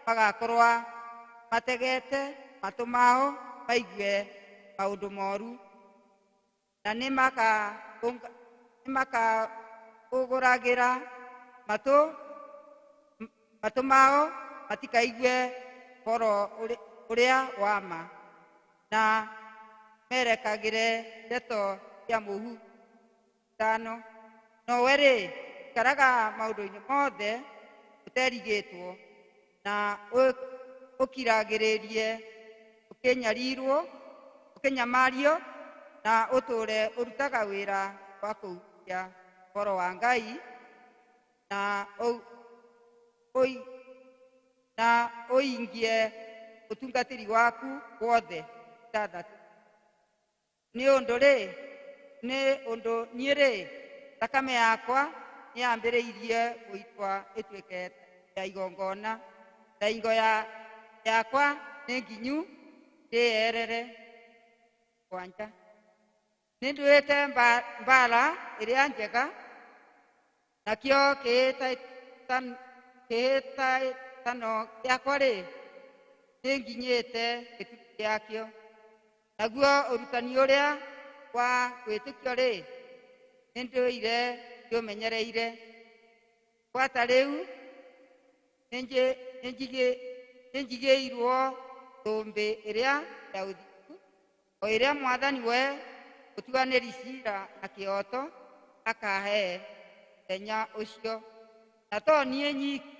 magakorwo mategete matũ mao maigue maũndũ moru, na nĩ makaũgũragĩra matũ mao matikaigue ũhoro ũrĩa wa ma, na merekagĩre ndeto cia mũhuhu. 5. Nowe rĩ, ikaraga maũndũ-inĩ mothe ũterigĩtwo na ũkiragĩrĩrie ũkĩnyarirwo ũkĩnyamario, na ũtũũre ũrutaga wĩra wa kũhukia ũhoro wa Ngai na ũingie ũtungatĩri waku wothe. 6. Nĩ ũndũ niĩ rĩ, thakame yakwa nĩyambĩrĩirie gũitwo ĩtuĩke ya igongona, na ingo yakwa nĩ nginyu ndĩyerere. 7. Nĩ nduĩte mbara ĩrĩa njega, nakĩo kĩhĩtahĩtano gĩakwa rĩ, nĩ nginyĩte gĩturi gĩakĩo. Naguo ũrutani ũrĩa wa wĩtĩkio rĩ, nĩ ndũire ndĩũmenyereire. Gwata rĩu nĩ njigĩirwo thũmbĩ ĩrĩa ya ũthingu, o ĩrĩa Mwathani we ũtuanĩri ciira na kĩhooto akaahe mũthenya ũcio, na to niĩ nyiki,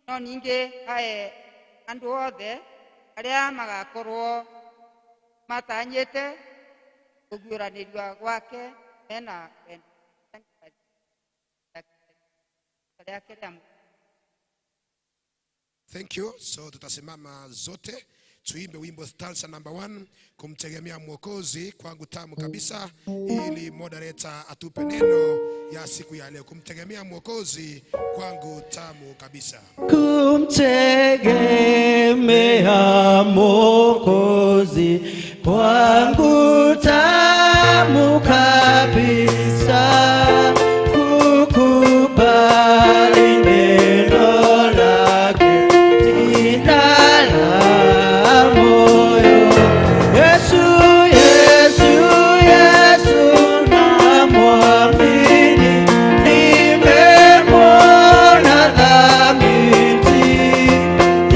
no ningĩ ahe andũ othe arĩa magakorwo matanyĩte kũguũranĩrio gwake mena wendo rĩake rĩa. Thank you. So tutasimama zote tuimbe wimbo stanza number 1, kumtegemea Mwokozi kwangu tamu kabisa, ili moderator atupe neno ya siku ya leo. Kumtegemea Mwokozi kwangu tamu kabisa. Kumtegemea Mwokozi kwangu tamu kabisa, kukubali neno lake jina la moyo. Yesu, Yesu, Yesu namwamini, nimemwona thabiti.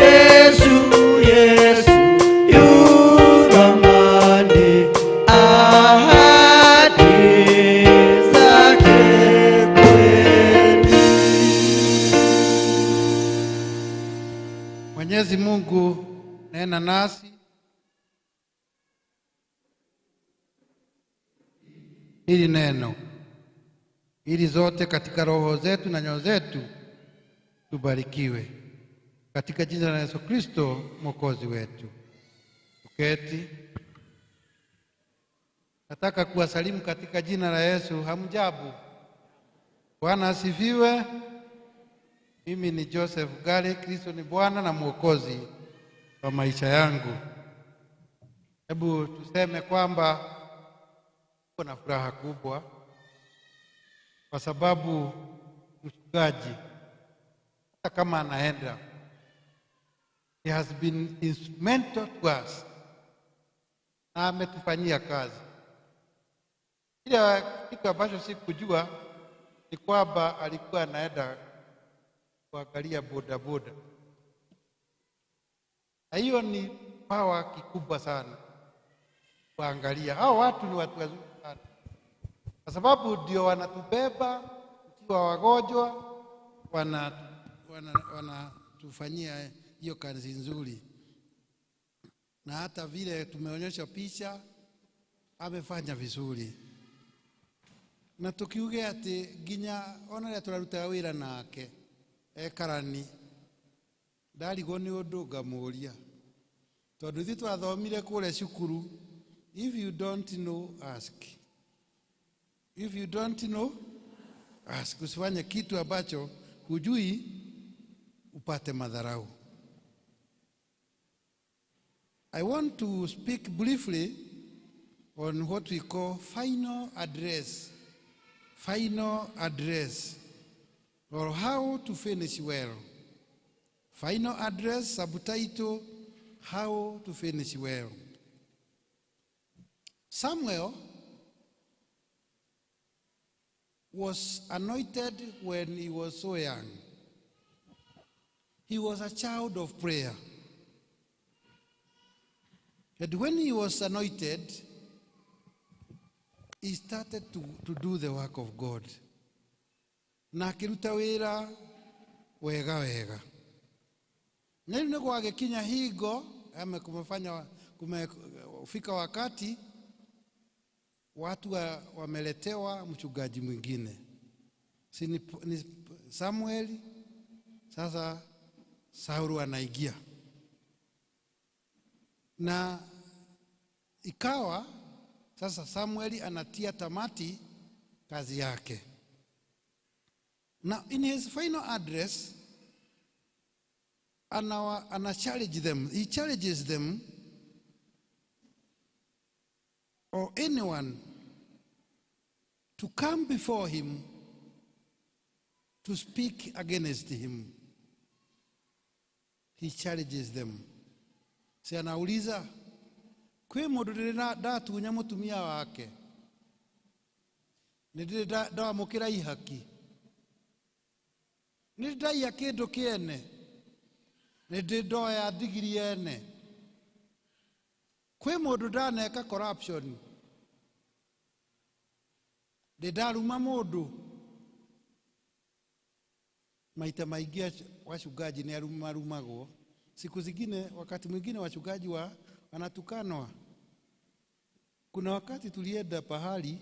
Yesu, Yesu yu thamani, ahadi zake kweli. Mwenyezi Mungu nena nasi hili neno, ili zote katika roho zetu na nyoyo zetu tubarikiwe katika jina la Yesu Kristo Mwokozi wetu. Tuketi. Nataka kuwasalimu katika jina la Yesu. Hamjabu? Bwana asifiwe. Mimi ni Joseph Gale. Kristo ni Bwana na Mwokozi wa maisha yangu. Hebu tuseme kwamba tuko na furaha kubwa kwa sababu mchungaji hata kama anaenda, he has been instrumental to us na ametufanyia kazi. Ile kitu ambacho sikujua ni kwamba alikuwa anaenda kuangalia bodaboda, na hiyo ni power kikubwa sana kuangalia. Hao watu ni watu wazuri sana, kwa sababu ndio wanatubeba tukiwa wagonjwa, wanatufanyia hiyo kazi nzuri, na hata vile tumeonyesha picha amefanya vizuri. Na tukiuge ati nginya ona rĩrĩa tũrarutaga wĩra nake ekarani ndarigwo nĩ ũndũ ngamũria, tondũ ithuĩ twathomire kũrĩa cukuru, if you don't know ask, if you don't know ask. Usifanye kitu ambacho hujui upate madharau. I want to speak briefly on what we call final address. Final address, or how to finish well. Final address, subtitle, how to finish well. Samuel was anointed when he was so young. He was a child of prayer. And when he was anointed, he started to do the work of God. Na akiruta wĩra wega wega. Na rĩu nĩ gwagĩkinya hingo, kumefanya kumefika wakati watu wameletewa mchungaji mwingine. Si ni Samuel, sasa Saulu anaingia. Na ikawa sasa Samuel anatia tamati kazi yake. Now in his final address, ana challenge them. He challenges them or anyone to come before him to speak against him. He challenges them. Si anauliza, kwi mundu ndiri ndatunya mutumia wake, ni ndiri ndamukira ihaki, ni ndaiya kindu kiene, ni ndiri ndoya ndigiri ene, kwi mundu ndaneka corruption, ndi ndaruma mundu. Maita maingi wachungaji ni arumarumagwo, Siku zingine, wakati mwingine wachungaji wanatukanwa. Kuna wakati tulienda pahali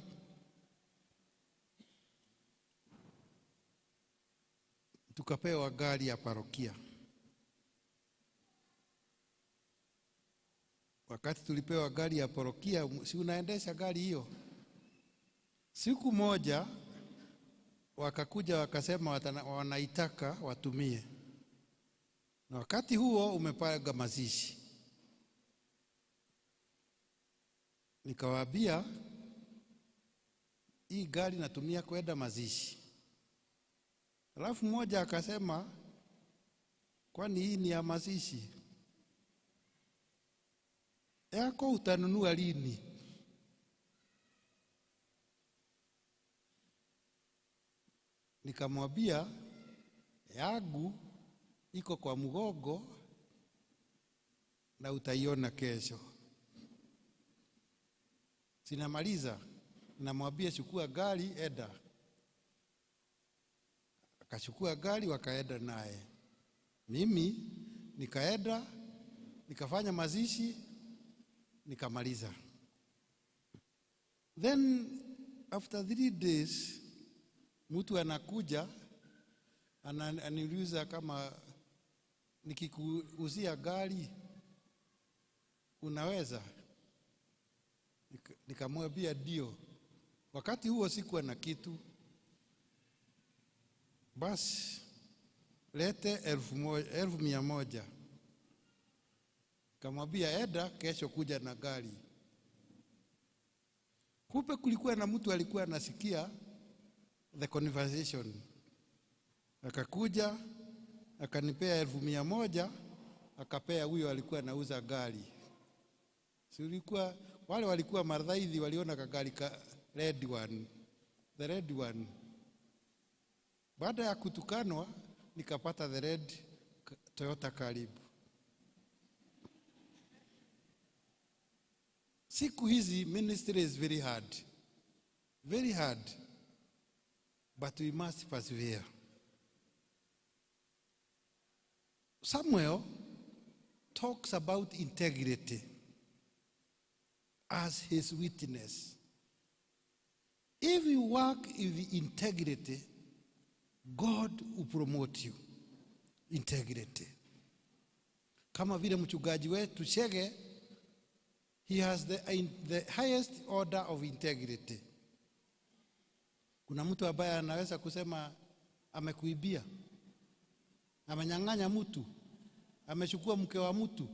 tukapewa gari ya parokia. Wakati tulipewa gari ya parokia, si unaendesha gari hiyo? Siku moja wakakuja wakasema wanaitaka watumie. Na wakati huo umepanga mazishi. Nikawaambia hii gari natumia kwenda mazishi. Alafu mmoja akasema kwani hii ni ya mazishi? Yako utanunua lini? Nikamwambia yangu iko kwa mgongo na utaiona kesho. Sinamaliza, namwambia chukua gari eda. Akachukua gari wakaenda naye. Mimi nikaenda nikafanya mazishi nikamaliza. Then after 3 days mtu anakuja ananiuliza kama nikikuuzia gari unaweza? Nikamwambia ndio. Wakati huo sikuwa na kitu. Basi lete 1,100. Nikamwambia eda kesho kuja na gari. Kumbe kulikuwa na mtu alikuwa anasikia the conversation. Akakuja akanipea 1,100, akapea huyo alikuwa anauza gari. Si ulikuwa wale walikuwa mardhaidhi waliona kagari ka red one, the red one. Baada ya kutukanwa nikapata the red Toyota Karibu. Siku hizi ministry is very hard. Very hard. But we must persevere. Samuel talks about integrity as his witness. If you work with integrity, God will promote you. Integrity. Kama vile mchungaji wetu Chege, he has the highest order of integrity. Kuna mtu ambaye anaweza kusema amekuibia, amenyang'anya mtu, amechukua mke wa mtu.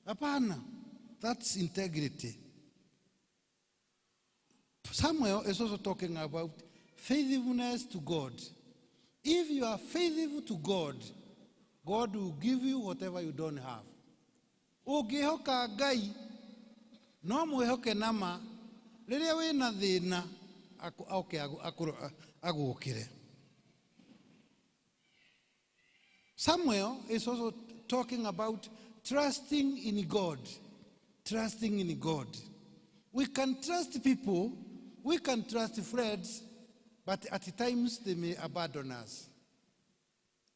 Hapana, that's integrity. Samuel is also talking about faithfulness to God. If you are faithful to God, God will give you whatever you don't have. Ũngĩhoka Ngai, no mwĩhoke nama, rĩrĩa wĩna thĩna, oke agũkĩre. Samuel is also talking about trusting in God. Trusting in God. We can trust people, we can trust friends, but at times they may abandon us.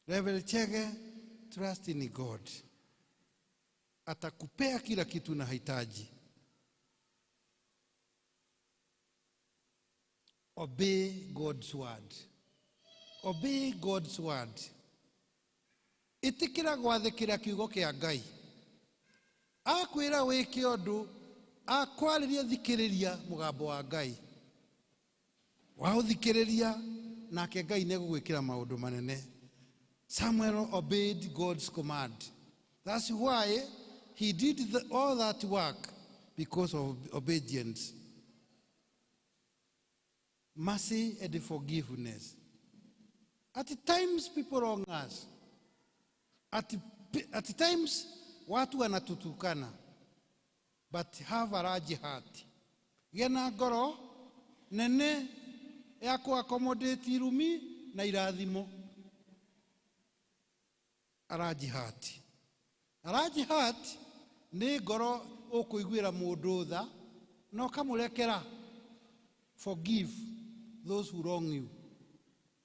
Reverend Chege, trust in God. Atakupea kila kitu unahitaji. Obey God's word. Obey God's word. Itikira gwathikira kiugo kia Ngai. Akwira wike undu, akwariria thikiriria mugambo wa Ngai. Wauthikiriria nake Ngai nĩegũgwĩkĩra maũndũ manene. Samuel obeyed God's command. That's why he did all that work, because of obedience. Mercy and forgiveness. At times people wrong us. At times watu wanatutukana. But have a large heart. Gena ngoro nene ya ku accommodate irumi na irathimo. A large heart. A large heart ni ngoro ukuiguira mundu tha na ukamurekera. Forgive those who wrong you.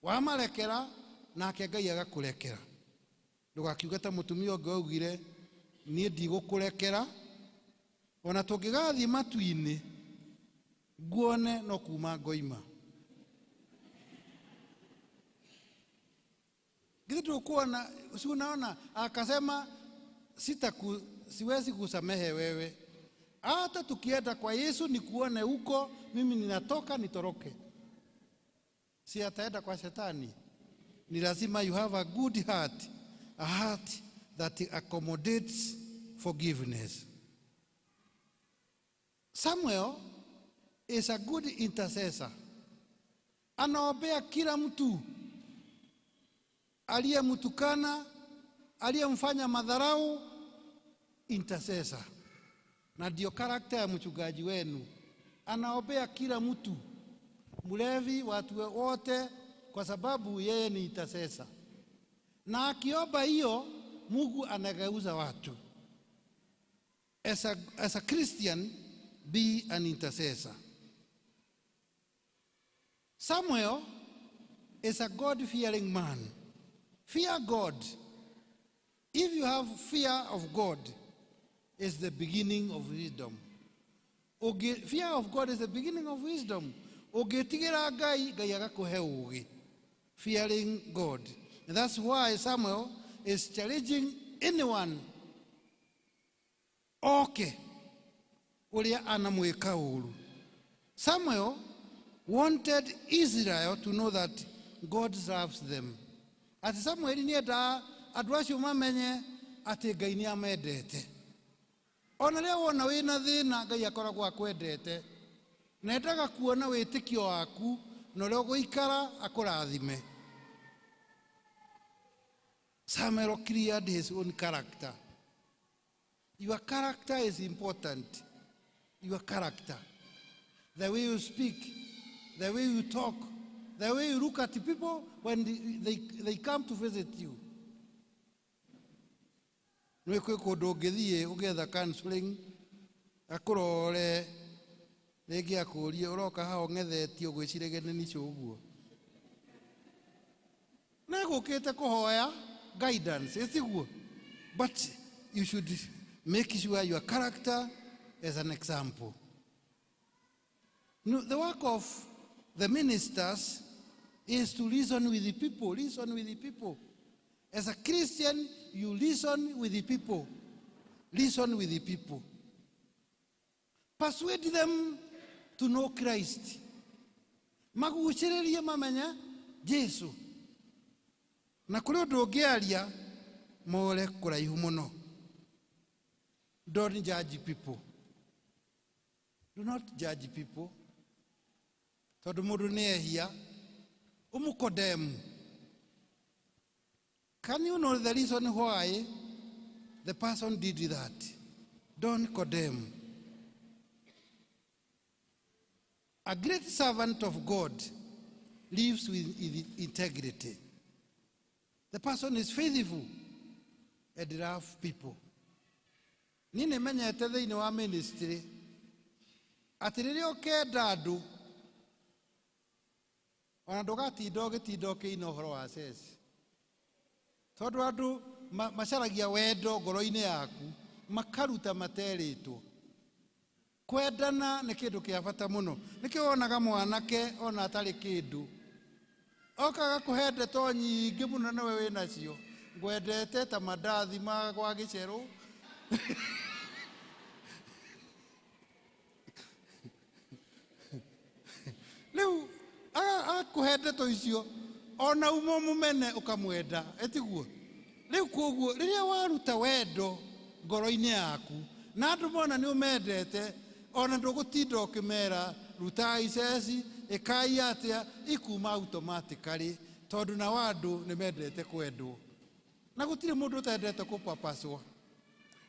Wamarekera nake Ngai agakurekera. Ndũgakiuge ta mũtumia ũngĩ waugire niĩ ndigũkũrekera ona tũngĩgathiĩ matu-inĩ nguone no kuma ngoima. Githĩ ndũkuona, si unaona? Akasema siwezi kusamehe wewe, hata tukienda kwa Yesu nikuone huko, mimi ninatoka nitoroke. Si ataenda kwa shetani. Ni lazima you have a good heart, a heart that accommodates forgiveness. Samuel is a good intercessor. Anaombea kila mtu aliyemtukana, aliyemfanya madharau, intercessor. Na ndio karakta ya mchungaji wenu. Anaombea kila mtu, mlevi, watu wote, kwa sababu yeye ni intercessor. Na akiomba hiyo, Mungu anageuza watu. As a Christian, be an intercessor. Samuel is a God-fearing man. Fear God. If you have fear of God, it's the beginning of wisdom. Fear of God is the beginning of wisdom. Ũngĩtigĩra Ngai, Ngai agakũhe ũũgĩ. Fearing God. And that's why Samuel is challenging anyone oke ũrĩa anamwĩka ũũru. Samuel wanted Israel to know that God loves them. Atĩ Samuel nĩendaga andũ acio mamenye atĩ Ngai nĩamendete. Ona rĩrĩa wona wĩna thĩna, Ngai akoragwo akwendete. Na endaga kuona wĩtĩkio waku na ũrĩa ũgũikara akũrathime. Samuel cleared his own character. Your character is important. Your character. The way you speak, the way you talk, the way you look at people when they come to visit you. Nĩ kwĩ kũndũ ũngĩthiĩ ũgĩetha counseling, akũrore, rĩngĩ akũrie ũroka haha ũng'ethetio ũgwĩciragia nĩ nico ũguo. Na egũkĩte kũhoya guidance, ĩtiguo? But you should make sure your character is an example. No, the work of the ministers is to reason with the people, reason with the people. As a Christian, you listen with the people. Listen with the people. Persuade them to know Christ. Magucĩrĩrie mamenye Jesu. Na kũrĩ ũndũ ũngĩaria more kũraihu mũno. Don't judge people. Do not judge people. Tondũ mũndũ nĩ ehia, ũmũkondemu. Can you know the reason why the person did that? Don't condemn. A great servant of God lives with integrity. The person is faithful and loves people. Niĩ nĩmenyete thĩinĩ wa ministry atĩ rĩrĩa ũkenda andũ ona ndũgatinda ũgĩtinda ũkĩina ũhoro wa sex, tondũ andũ macaragia wendo ngoro-inĩ yaku makaruta materĩtwo. Kwendana nĩ kĩndũ kĩa bata mũno. Nĩkĩo wonaga mwanake ona atarĩ kĩndũ okaga kũhe ndeto nyingĩ mũno nawe wĩnacio, ngwendete ta mandathi ma gwa gĩcerũ. Rĩu akũhe ndeto icio ona uma mũmene ũkamwenda, ĩtiguo? Rĩu koguo rĩrĩa waruta wendo ngoro-inĩ yaku na andũ mona nĩ ũmendete, ona ndũgũtinda ũkĩmera rutai iceci, ĩkai atĩa, ikuma automatically, tondũ nao andũ nĩ mendete kwendwo. Na gũtirĩ mũndũ ũtendete kũpapacwo.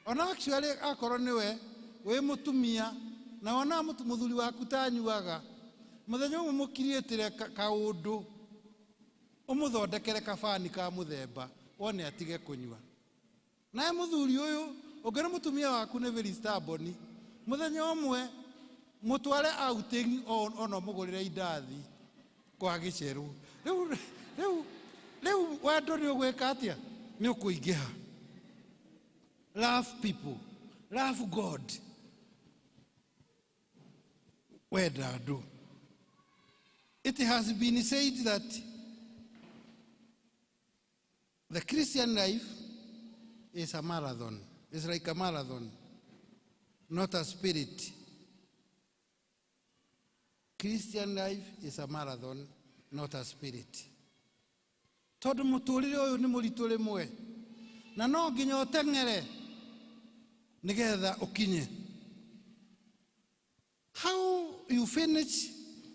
Ona actually akorwo nĩwe wĩ mũtumia na wona mũthuri waku tanyuaga, mũthenya ũmwe mũkiriĩtĩre kaũndũ, ũmũthondekere kabani ka mũthemba wone atige kũnyua. Naye mũthuri ũyũ ũngĩona mũtumia waku nĩ very stubborn, mũthenya ũmwe mũtware outing ona ũmũgũrĩre indathi kwa gĩcerũ. Rĩu wendo nĩ ũgwĩka atĩa? Nĩ ũkũingĩha. Love people, love God. Wenda andũ. It has been said that the Christian life is a marathon. It's like a marathon, not a spirit. Christian life is a marathon, not a spirit. Tondũ mũtũrĩre ũyũ nĩ mũritũ rĩmwe na no nginya ũteng'ere nĩgetha ũkinye. How you finish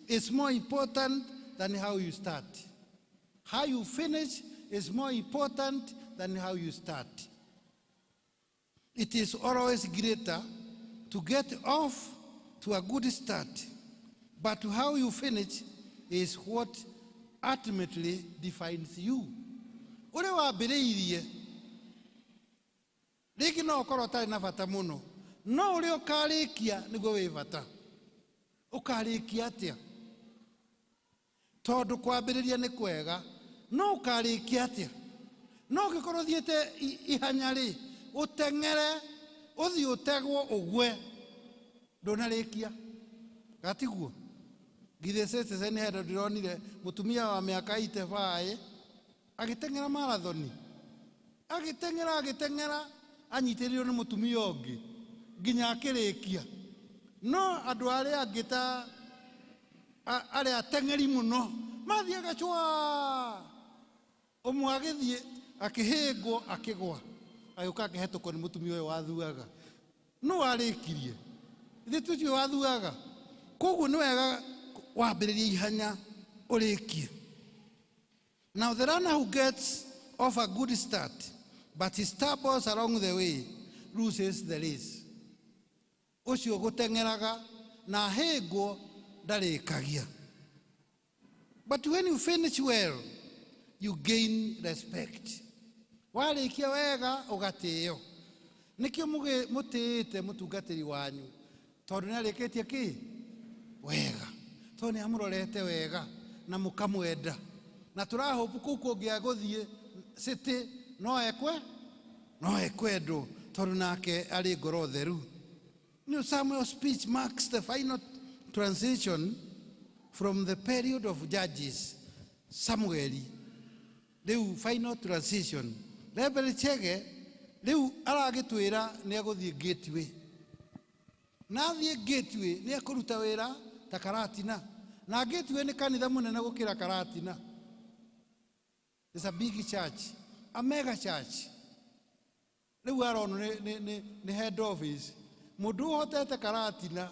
is more important than how you start. How you finish is more important than how you start. It is always greater to get off to a good start, but how you finish is what ultimately defines you. Ũrĩa wambĩrĩirie rĩngĩ no ũkorwo ũtarĩ na bata mũno, no ũrĩa ũkarĩkia nĩguo wĩ bata. Ũkarĩkia atĩa? Tondũ kwambĩrĩria nĩ kwega, no ũkarĩkia atĩa? No ũngĩkorwo ũthiĩte ihanya rĩ, ũteng'ere, ũthiĩ ũtegwo ũgwe, ndũnarĩkia. Gatiguo? Githĩ Citizen he ndĩronire mũtumia wa mĩaka 85 agĩteng'era marathoni, agĩteng'era agĩteng'era, anyitĩrĩirwo nĩ mũtumia ũngĩ nginya akĩrĩkia. No andũ arĩa angĩ ta arĩa ateng'eri mũno mathiaga cwa, ũmwe agĩthiĩ akĩhĩngwo akĩgwa, agĩũka akĩhetũkwo nĩ mũtumia ũyũ wathuaga. No arĩkirie? Ithuĩ ti ũcio wathuaga. Koguo nĩ wega wambĩrĩrie ihanya ũrĩkie. Now the runner who gets off a good start but he stumbles along the way loses the race. Ũcio gũteng'eraga na ahĩngwo ndarĩkagia. But when you finish well, you gain respect. Warĩkia wega ũgatĩo. Nĩkĩo mũtĩĩte mũtungatĩri wanyu, tondũ nĩarĩkĩtie kĩ? Wega. Tondũ nĩamũrorete wega na mũkamwenda. Na tũrahope kũu kũngĩ agũthiĩ city no ekwe, no ekwendwo tondũ nake arĩ ngoro theru. New Samuel's speech marks the final transition from the period of Judges, Samueli, rĩu final transition. Reverend Chege rĩu aragĩtwĩra nĩ egũthiĩ Gateway. Na athiĩ Gateway nĩ ekũruta wĩra ta Karatina. Na Gateway nĩ kanitha mũnene gũkĩra Karatina. It's a big church, a mega church. Rĩu aronwo nĩ head office. Mũndũ ũhotete Karatina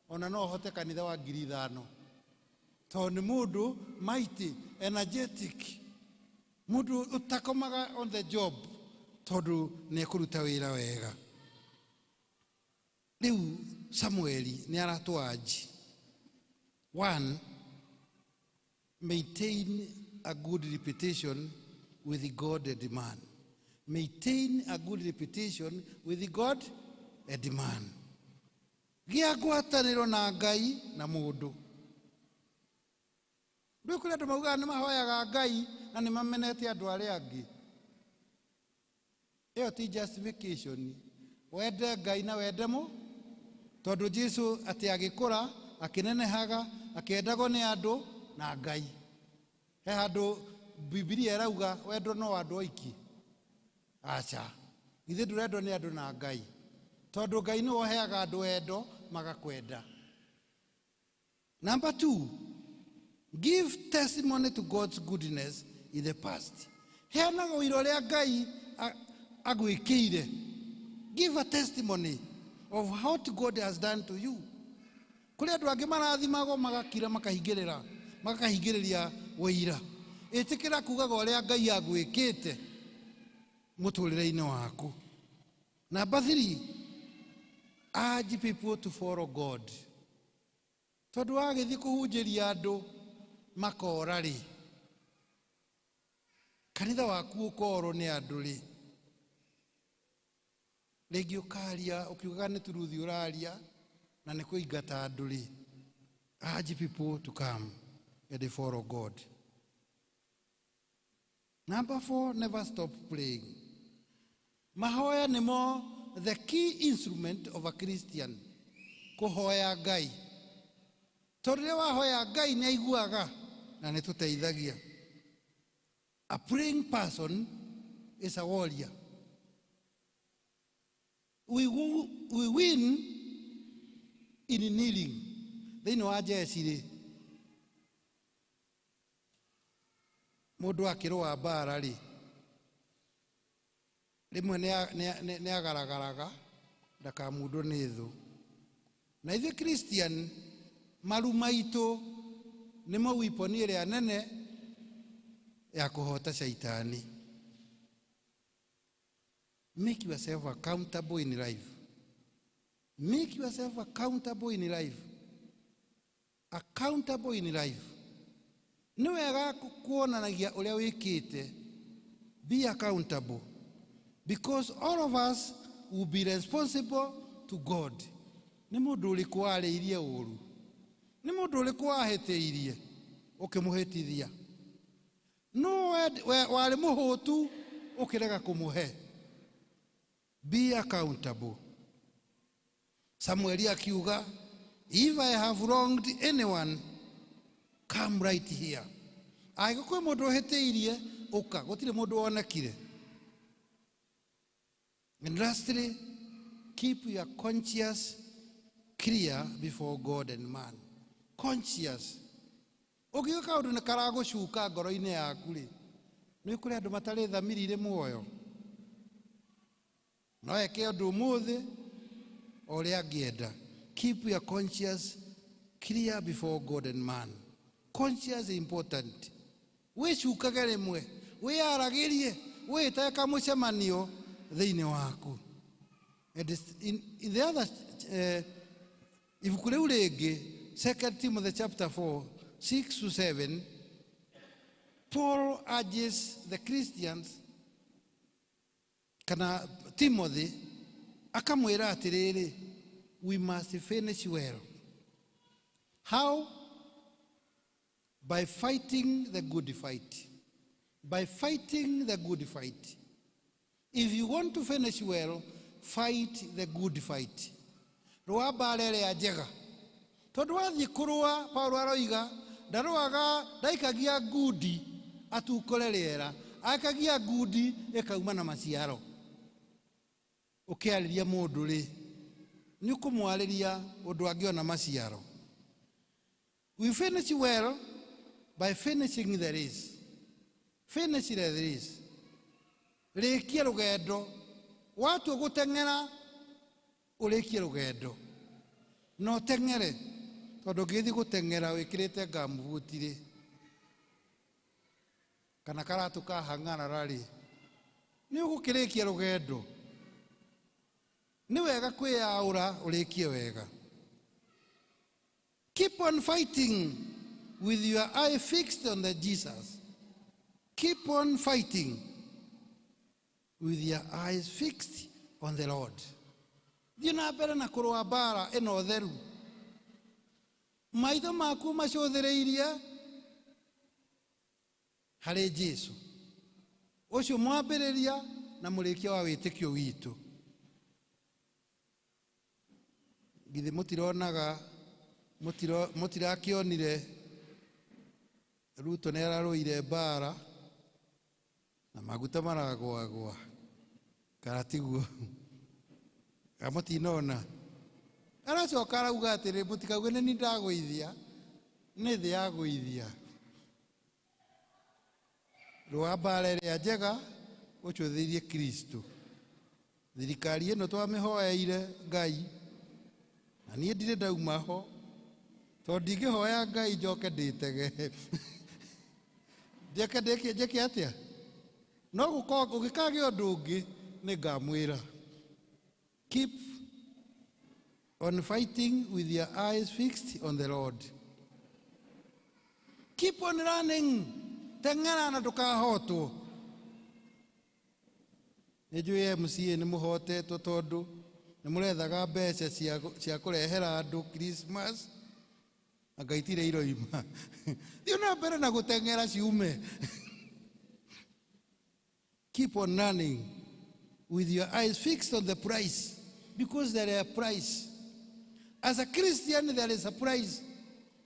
ona no ũhote kanitha wa 5,000. Tondũ nĩ mũndũ mighty, energetic, mũndũ ũtakomaga on the job tondũ nĩ ekũruta wĩra wega. Rĩu Samueli nĩ aratwanji. One, maintain a good reputation with God and man. Maintain a good reputation with God and man. Gĩa ngwatanĩro na Ngai na mũndũ. Rĩu kũrĩ andũ maugaga nĩ mahoyaga Ngai na nĩ mamenete andũ arĩa angĩ. Ĩyo ti justification. Wende Ngai na wende mũ, tondũ Jesu atĩ agĩkũra akĩnenehaga akĩendagwo nĩ andũ na Ngai. He handũ Bibilia ĩrauga wendwo no andũ oiki. Aca, ithuĩ ndũrendwo nĩ andũ na Ngai, tondũ Ngai nĩwe ũheaga andũ wendo magakwenda. Number 2, give testimony to God's goodness in the past. Heanaga ũira ũrĩa Ngai agwĩkĩire. Give a testimony of what God has done to you. Kũrĩ andũ angĩ marathimagwo magakira makahingĩrĩra, makahingĩrĩria ũira. Ĩtĩkĩra kugaga ũrĩa Ngai agwĩkĩte mũtũrĩre-inĩ waku. Number 3, urge people to follow God. Tondũ wagĩthiĩ kũhunjĩria andũ makora rĩ, kanitha waku ũkorwo nĩ andũ rĩ, rĩngĩ ũkaria ũkiugaga nĩ turuthi ũraria na nĩ kũingata andũ rĩ. Urge people to come and follow God. Number 4, never stop praying. Mahoya nĩmo the key instrument of a Christian. Kũhoya Ngai. Tondũ rĩrĩa wahoya Ngai nĩ aiguaga na nĩ tũteithagia. A praying person is a warrior. We win in kneeling. Thĩinĩ wa jeshi rĩ, mũndũ akĩrũa mbara rĩ, rĩmwe nĩ agaragaraga ndakamundwo nĩ thũ. Na ithuĩ Christian maru maitũ nĩmo weapon ĩrĩa nene ya kũhota shaitani. Make yourself accountable in life. Make yourself accountable in life. Accountable in life. Nĩ wega kuonanagia ũrĩa wĩkĩte. Be accountable. Because all of us will be responsible to God. Nĩ mũndũ ũrĩkũ warĩirie ũũru? Nĩ mũndũ ũrĩkũ wahĩtĩirie ũkĩmũhĩtithia? Nũ warĩ mũhũtu ũkĩrega kũmũhe? Be accountable. Samueli akiuga, if I have wronged anyone, come right here. Angĩkorwo kwĩ mũndũ ũhĩtĩirie, ũka. Gũtirĩ mũndũ wonekire. And lastly, keep your conscience clear before God and man. Conscious. Ũngĩũka kaũndũ nĩ karagũcuka ngoro-inĩ yaku rĩ, nĩ kũrĩ andũ matarĩ thamiri irĩ muoyo. No eke ũndũ ũmũthĩ o ũrĩa angĩenda. Keep your conscience clear before God and man. Conscience is important. Wĩcukage rĩmwe, wĩyaragĩrie, wĩĩtage kamũcemanio thĩinĩ waku. And in the other ibuku rĩu rĩngĩ, 2 Timothy chapter 4, 6 to 7, Paul urges the Christians, kana Timothy, akamwĩra atĩrĩrĩ, we must finish well. How? By fighting the good fight. By fighting the good fight. If you want to finish well, fight the good fight. Rũa mbara ĩrĩa njega. Tondũ wathiĩ kũrũa, Paulo aroiga, ndarũaga, ndaikagia ngundi atukũre rĩera, akagia ngundi ĩkauma na maciaro. Ũkĩarĩria mũndũ rĩ, nĩ ũkũmwarĩria ũndũ angĩona maciaro. We finish well by finishing the race. Finish the race. Rĩkia rũgendo. Watua gũteng'era, ũrĩkie rũgendo. Na ũteng'ere, tondũ ũngĩthiĩ gũteng'era wĩkĩrĩte ngambuti rĩ, kana karatũ kahang'arara rĩ, nĩ ũgũkĩrĩkia rũgendo. Nĩ wega kwĩyaũra ũrĩkie wega. Keep on fighting with your eye fixed on the Jesus. Keep on fighting with your eyes fixed on the Lord. Thiĩ na mbere na kũrũa mbara ĩno theru. Maitho maku macũthĩrĩirie harĩ Jesũ, ũcio mwambĩrĩria na mũrĩkia wa wĩtĩkio witũ. Githĩ mũtironaga, mũtirakĩonire Ruto nĩ ararũire mbara na maguta maragwagwa, kana tiguo? Mũtinona? Aracoka arauga atĩrĩ, mũtikauge nĩ niĩ ndagũithia, nĩ thĩ yagũithia. Rũa mbara ĩrĩa njega ũcũthĩrĩrie Kristo. Thirikari ĩno twamĩhoeire Ngai, na niĩ ndirĩ ndauma ho, tondũ ndingĩhoya Ngai njoke ndĩtege. Njeke njĩke atĩa? No gũkagĩa ũndũ ũngĩ nĩ ngamwĩra. Keep on fighting with your eyes fixed on the Lord. Keep on running. Teng'era na ndũkahotwo. Nĩ njũĩ MCA nĩ mũhotetwo tondũ nĩ mũrethaga mbeca cia kũrehera andũ Christmas, anga itirĩ iroima. Thiĩ na mbere na gũteng'era ciume. Keep on running with your eyes fixed on the prize, because there is a prize. As a Christian, there is a prize.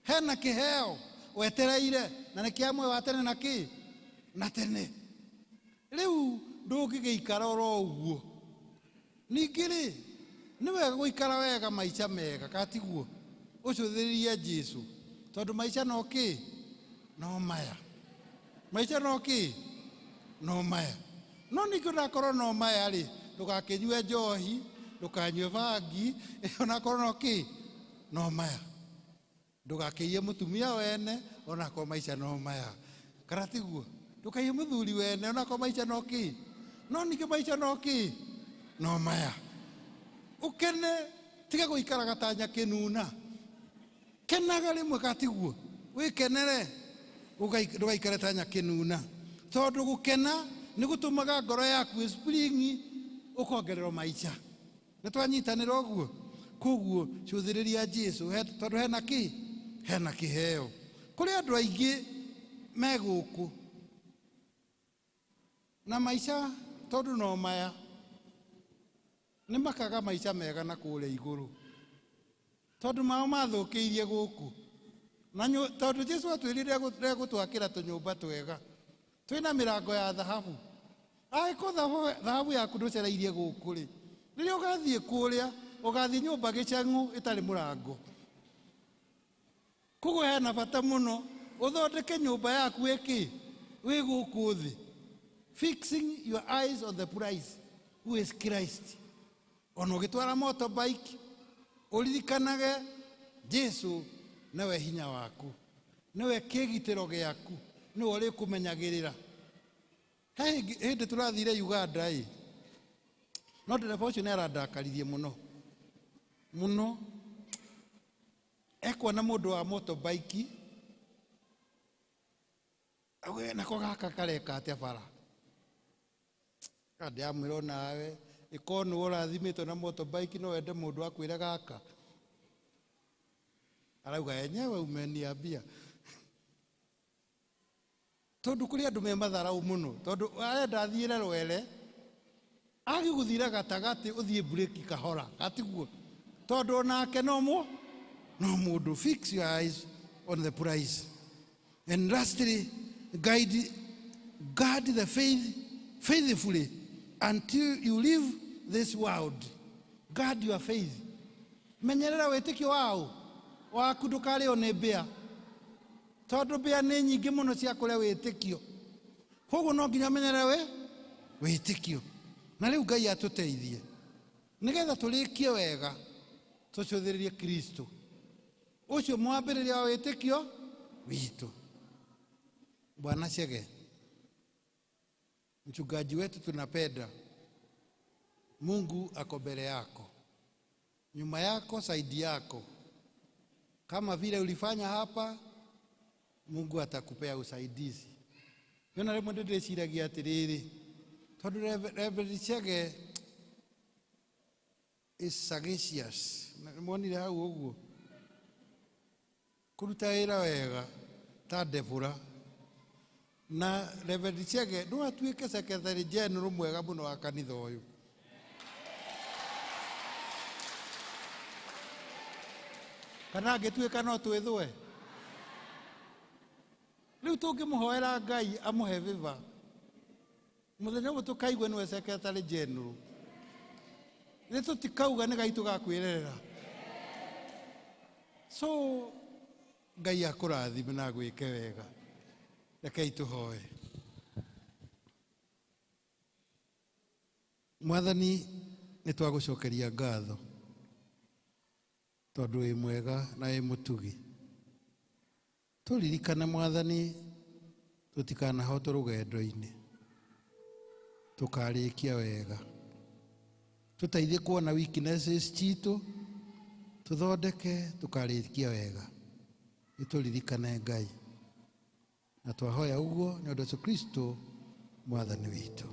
Hena kiheo wetereire na nĩ kĩa muoyo wa tene na kĩ na tene. Rĩu ndũngĩgĩikara oro ũguo. Ningĩ rĩ, nĩ wega gũikara wega maica mega, katiguo ũcũthĩrĩrie Jesu, tondũ maica no kĩ no maya, maica no kĩ no maya. No ningĩ onakorwo no maya rĩ, ndũgakĩnyue njohi, ndũkanyue bangi, onakorwo no kĩ no maya. Ndũgakĩiye mũtumia wene onakorwo maica no maya, kana tiguo? Ndũkaiye mũthuri wene onakorwo maica no kĩ, no ningĩ maica no kĩ no maya. Ukene, tiga gũikaraga ta nyakĩnuna, kenaga rĩmwe, katiguo? Wĩkenere, ndũgaikare ta nyakĩnuna, tondũ gũkena nĩ gũtũmaga ngoro yaku ĩspringi, ũkongererwo maica. Nĩ twanyitanĩra ũguo? Koguo cũthĩrĩria Jesu, tondũ hena kĩ, hena kĩheo. Kũrĩ andũ aingĩ me gũkũ na maica tondũ no maya, nĩ makaga maica mega na kũrĩa igũrũ, tondũ mao mathũkĩirie gũkũ. Na tondũ Jesu atwĩrire egũtwakĩra tũnyũmba twega twĩna mĩrango ya thahabu. Angĩkorwo thahabu yaku ndũcereirie gũkũ rĩ, rĩrĩa ũgathiĩ kũrĩa ũgathiĩ nyũmba gĩcang'ũ ĩtarĩ mũrango. Koguo hena bata mũno ũthondeke nyũmba yaku ĩkĩ wĩ gũkũ thĩ, fixing your eyes on the prize, who is Christ. Ona ũgĩtwara motorbike, ũririkanage Jesu nĩwe hinya waku, nĩwe kĩgitĩro gĩaku, nĩwe ũrĩkũmenyagĩrĩra. He hĩndĩ tũrathire Uganda ĩ, no ndereba ũcio nĩ arandakaririe mũno mũno. Ekuona mũndũ wa motorbike, we nako gaka kareka atĩa bara, ndĩramwĩra onawe ĩkorwo nĩwe ũrathimĩtwo na motorbike no wende mũndũ akwĩre gaka, arauga enyewe umeniambia. Tondũ kũrĩ andũ me matharau mũno, tondũ arenda athiĩre rwere, agĩgũthira gatagatĩ ũthiĩ breki kahora, gatiguo, tondũ onake no mũndũ. Fix your eyes on the prize. And lastly, guard the faith faithfully until you leave this world. Guard your faith. Menyerera wĩtĩkio wao waku, ndũkarĩo nĩ mbĩa, tondũ mbĩa nĩ nyingĩ mũno cia kũrĩa wĩtĩkio. Koguo no nginya menyerere wĩtĩkio. Na rĩu Ngai atũteithie nĩgetha tũrĩkie wega, tũcũthĩrĩrie Kristo ũcio mwambĩrĩria wa wĩtĩkio witũ. Bwana Chege, mchungaji wetu tunapenda, Mungu ako mbele yako, nyuma yako, saidi yako. Kama vile ulifanya hapa, Mungu atakupea usaidizi. Yona rĩmwe ndĩciragia atĩrĩrĩ, tondũ Reverend Chege is sagacious. Mwonire hau ũguo kũruta wĩra wega ta Deborah. Na Reverend Chege no atuĩke secretary general mwega mũno wa kanitha ũyũ. Kana angĩtuĩka no twĩthũe. Rĩu tũngĩmũhoera Ngai amũhe favor, mũthenya ũmwe tũkaigua nĩwe secretary general, nĩ tũtikauga nĩ Ngai tũgakwĩrerera. So Ngai akũrathime na agwĩke wega. Rekei tũhoe. Mwathani, nĩ twagũcokeria ngatho tondũ wĩ mwega na wĩ mũtugi. Tũririkane Mwathani, tũtikanahotwo rũgendo-inĩ, tũkarĩkia wega. Tũteithie kuona weaknesses citũ, tũthondeke, tũkarĩkia wega. Nĩtũririkane Ngai, na twahoya ũguo nĩ ũndũ Yesu Kristo Mwathani witũ.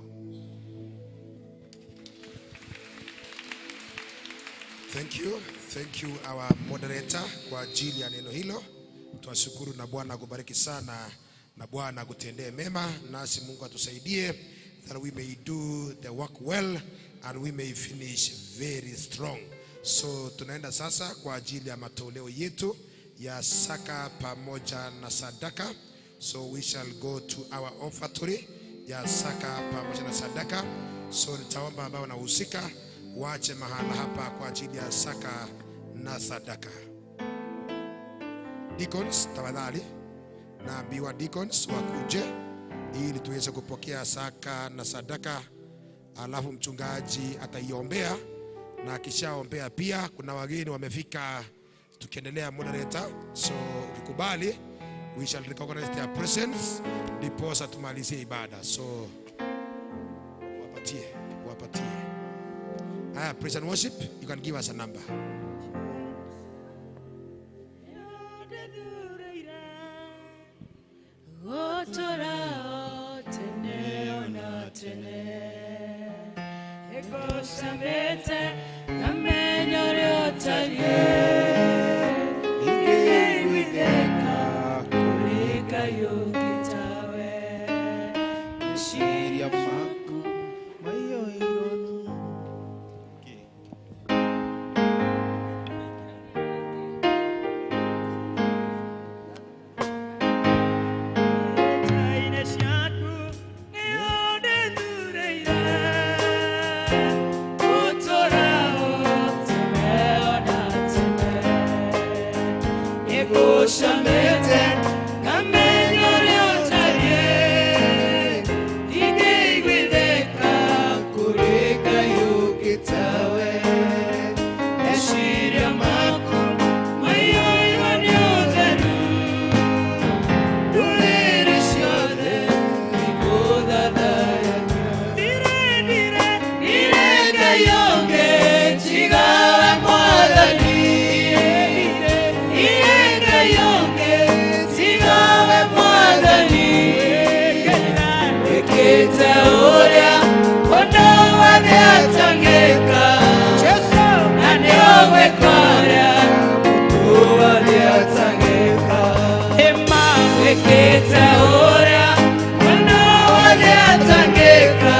Thank you. Thank you our moderator kwa ajili ya neno hilo. Twashukuru na Bwana akubariki sana na Bwana akutendee mema, nasi Mungu atusaidie that we may do the work well and we may finish very strong. So tunaenda sasa kwa ajili ya matoleo yetu ya saka pamoja na sadaka. So we shall go to our offertory ya saka pamoja na sadaka. So nitaomba ambao wanahusika waache mahala hapa kwa ajili ya saka na sadaka. Deacons, tafadhali naambiwa deacons wakuje ili tuweze kupokea saka na sadaka, alafu mchungaji ataiombea, na akishaombea pia kuna wageni wamefika, tukiendelea moderator, so ukikubali we shall recognize their presence ndiposa tumalizie ibada. So wapatie, wapatie. Haya, praise and worship, you can give us a number. Gotora tene ona tene Egoshamete ngamenya ryotarie Ingewitheka kurika yokitawe Meciria maku maiyũirwo. Shamete ngamenya ryotarie Ingewitheka kurika yokitawe Meciria maku maiyũirwo nĩ ũtheru Ndũrĩrĩ ciothe igũthathaiya Ndirĩ Ngai ũngĩ tiga we Mwathani Ndirĩ Ngai ũngĩ tiga we Mwathani Wĩkĩte ũrĩa ũndũ wothe atangĩka na nĩũgwĩka ũrĩa mũndũ wothe atangĩka. Wĩkĩte ũrĩa ũndũ wothe atangĩka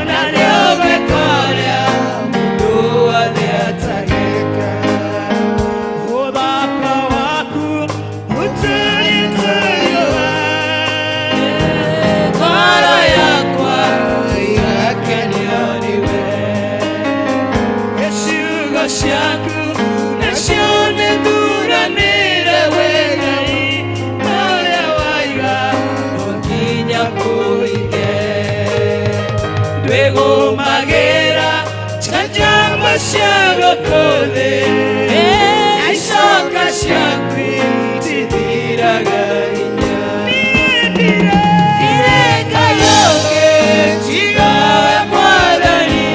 na nĩũgwĩka ũrĩa mũndũ wothe atangĩka. Ũthaka waku ũtũrĩte riũa, ngoro yakwa ĩgakenio nĩwe. Ciugo ciaku nacio nĩthuranĩre we Ngai, ũrĩa waiga no nginya kũige. Ndwĩgũmagĩra ta njamba cia gũkũ thĩ, na icoka ciaku itithiraga hinya. Ndirĩ Ngai ũngĩ tiga we Mwathani.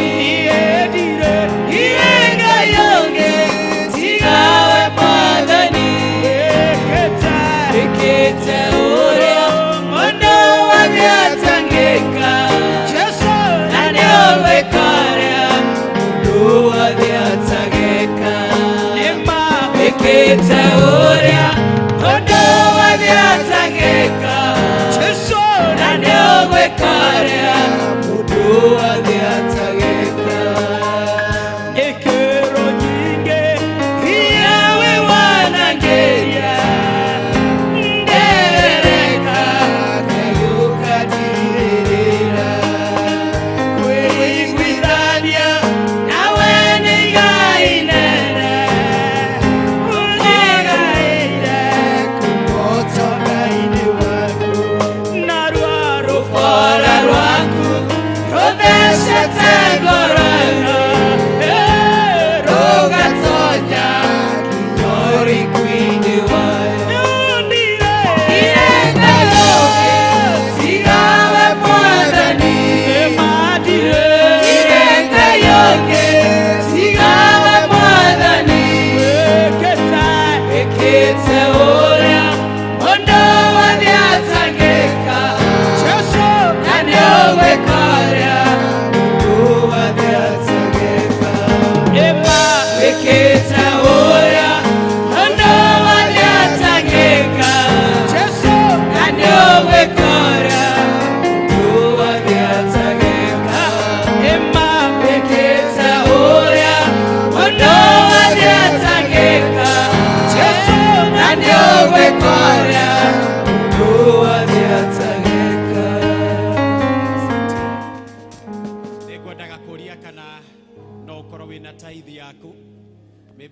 Ndirĩ Ngai ũngĩ tiga we Mwathani. Wĩkĩte ũrĩa mũndũ wothe atangĩka, na nĩũgwĩka ũrĩa mũndũ wothe atangĩka. Wĩkĩte ũrĩa mũndũ wothe atangĩka, na nĩũgwĩka ũrĩa mũndũ wothe atangĩka. Ikĩro nyingĩ iria we wanangĩria, nderereka ngĩũkandirĩrĩra. Kwĩiguithania nawe nĩ igai inene, ũnjigaĩire kũmotoka-inĩ waku.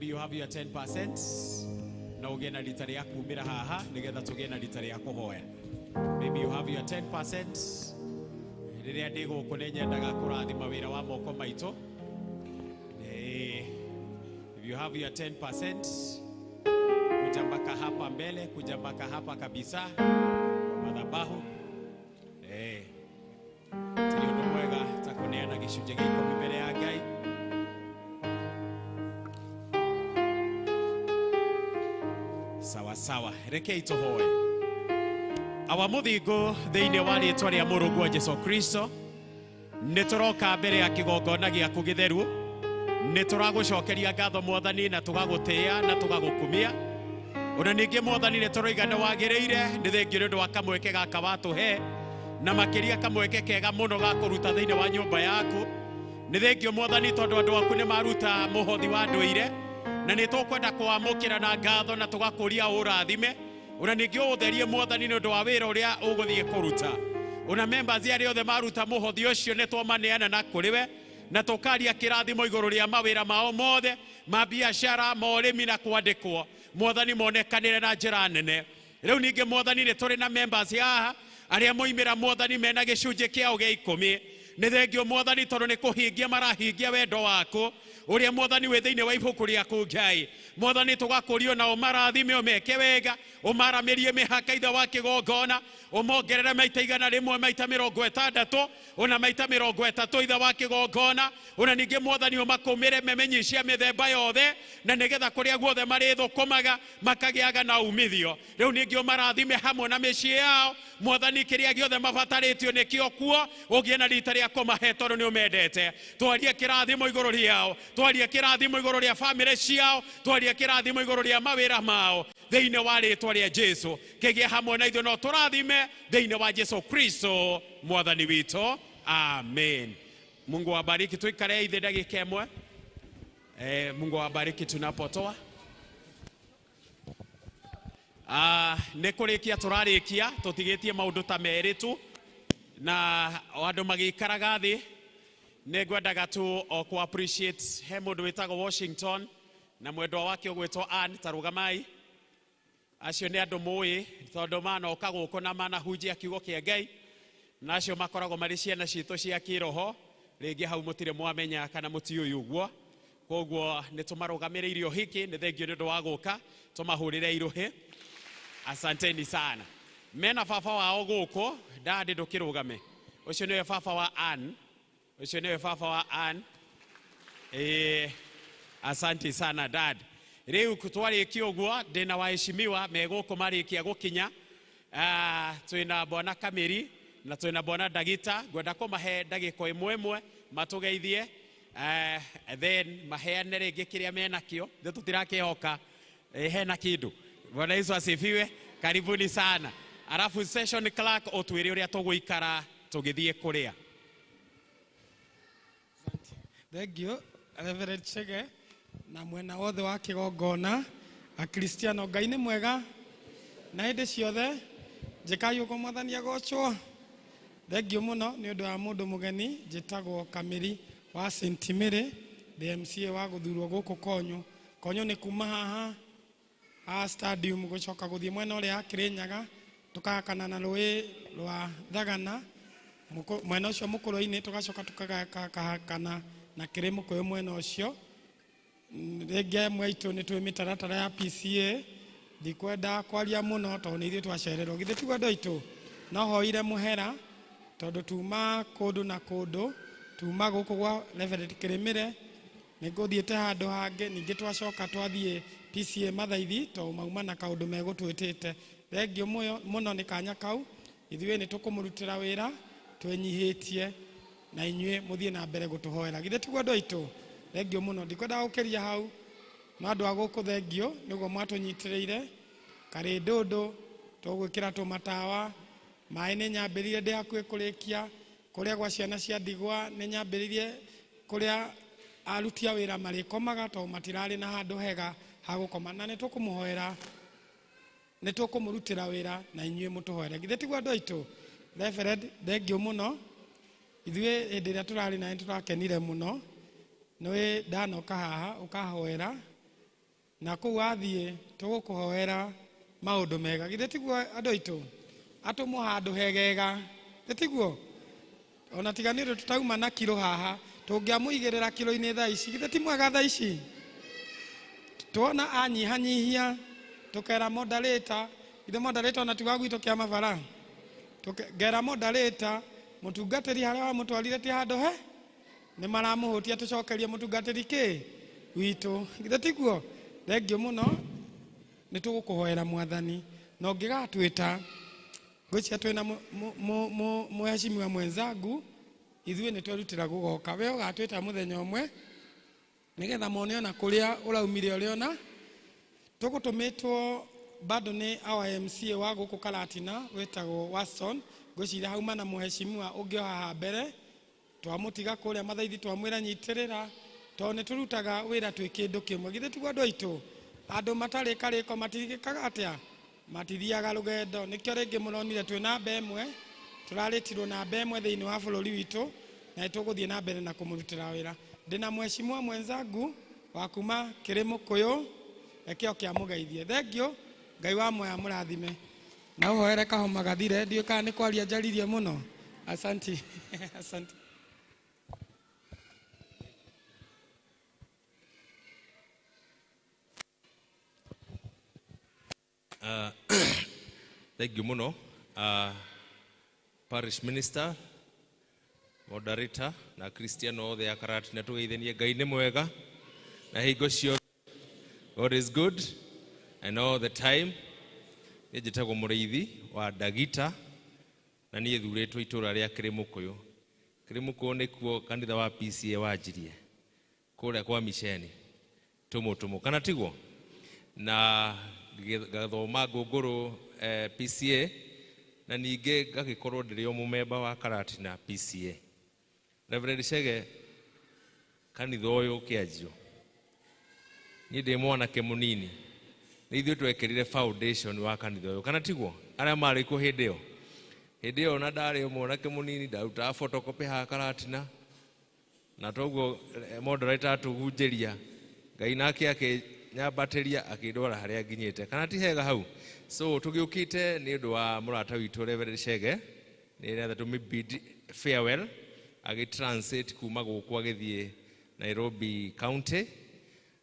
Maybe you have your 10% na ũgĩe na rita rĩa kumĩra haha nĩgetha tũgĩe na rita rĩa kũhoya. Maybe you have your 10%. Rĩrĩa ndĩ gũkũ nĩ nyendaga kũrathima wĩra wa moko maitũ. If you have your 10%, kuja mpaka hapa mbele, kuja mpaka hapa kabisa kwa madhabahu. Tiri ũndũ mwega ta kũneana gĩcunjĩ gĩa ikũmi mbere ya Ngai. Sawa sawa, rekei tũhoe. Awa mũthingu thĩinĩ wa rĩtwa rĩa mũrũguo Jesu Kristo, nĩ tũroka mbere ya kĩgongona gĩaku gĩtheru, nĩ tũragũcokeria ngatho Mwathani na tũgagũtĩĩa na tũgagũkumia. Ona ningĩ Mwathani nĩ tũroiga nĩ wagĩrĩire, nĩ thengiũ nĩ ũndũ wa kamweke gaka watũhe, na makĩria kamweke kega mũno ga kũruta thĩinĩ wa nyũmba yaku. Nĩ thengiũ Mwathani tondũ andũ aku nĩ maruta mũhothi wa ndũire, na nĩ tũkwenda kũwamũkĩra na ngatho na tũgakũria ũrathime. Ona ningĩ ũũtherie Mwathani nĩ ũndũ wa wĩra ũrĩa ũgũthiĩ kũruta. Ona members arĩa othe maruta mũhothi ũcio nĩ twamaneana na kũrĩ we, na tũkaria kĩrathimo igũrũ rĩa mawĩra mao mothe ma biacara, ma ũrĩmi na kwandĩkwo. Mwathani monekanĩre na njĩra nene. Rĩu ningĩ Mwathani nĩ tũrĩ na members haha arĩa moimĩra Mwathani mena gĩcunjĩ kĩao gĩa ikũmi. Nĩ thengio Mwathani tondũ nĩ kũhingia marahingia wendo waku ũrĩa Mwathani wĩ thĩinĩ wa ibuku rĩaku Ngai. Mwathani tũgakũrio nao marathime ũmeke wega, ũmaramĩrie mĩhaka ithe wa kĩgongona, ũmongerere maita 100, maita 60, ona maita 30 ithe wa kĩgongona. Ona ningĩ Mwathani ũmakũmĩre memenyi cia mĩthemba yothe, na nĩgetha kũrĩa guothe marĩthũkũmaga makagĩaga na umithio. Rĩu ningĩ ũmarathime hamwe na mĩciĩ yao Mwathani, kĩrĩa gĩothe mabatarĩtio nĩkĩo kuo, ũgĩe na rita rĩa kũmahe tondũ nĩ ũmendete. Twarie kĩrathimo igũrũ rĩao, twarie kĩrathimo igũrũ rĩa bamĩrĩ ciao, twarie kĩrathimo igũrũ rĩa mawĩra mao thĩinĩ wa rĩtwa rĩa Jesu. Kĩgĩe hamwe na ithuĩ no tũrathime thĩinĩ wa Jesu Kristo Mwathani witũ, amen. Mungu awabariki. Tuikare ithe ndagĩka ĩmwe. Mungu awabariki tunapotoa. Nĩ kũrĩkia tũrarĩkia, tũtigĩtie maũndũ ta merĩ tu, na andũ magĩikaraga thĩ nĩ ngwendaga tu o kũ appreciate he mũndũ wĩtagwo Washington na mwendwa wake ũgwĩtwo Ann, ta rũgamai. Acio nĩ andũ mũĩ tondũ manoka gũkũ na manahunjia kiugo kĩa Ngai, na acio makoragwo marĩ ciana citũ cia kĩroho. Rĩngĩ hau mũtirĩ mwamenya kana mũtiũĩ ũguo, koguo nĩ tũmarũgamĩrĩire ũhiki. Nĩ thengio nĩ ũndũ wa gũka, tũmahũrĩre irũhĩ. Asanteni sana. Mena baba wao gũkũ, ndandĩ ndũkĩrũgame. Ũcio nĩwe baba wa Ann, ũcio nĩwe baba wa Ann. Asante sana dad. Rĩu twarĩkia ũguo ndĩna waheshimiwa me gũkũ marĩkia gũkinya. Twĩna bwana Kamiri na twĩna bwana Ndagita. Ngwenda kũmahe ndagĩka ĩmwe ĩmwe matũgeithie, then maheane rĩngĩ kĩrĩa menakĩo. Ithuĩ tũtirakĩhoka hena kĩndũ. Bwana Yesu asifiwe. Karibuni sana. Alafu session clerk ũtwĩre ũrĩa tũgũikara tũgĩthiĩ kũrĩa. Thank you Reverend Chege na mwena wothe wa kĩgongona. Akristiano, Ngai nĩ mwega na hĩndĩ ciothe. Njĩkai ũguo Mwathani agocwo. Thank you mũno nĩ ũndũ wa mũndũ mũgeni. Njĩtagwo Kamiri wa St. Mary, the MCA wa gũthurwo gũkũ Konyo. Konyo nĩ kuma haha a stadium gũcoka gũthiĩ mwena ũrĩa wa Kĩrĩnyaga, tũkahakana na rũĩ rwa Thagana mwena ũcio mũkũrũ-inĩ, tũgacoka tũkahakana na kĩrĩ mũkũyũ mwena ũcio. Rĩngĩ amwe aitũ nĩ twĩ mĩtaratara ya PCA. Ndikwenda kwaria mũno tondũ nĩ ithuĩ twacererwo, githĩ tiguo andũ aitũ? No hoire mũhera tondũ tuma kũndũ na kũndũ, tuma gũkũ gwa Reverend Kĩrĩmĩre, nĩ ngũthiĩte handũ hangĩ, ningĩ twacoka twathiĩ PCA Mathaithi tondũ mauma na kaũndũ megũtwĩtĩte. Thengio mũno nĩ kanya kau. Ithuĩ nĩ tũkũmũrutĩra wĩra twĩnyihĩtie, na inyuĩ mũthiĩ na mbere gũtũhoera, githĩ tiguo andũ aitũ? Thengio mũno, ndikwendaga gũkĩria hau, no andũ a gũkũ thengio nĩguo mwatũnyitĩrĩire. Karĩ ndũndũ tũgwĩkĩra tũmatawa, maĩ nĩ nyambĩrĩirie ndĩ hakuhĩ kũrĩkia, kũrĩa gwa ciana cia ndigwa nĩ nyambĩrĩirie kũrĩa aruti a wĩra marĩkomaga tondũ matirarĩ na handũ hega ha gũkoma, na nĩ tũkũmũhoera, nĩ tũkũmũrutĩra wĩra na inyuĩ mũtũhoere, githĩ tiguo andũ aitũ? Reverend, thengio mũno. Ithuĩ hĩndĩ ĩrĩa tũrarĩ nawe nĩ tũrakenire mũno. Nĩwĩ ndanoka haha ũkahoera Na kũu wathiĩ tũgũkũhoera maũndũ mega. Githĩ tiguo andũ aitũ? Atũmwo handũ hegega. Githĩ tiguo? Ona tiga nĩ ũndũ tũtauma na kiro haha, tũngĩamũigĩrĩra kiro-inĩ thaa ici. Githĩ ti mwega thaa ici? Tuona anyihanyihia, tukera moderator, ithe moderator ona tiwa gwitũ kĩa mabara. Ngera moderator, mũtungatĩri harĩa wamũtwarire ti handũ he? Nĩ maramũhũtia tũcokerie mũtungatĩri kĩ? Witũ. Githĩ tiguo? Thengiũ mũno, nĩ tũgũkũhoera Mwathani. Na ũngĩgatwĩta, ngwĩciria twĩna mheshimiwa mwenzangu, ithuĩ nĩ twerutĩra gũgoka. We ũgatwĩta mũthenya ũmwe, nĩgetha mone ona kũrĩa ũraumire ũrĩ ona. Tũgũtũmĩtwo bado nĩ our MCA wa gũkũ Karatina wĩtagwo Watson. Ngwĩciria hauma na mheshimiwa ũngĩ o haha mbere. Twamũtiga kũrĩa Mathaithi twamwĩra nyitĩrĩra, tondũ nĩ tũrutaga wĩra twĩ kĩndũ kĩmwe. Githĩ tiguo andũ aitũ? Andũ matarĩ karĩko matirĩkaga atĩa? Matithiaga rũgendo. Nĩkĩo rĩngĩ mũronire twĩ namba ĩmwe, tũrarĩtirwo namba ĩmwe thĩinĩ wa bũrũri witũ, na nĩtũgũthiĩ na mbere na kũmũrutĩra wĩra. Ndĩna mheshimiwa mwenzangu wa kuma Kĩrĩmũkũyũ, reke oke amũgeithie. Thengiũ, Ngai wa muoyo amũrathime. Na ũhoere kahoma gathire, ndiũĩ kana nĩ kwaria njaririe mũno. Asanti. Asanti. Thank you muno. Parish Minister, Moderator, na Christian othe a Karatina tugeithanie Ngai nĩ mwega na hingo ciothe. God is good and all the time. Niĩ njĩtagwo Mũrĩithi wa Ndagita na niĩ thurĩtwo itũũra rĩa Kĩrĩmũkũyũ. Kĩrĩmũkũyũ nĩkuo kanitha wa PCA wanjirie kũrĩa kwa misheni tũmũtũmũ kana tiguo, na ngathoma ngũngũrũ PCA na ningĩ ngagĩkorwo ndĩrĩ o mũmemba wa Karatina PCA. Reverend Chege, kanitha ũyũ ũkĩanjio niĩ ndĩ mwanake mũnini, nĩ ithuĩ twekĩrire foundation wa kanitha ũyũ kana tiguo, arĩa marĩ kuo hĩndĩ ĩyo. Hĩndĩ ĩyo na ndarĩ mwanake mũnini, ndarutaga photocopy haha Karatina, na toguo moderator atũhunjĩria, Ngai nake akĩnyambatĩria akĩndwara harĩa nginyĩte, kana ti hega hau. So tũgĩũkĩte nĩ ũndũ wa mũrata witũ Reverend Chege, nĩgetha tũmĩ-bid farewell agĩ-transit kuma gũkũ agĩthiĩ Nairobi County,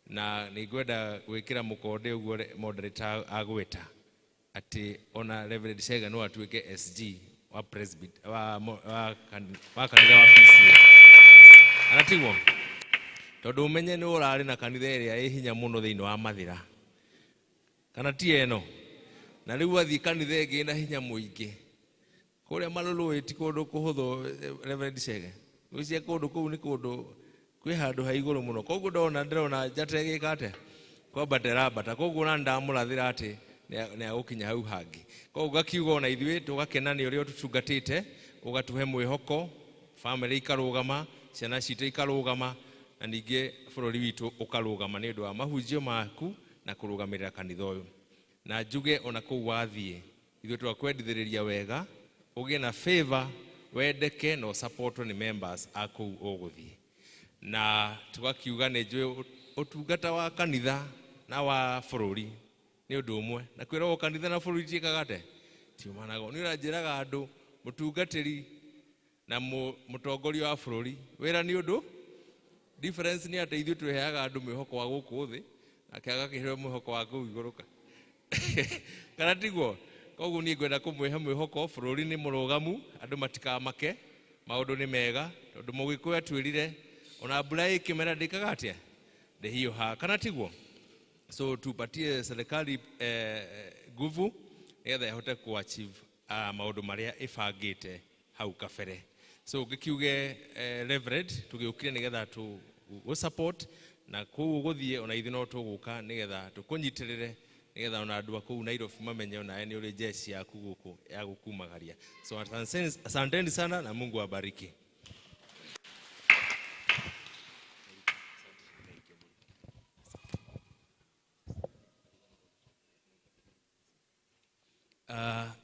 na nĩngwenda gwĩkĩra mũkonde ũguo moderator agwĩta atĩ ona Reverend Chege no atuĩke SG wa presbyt wa kanitha wa PCA. Kana tiguo? Tondũ ũmenye nĩ ũrarĩ na kanitha ĩrĩa ĩ hinya mũno thĩinĩ wa Mathĩra, kana ti ĩno? Na rĩu athiĩ kanitha ĩngĩ ĩna hinya mũingĩ kũrĩa Malũlũĩ ti kũndũ kũhũthũ. Reverend Chege, gwĩciria kũndũ kũu nĩ kũndũ kwĩ handũ ha igũrũ mũno, koguo ndona ndĩrona njata ĩgĩka atĩa, kwambata ĩrambata, koguo ona ndamũrathĩra atĩ nĩ agũkinya hau hangĩ. Koguo ngakiuga ona ithuĩ tũgakena nĩ ũrĩa ũtũtungatĩte, ũgatũhe mwĩhoko, bamĩrĩ ikarũgama, ciana citũ ikarũgama, na ningĩ bũrũri witũ ũkarũgama nĩ ũndũ wa mahunjio maku na kũrũgamĩrĩra kanitha ũyũ. Na njuge ona kũu wathiĩ, ithuĩ twakwendithĩrĩria wega, ũgĩe na favor, wendeke na ũsupportwo nĩ members a kũu ũgũthiĩ. Na tũgakiuga nĩ njũĩ ũtungata wa kanitha na wa bũrũri nĩ ũndũ ũmwe, na kwĩragwo kanitha na bũrũri tiĩkaga atĩa, tiumanaga. Nĩ ũranjĩraga andũ mũtungatĩri na mũtongoria wa bũrũri wĩra nĩ ũndũ difference nĩ atĩ ithuĩ twĩheaga andũ mwĩhoko wa gũkũ thĩ, nake agakĩheo mwĩhoko wa kũu igũrũ kana tiguo? Koguo niĩ ngwenda kũmwĩhe mwĩhoko, bũrũri nĩ mũrũgamu, andũ matikamake, maũndũ nĩ mega, tondũ Mũgĩkũyũ atwĩrire ona mbura ĩkĩmera ndĩkaga atĩa, ndĩhiũhaga, kana tiguo? So tupatie serikali nguvu nĩgetha ĩhote ku-achieve maũndũ marĩa ĩbangĩte hau kabere. So ngĩkiuge Reverend, tũgĩũkire nĩgetha tũ support na kũu ũgũthiĩ ona ithuĩ no tũgũka nĩgetha tũkũnyitĩrĩre, nĩgetha ona andũ a kũu Nairobi mamenye onawe nĩ ũrĩ jeshi yaku gũkũ ya gũkumagaria. So asanteni sana na Mungu awabariki.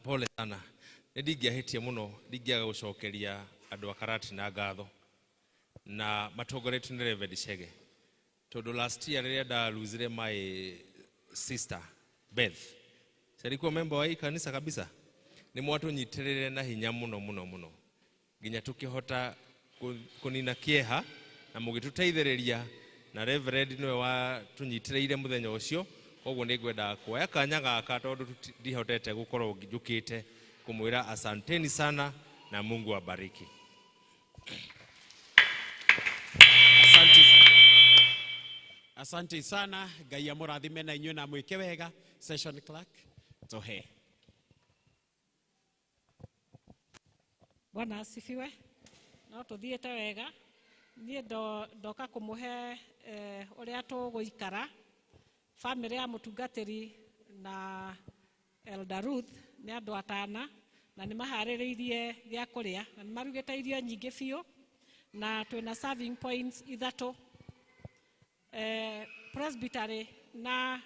Pole sana. Nĩ ndingĩahĩtia mũno, ndingĩaga gũcokeria andũ a Karatina ngatho na matongoretio nĩ Reverend Chege, Tondu last year rĩrĩa ndaruzire my sister Beth, alikuwa member wa hii kanisa kabisa, nĩ mwatũnyitĩrĩire na hinya mũno mũno mũno nginya tũkĩhota kũnina kĩeha na mũgĩtũteithĩrĩria, na Reverend nĩwe watũnyitĩrĩire mũthenya ũcio. Koguo nĩ ngwendaga kuoya kanya gaka tondũ ndihotete gũkorwo njũkĩte kũmwĩra asanteni sana na Mungu abariki. Asante sana. Asante sana. Ngai amũrathime na inyuĩ na mwĩke wega. Session clerk, tũhe. Bwana asifiwe. No tũthiĩte wega. Niĩ ndoka kũmũhe ũrĩa tũgũikara. Famĩlĩ ya mũtungatĩri na Elder Ruth nĩ andũ atana na nĩ maharĩrĩirie gĩa kũrĩa na nĩ marugĩte irio nyingĩ biũ, na twĩna serving points ithatũ. Presbytery na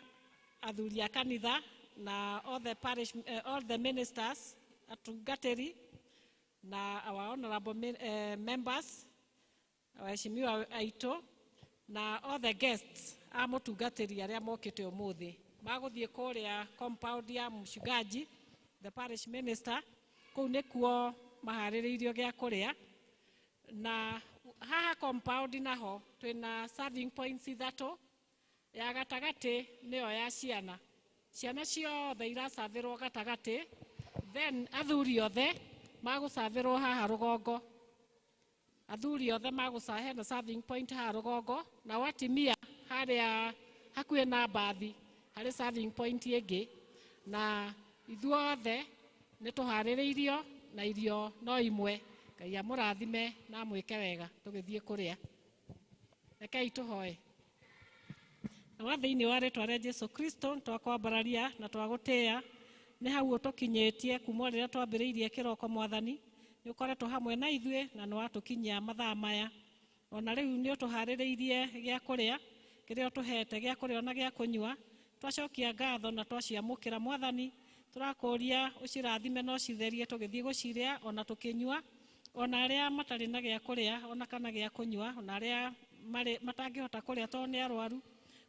athuri a kanitha na all the parish, all the ministers, atungatĩri na our honorable members, waheshimiwa aitũ na all the guests a mũtungatĩri arĩa mokĩte ũmũthĩ. Magũthiĩ kũrĩa compound ya mchungaji, the parish minister, kũu nĩkuo maharĩrĩirio gĩa kũrĩa. Na haha compound naho twĩna serving points ithatũ. Ya gatagatĩ nĩyo ya ciana. Ciana ciothe iracavĩrwo gatagatĩ, then athuri othe magũcavĩrwo haha rũgongo. Athuri othe magũca hena serving point haha rũgongo, na watimia harĩa hakuhĩ na mbathi harĩ serving point ĩngĩ. Na ithuothe nĩ tũharĩrĩirio na irio no imwe. Ngai amũrathime na amwĩke wega tũgĩthiĩ kũrĩa. Rekei tũhoe. Na wa thĩinĩ wa rĩtwa rĩa Jesu Kristo twakwambararia na twagũtĩĩa, nĩ hau ũtũkinyĩtie kuma rĩrĩa twambĩrĩirie kĩroko. Mwathani, nĩ ũkoretwo hamwe na ithuĩ na nĩ watũkinyia mathaa maya. Ona rĩu nĩ ũtũharĩrĩirie gĩa kũrĩa kĩrĩa ũtũhete gĩa kũrĩa ona gĩa kũnyua. Twacokia ngatho na twaciamũkĩra. Mwathani, tũrakũria ũcirathime na ũcitherie tũgĩthiĩ gũcirĩa ona tũkĩnyua. Ona arĩa matarĩ na gĩa kũrĩa ona kana gĩa kũnyua, ona arĩa matangĩhota kũrĩa tondũ nĩ arwaru,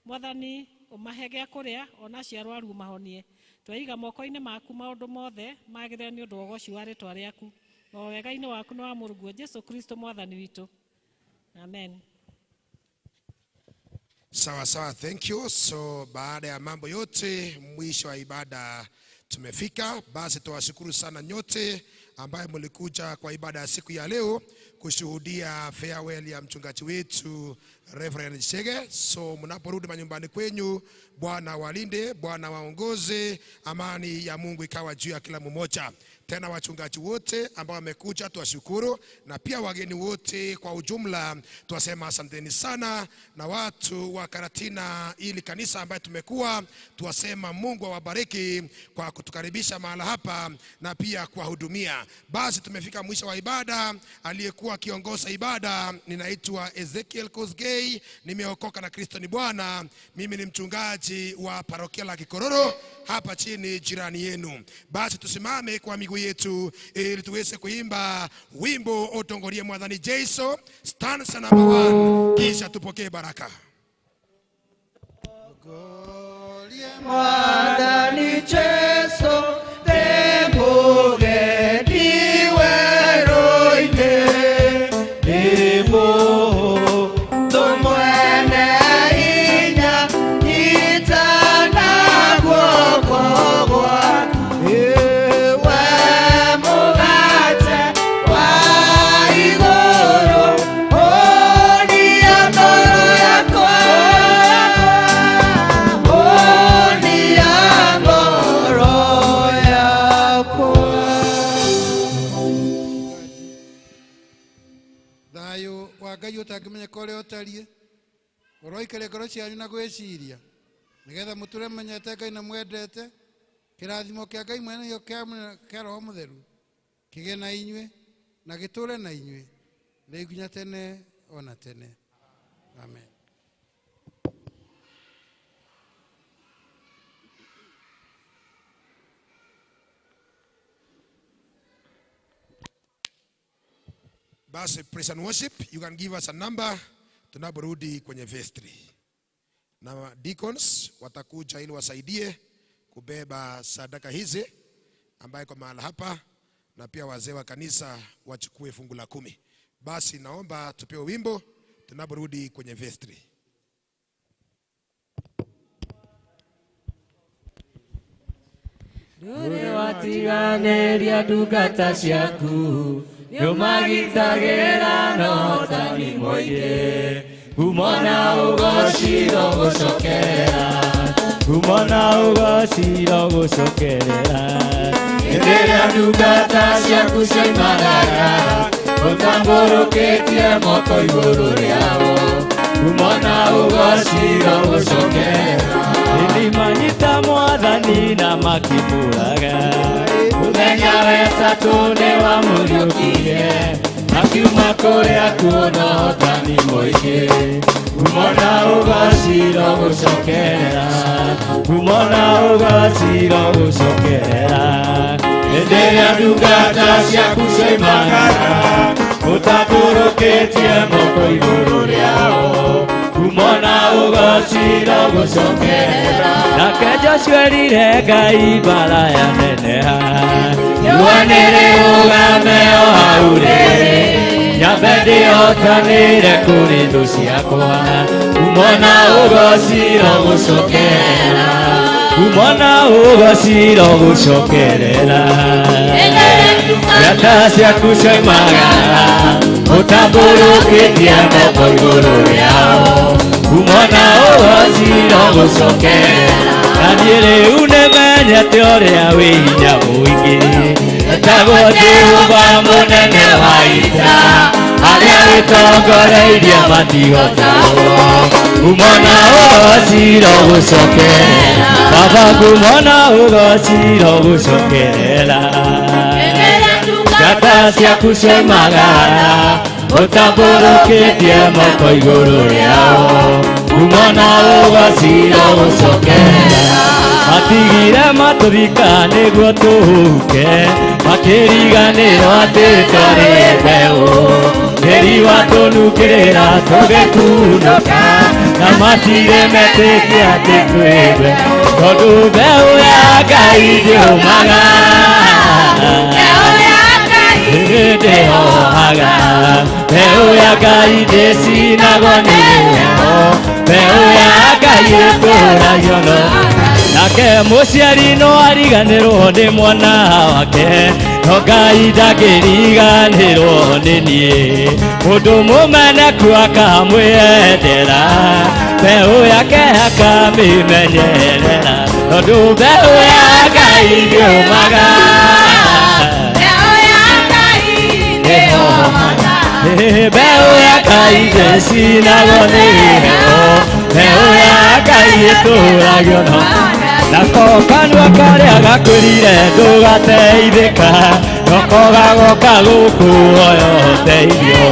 Mwathani ũmahe gĩa kũrĩa ona acio arwaru ũmahonie. Twaiga moko-inĩ maku maũndũ mothe magĩrĩre nĩ ũndũ wa ũgoci wa rĩtwa rĩaku, o wega-inĩ waku na wa Mũrũguo Jesu Kristo Mwathani witũ. Amen. Sawa sawa, thank you. So baada ya mambo yote, mwisho wa ibada tumefika. Basi tuwashukuru sana nyote ambaye mlikuja kwa ibada ya siku ya leo kushuhudia farewell ya mchungaji wetu Reverend Chege. So mnaporudi manyumbani kwenyu, Bwana walinde, Bwana waongoze, amani ya Mungu ikawa juu ya kila mmoja. Tena wachungaji wote ambao wamekuja tuwashukuru, na pia wageni wote kwa ujumla tuwasema asanteni sana, na watu wa Karatina ili kanisa ambaye tumekuwa tuwasema Mungu awabariki kwa kutukaribisha mahala hapa na pia kuwahudumia. Basi tumefika mwisho wa ibada. Aliyekuwa kiongoza ibada ninaitwa Ezekiel Kosgei, nimeokoka na Kristo ni Bwana. Mimi ni mchungaji wa parokia la Kikororo hapa chini jirani yenu. Basi tusimame kwa miguu yetu ili tuweze kuimba wimbo Otongorie Mwathani Jesu, stanza number 1, kisha tupokee baraka. Mwathani Jesu temugeni werũ-inĩ, nĩ mũndũ mwene hinya, nyita na guoko gwaku. We mũgate wa igũrũ, ũnia ngoro yakwa, ũnia ngoro yakwa. Thayũ wa Ngai ũtangĩmenyeka ũrĩa ũtariĩ, ũroikaria ngoro cianyu na gwĩciria, nĩgetha mũtũre menyete Ngai na mwendete. Kĩrathimo kĩa Ngai mwene nĩkĩo kĩa Roho Mũtheru kĩgĩe na inyuĩ na gĩtũre na inyuĩ rĩu nginya tene ona tene. Amen. Basi praise and worship, you can give us a number tunaporudi kwenye vestry. na deacons watakuja ili wasaidie kubeba sadaka hizi ambaye kwa mahala hapa, na pia wazee wa kanisa wachukue fungu la 10. Basi naomba tupewe wimbo tunaporudi kwenye vestry. Ndũrĩ watiganĩria ndungata ciaku, nĩũmagitagĩra na ũhotani mũingĩ. Ngumo na ũgoci rogũcokerera, ngumo na ũgoci rogũcokerera. Hĩndĩ ĩrĩa ndungata ciaku cioimagara, ũtambũrũkĩtie moko igũrũ rĩao, ngumo na ũgoci rogũcokerera. Nĩmanyita mwathani na makĩmũraga, mũthenya wetatũ nĩwamũriũkirie, akiuma kũrĩa kuo na ũhotani mũingĩ. Ngumo na ũgoci rogũcokerera, ngumo na ũgoci rogũcokerera. Hĩndĩ ĩrĩa ndungata ciaku cioimagara, ũtambũrũkĩtie moko igũrũ rĩao, ngumo na ũgoci rogũcokerera. Nake Joshua erire Ngai mbara yaneneha, riũa nĩrĩrũgame o hau rĩrĩ, nyambe ndĩhotanĩre kũrĩ thũ ciakwa. Ngumo na ũgoci rogũcokerera, ngumo na ũgoci rogũcokerera. Njata ciaku cioimagara, ũtambũrũkĩtie moko igũrũ rĩao, ngumo na ũgoci rogũcokerera. Na niĩ rĩu nĩmenyete ũrĩa wĩ hinya mũingĩ, etagwo Jehova mũnene wa ita, arĩa wĩtongoreirie matihotagwo. Ngumo na ũgoci rogũcokerera, Baba ngumo na ũgoci rogũcokerera. Njata ciaku cioimagara, ũtambũrũkĩtie moko igũrũ rĩao, ngumo na ũgoci rogũcokerera. Matigire matũthika nĩguo tũhuke, makĩriganĩrwo atĩ twarĩ mbeũ. Tĩri watũnukĩrĩra tũgĩkunũka, na matirĩ metĩkia atĩ twĩ mbeũ, tondũ mbeũ ya Ngai ndĩũmaga, ndĩhohaga. Mbeũ ya Ngai ndĩcinagwo nĩ heho, mbeũ ya Ngai ĩtũragio no. Nake mũciari no ariganĩrwo nĩ mwana wake, no Ngai ndangĩriganĩrwo nĩ niĩ. Mũndũ mũmeneku akamwĩendera, mbeũ yake akamĩmenyerera, tondũ mbeũ ya Ngai ndĩũmaga, mbeũ ya Ngai ndĩcinagwo nĩ heho, mbeũ ya Ngai ĩtũragio no. Nako kanua karĩa gakwĩrire ndũgateithĩka, noko gagoka gũkũhoya ũteithio.